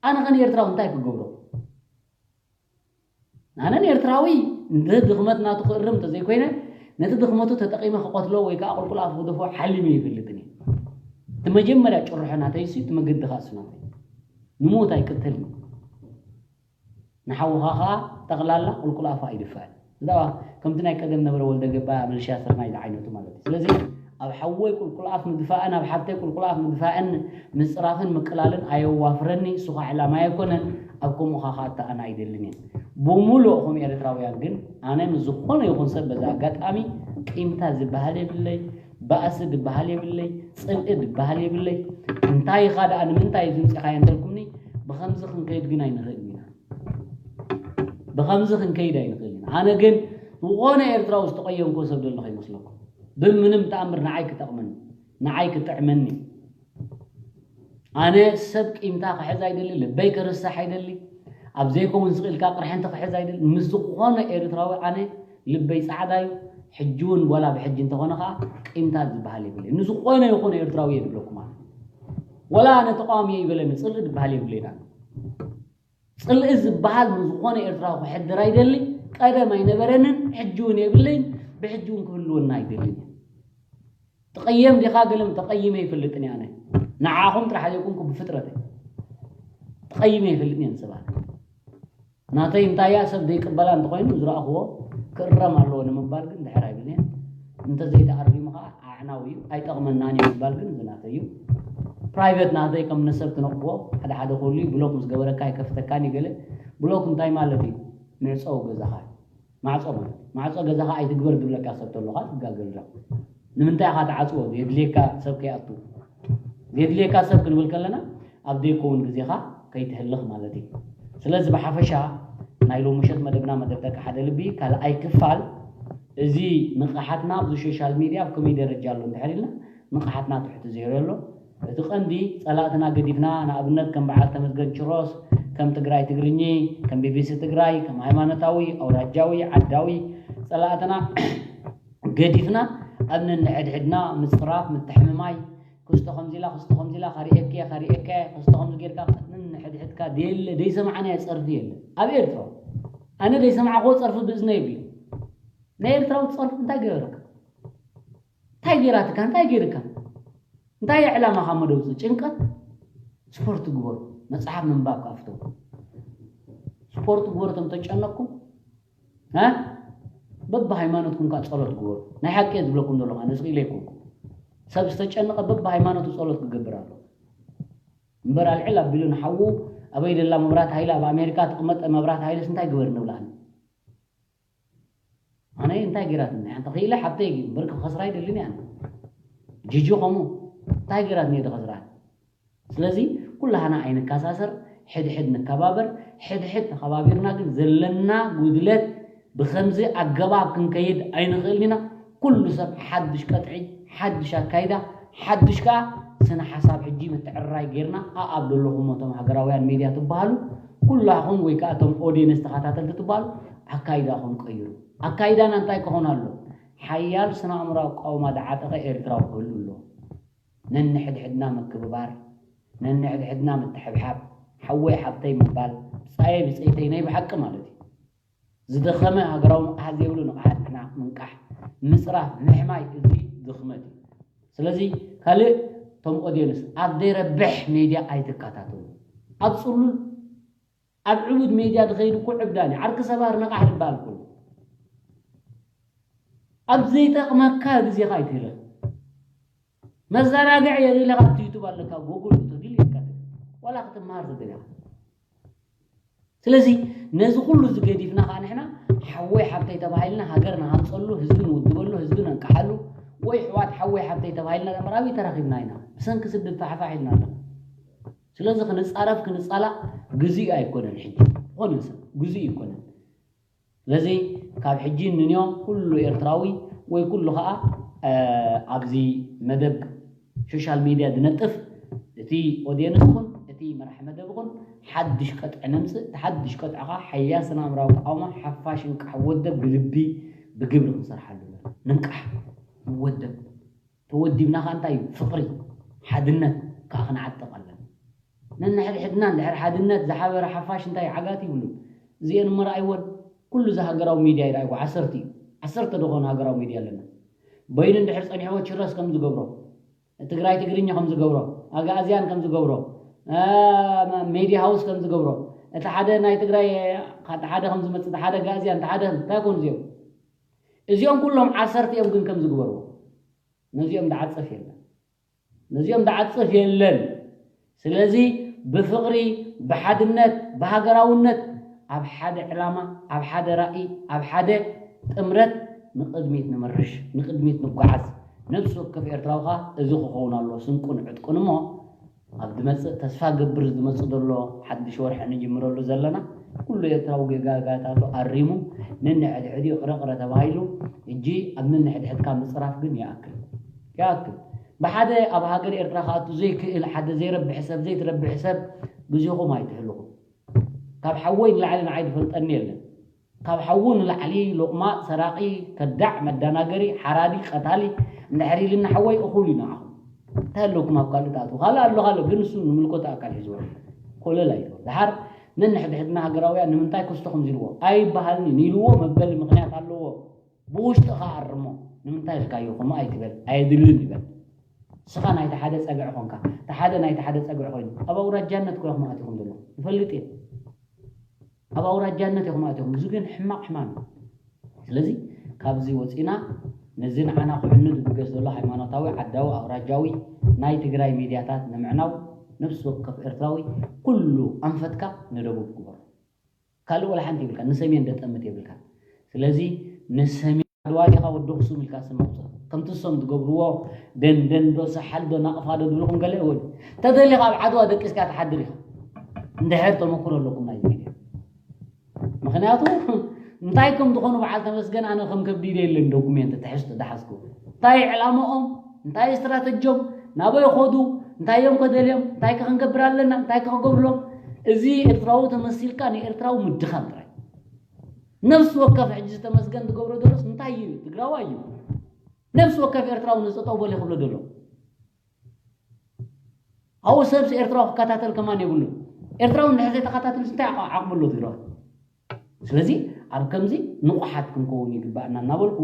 ኣነ ኸን ኤርትራዊ እንታይ ክገብሮ ኣነ ንኤርትራዊ ንድኽመት ናቱ ክእርም እንተዘይኮይነ ነቲ ድኽመቱ ተጠቂመ ክቐትሎ ወይ ከዓ ቁልቁል ኣፍ ክደፎ ሓሊመ ይፈልጥን እየ እቲ መጀመርያ ጭርሖ ናተይሲ እቲ መገዲ ከዓ እሱ ናተይ ንሞት ኣይቅትልን ንሓውኻ ከዓ ጠቕላላ ቁልቁል ኣፉ ኣይድፋእን እዛ ከምቲ ናይ ቀደም ነበረ ወልደ ገባ መልሻ ስርናይ ዝዓይነቱ ማለት እዩ ስለዚ ኣብ ሓወይ ቁልቁል ኣፍ ምድፋእን ኣብ ሓብተይ ቁልቁል ኣፍ ምድፋእን ምፅራፍን ምቅላልን ኣየዋፍረኒ እሱ ከዓ ዕላማ ኣይኮነን ኣብ ከምኡ ከዓ ክኣትኣና ኣይደልን እየ ብሙሉእ ኹም ኤርትራውያን ግን ኣነ ምስ ዝኾነ ይኹን ሰብ በዚ ኣጋጣሚ ቂምታ ዝበሃል የብለይ ባእሲ ዝበሃል የብለይ ፅልኢ ዝበሃል የብለይ እንታይ ኢኻ ደኣ ንምንታይ እዚ ምፅኻዮ እንተልኩምኒ ብኸምዚ ክንከይድ ግን ኣይንኽእልን ኢና ብኸምዚ ክንከይድ ኣይንኽእልን ኢና ኣነ ግን ዝኾነ ኤርትራዊ ዝተቐየምክዎ ሰብ ዘሎ ከይመስለኩም ብምንም ተኣምር ንዓይ ክጠቕመኒ ንዓይ ክጥዕመኒ ኣነ ሰብ ቂምታ ክሕዝ ኣይደሊ ልበይ ክርስሕ ኣይደሊ ኣብ ዘይከውን ስቕ ኢልካ ቅርሕንቲ ክሕዝ ኣይደሊ ምስ ዝኾነ ኤርትራዊ ኣነ ልበይ ፃዕዳ እዩ ሕጂ እውን ዋላ ብሕጂ እንተኾነ ከዓ ቂምታ ዝበሃል የብለይ ንዝኾነ ይኹን ኤርትራዊ እየ ዝብለኩም ኣነ ዋላ ኣነ ተቃዋሚ እየ ይበለኒ ፅልኢ ዝበሃል የብለይን ኣነ ፅልኢ ዝበሃል ንዝኾነ ኤርትራዊ ክሕድር ኣይደሊ ቀደም ኣይነበረንን ሕጂ እውን የብለይን ብሕጂ እውን ክህልወና ኣይደልን እዩ ትቐየም ዲኻ ገለም ተቐይመ ይፈልጥን ኣነ ንዓኹም ጥራሕ ዘይኮንኩ ብፍጥረተይ ተቐይመ ይፈልጥን እየ ንሰባት ናተይ እንታያ ሰብ ዘይቅበላ እንተኾይኑ ዝረኣኽዎ ክእረም ኣለዎ ንምባል ግን ድሕር ኣይብልን እንተዘይተኣሪሙ ከዓ ኣዕናው እዩ ኣይጠቕመናን እዩ ምባል ግን ዝናተይ እዩ ፕራይቬት ናተይ ከም ንሰብ ትነቕፍዎ ሓደ ሓደ ክህሉ እዩ ብሎክ ምስ ገበረካ ኣይከፍተካን እዩ ገለ ብሎክ እንታይ ማለት እዩ ምዕፀው ገዛኻ ማዕፆ ማለት ማዕፆ ገዛኻ ኣይትግበር ዝብለካ ሰብ ተሎኻ ትጋገል ዶ ንምንታይ ኢኻ ትዓፅዎ ዘየድልየካ ሰብ ከይኣቱ ዘየድልየካ ሰብ ክንብል ከለና ኣብ ዘይከውን ግዜኻ ከይትህልኽ ማለት እዩ ስለዚ ብሓፈሻ ናይ ሎምሸት መደብና መደብ ደቂ ሓደ ልቢ ካልኣይ ክፋል እዚ ንቕሓትና ኣብዚ ሶሻል ሚድያ ኣብ ከመይ ደረጃ ኣሎ እንድሕር ኢልና ንቕሓትና ትሕቲ ዜሮ ኣሎ እቲ ቀንዲ ጸላእትና ገዲፍና ንኣብነት ከም በዓል ተመስገን ችሮስ ከም ትግራይ ትግርኚ ከም ቢቢሲ ትግራይ ከም ሃይማኖታዊ ኣውራጃዊ ዓዳዊ ጸላእትና ገዲፍና ኣብ ነንሕድሕድና ምጽራፍ ምትሕምማይ ክስቶ ከምዚላ ክስቶ ከምዚላ ካሪኤከ ካሪኤከ ክስቶ ከምዚ ጌርካ ነንሕድሕድካ ደየለ ደይሰማዕናዮ ጸርፊ የለ ኣብ ኤርትራ ኣነ ደይሰማዕክዎ ጸርፊ ብእዝነ ይብሉ ናይ ኤርትራዊ ጸርፊ እንታይ ገበረካ እንታይ ገይራትካ እንታይ ገይርካ እንታይ ዕላማኻ መደውፅ ጭንቀት ስፖርት ግበሩ መፅሓፍ ምንባብ ካፍቶም ስፖርት ግበሩ ቶም ተጨነቅኩም በብሃይማኖትኩም ካ ፀሎት ግበሩ ናይ ሓቂ ዝብለኩም ዘለኹ ኣነ ስኢለ ይኮንኩ ሰብ ዝተጨነቀ በብሃይማኖቱ ፀሎት ክገብር ኣሎ እምበር ኣልዕል ኣቢሉ ንሓዉ ኣበይ ደላ መብራት ሃይለ ኣብ ኣሜሪካ ትቕመጥ መብራት ሃይለስ እንታይ ግበር ንብላ ኣነ ኣነ እንታይ ገይራትኒ ኣንተ ክኢለ ሓብተይ እምበር ክኸስራ ኣይደልን ኣነ ጂጂ ከምኡ እንታይ ገይራትኒ እየ ዝኸስራ ስለዚ ኩላህና ኣይንከሳሰር ሕድሕድ ንከባበር ሕድሕድ ተኸባቢርና ግን ዘለና ጉድለት ብኸምዚ ኣገባብ ክንከይድ ኣይንኽእልን ኢና ኩሉ ሰብ ሓድሽ ቀጥዒ ሓድሽ ኣካይዳ ሓድሽ ከዓ ስነ ሓሳብ ሕጂ ምትዕርራይ ጌርና ኣኣብ ዘለኹም እቶም ሃገራውያን ሜድያ ትበሃሉ ኩላኹም ወይ ከዓ እቶም ኦዲየንስ ተኸታተልቲ ትበሃሉ ኣካይዳኹም ቀይሩ ኣካይዳና እንታይ ክኾን ኣሎ ሓያል ስነ ኣእምሮ ኣቃውማ ዝዓጠቐ ኤርትራዊ ክህሉ ኣለዎ ነንሕድሕድና ምክብባር ነንሕድሕድና ምትሕብሓብ ሓወይ ሓብተይ ምባል ብፃየ ብፀይተይ ናይ ብሓቂ ማለት እዩ ዝደኸመ ሃገራዊ ንቕሓት ዘይብሉ ንቕሓት ንሕና ምንቃሕ ምፅራፍ ምሕማይ እዚ ድኽመት እዩ ስለዚ ካልእ ቶም ኦድየንስ ኣብ ዘይረብሕ ሜድያ ኣይትከታተሉ ኣብ ፅሉል ኣብ ዕቡድ ሜድያ ዝኸይድ እኮ ዕብዳን እዩ ዓርኪ ሰባር ነቓሕ ዝበሃል እኮ ኣብ ዘይጠቕመካ ግዜኻ ኣይትህለኽ መዘናግዕ የድልኻ ኣብቲ ዩቱብ ኣለካ ጎግል ተዲል ኢልካ ዋላ ክትመሃር ተደልኻ ስለዚ ነዚ ኩሉ ዝገዲፍና ከዓ ንሕና ሓወይ ሓብተይ ተባሂልና ሃገር ንሃንፀሉ ህዝቢ ንውድበሉ ህዝቢ ነንቀሓሉ ወይ ሕዋት ሓወይ ሓብተይ ተባሂልና ደምራዊ ተረኺብና ኢና ብሰንኪ ስድብ ፋሕፋሕ ኢልና ኣለና ስለዚ ክንፃረፍ ክንፃላእ ግዜኡ ኣይኮነን ሕጂ ዝኾነ ሰብ ግዜኡ ይኮነን ስለዚ ካብ ሕጂ ንንዮ ኩሉ ኤርትራዊ ወይ ኩሉ ከዓ ኣብዚ መደብ ሶሻል ሚድያ ዝነጥፍ እቲ ኦድየንስ ኹን እቲ መራሕ መደብ ኹን ሓድሽ ቀጥዒ ነምፅእ እቲ ሓድሽ ቀጥዒ ከዓ ሓያል ስናምራዊ ቃውማ ሓፋሽ እንቃሕ ወደብ ብልቢ ብግብሪ ክንሰርሓሉ ንንቃሕ ንወደብ ተወዲብና ከዓ እንታይ እዩ ፍቕሪ ሓድነት ከዓ ክንዓጥቕ ኣለና ነንሕድሕድና እንድሕር ሓድነት ዝሓበረ ሓፋሽ እንታይ ዓጋት ይብሉ እዚአን እሞ ረኣይወን ኩሉ እዚ ሃገራዊ ሚድያ ይረኣይዎ ዓሰርተ እዩ ዓሰርተ ዝኾኑ ሃገራዊ ሚድያ ኣለና በይኑ እንድሕር ፀኒሕዎ ችረስ ከም ዝገብሮ ትግራይ ትግርኛ ከም ዝገብሮ ኣጋእዝያን ከም ዝገብሮ ሜድያ ሃውስ ከም ዝገብሮ እቲ ሓደ ናይ ትግራይ እቲ ሓደ ከም ዝመፅእ ሓደ ጋእዝያን ሓደ እንታይ ኮኑ እዚኦም እዚኦም ኩሎም ዓሰርተ እዮም ግን ከም ዝግበርዎ ነዚኦም ዝዓፅፍ የለን ነዚኦም ዝዓፅፍ የለን ስለዚ ብፍቕሪ ብሓድነት ብሃገራውነት ኣብ ሓደ ዕላማ ኣብ ሓደ ራእይ ኣብ ሓደ ጥምረት ንቅድሚት ንምርሽ ንቅድሚት ንጓዓዝ ነብሲ ወከፍ ኤርትራዊ ከዓ እዚ ክኸውን ኣሎ ስንቁን ዕጥቁን እሞ ኣብ ዝመፅእ ተስፋ ገብር ዝመፅእ ዘሎ ሓድሽ ወርሒ ንጅምረሉ ዘለና ኩሉ ኤርትራዊ ጌጋታት ኣሪሙ ነንሕድሕድ ይቕረ ቅረ ተባሂሉ እጂ ኣብ ነንሕድሕድካ ምፅራፍ ግን ይኣክል ይኣክል ብሓደ ኣብ ሃገር ኤርትራ ክኣቱ ዘይክእል ሓደ ዘይረብሕ ሰብ ዘይትረብሕ ሰብ ግዜኹም ኣይትሕልኹ ካብ ሓወይ ንላዕሊ ንዓይ ዝፈልጠኒ የለን ካብ ሓዉ ንላዕሊ ሎቕማፅ ሰራቒ ከዳዕ መዳናገሪ ሓራዲ ቀታሊ እንድሕር ኢልና ሓወይ እኹል እዩ ንዓኹም እንታይ ኣለኩም ኣብ ካልእ ትኣትዉ ካልእ ኣሎ ካልእ ግን እሱ ንምልኮት ኣካል ሒዝዎ ኮለል ኣይትበሉ ድሓር ነንሕድሕድና ሃገራውያን ንምንታይ ክስቶ ከምዚ ኢልዎ ኣይበሃልን እዩ ንኢልዎ መበሊ ምኽንያት ኣለዎ ብውሽጥኻ ኣርሞ ንምንታይ ኢልካዮ ከምኡ ኣይትበል ኣየድልን ይበል ንስኻ ናይቲ ሓደ ፀግዒ ኾንካ እቲ ሓደ ናይቲ ሓደ ፀግዒ ኮይኑ ኣብ ኣውራጃነት ኮይኹም ኣቲኹም ዘለኹም ይፈልጥ እየ ኣብ ኣውራጃነት ኢኹም ኣቲኹም እዚ ግን ሕማቕ ሕማም እዩ ስለዚ ካብዚ ወፂና ነዚ ንዓና ክዕኑ ዝብገስ ዘሎ ሃይማኖታዊ ዓዳዊ ኣውራጃዊ ናይ ትግራይ ሚድያታት ንምዕናው ነብሲ ወከፍ ኤርትራዊ ኩሉ ኣንፈትካ ንደቡብ ግበሮ ካልእ ወላ ሓንቲ ይብልካ ንሰሜን ደጠምት የብልካ ስለዚ ንሰሜን ዓድዋ ዲኻ ወዲ ኣኽሱም ኢልካ ስም ኣውፅእ ከምቲ እሶም ዝገብርዎ ደንደን ዶ ሰሓል ዶ ናቕፋ ዶ ዝብልኹም ገለ እውን ተደሊኻ ኣብ ዓድዋ ደቂስካ ትሓድር ኢኻ እንድሕር ተመክሮ ኣለኩም ናይ ሚድያ ምክንያቱ እንታይ ከም ዝኾኑ በዓል ተመስገን ኣነ ከም ከብዲ ኢለ የለን ዶኩሜንት ትሕዝቶ ዝሓዝኩ እንታይ ዕላማኦም እንታይ ስትራተጆም ናበይ ኾዱ እንታይ እዮም ከደልዮም እንታይ ከክንገብር ኣለና እንታይ ከክገብርሎም እዚ ኤርትራዊ ተመሲልካ ንኤርትራዊ ምድኻም ጥራይ ነብሲ ወከፍ ሕጂ ዝተመስገን ዝገብሮ ዘሎስ እንታይ እዩ ትግራዋይ እዩ ነብሲ ወከፍ ኤርትራዊ ንፀጠው በል ክብሎ ዘሎ ኣብኡ ሰብሲ ኤርትራዊ ክከታተል ከማን የብሉ ኤርትራዊ እንድሕር ዘይተከታተልስ እንታይ ዓቕሚ ኣሎ ትግራዋይ ስለዚ ኣብ ከምዚ ንቑሓት ክንከውን ይግባእና እናበልኩ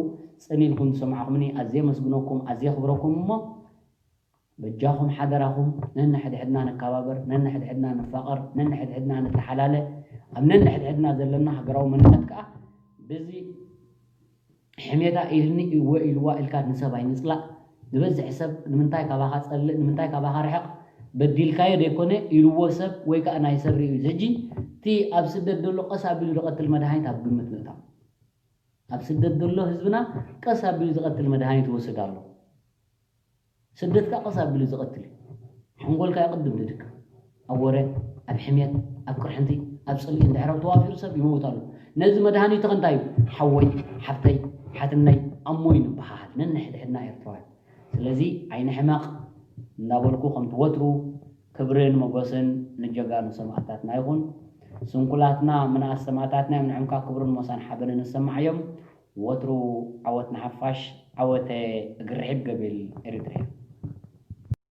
ፅን ኢልኩም ዝሰማዕኹምኒ ኣዝየ መስግነኩም ኣዝየ ክብረኩም እሞ በጃኹም ሓደራኹም ነንሕድሕድና ንከባበር ነንሕድሕድና ንፋቐር ነንሕድሕድና ንተሓላለ ኣብ ነንሕድሕድና ዘለና ሃገራዊ መንነት ከዓ በዚ ሕሜታ ኢልኒ እወ ኢልዋ ኢልካ ንሰብ ኣይንፅላእ ዝበዝሕ ሰብ ንምንታይ ካባኻ ፀልእ ንምንታይ ካባኻ ርሕቕ በዲልካዮ ዘይኮነ ኢልዎ ሰብ ወይ ከዓ ናይ ሰብ ርእዩ። ሕጂ እቲ ኣብ ስደት ዘሎ ቀስ ኣቢሉ ዝቐትል መድሃኒት ኣብ ግምት ምእታው። ኣብ ስደት ዘሎ ህዝብና ቀስ ኣቢሉ ዝቐትል መድሃኒት ይወስድ ኣሎ። ስደት ከዓ ቀስ ኣቢሉ ዝቐትል እዩ። ሓንጎልካ ይቕድም ድድክ ኣብ ወረ፣ ኣብ ሕምየት፣ ኣብ ቅርሕንቲ፣ ኣብ ፅልኢ እንድሕር ተዋፊሩ ሰብ ይመውት ኣሎ። ነዚ መድሃኒቱ ከ እንታይ እዩ? ሓወይ፣ ሓፍተይ፣ ሓትነይ፣ ኣሞይ ንበሃሃል ነንሕድሕድና ኤርትራውያን። ስለዚ ዓይኒ ሕመቕ እንዳበልኩ ከምቲ ወትሩ ክብርን ሞገስን ንጀጋኑ ሰማእታትና ይኹን። ስንኩላትና ምንኣስ ሰማእታትና እዮም ንዕምካ ክብርን ሞሳን ሓበንን ንሰማዕ እዮም። ወትሩ ዓወት ንሓፋሽ፣ ዓወተ እግሪ ርሒብ ገቢል ኤሪትርያ።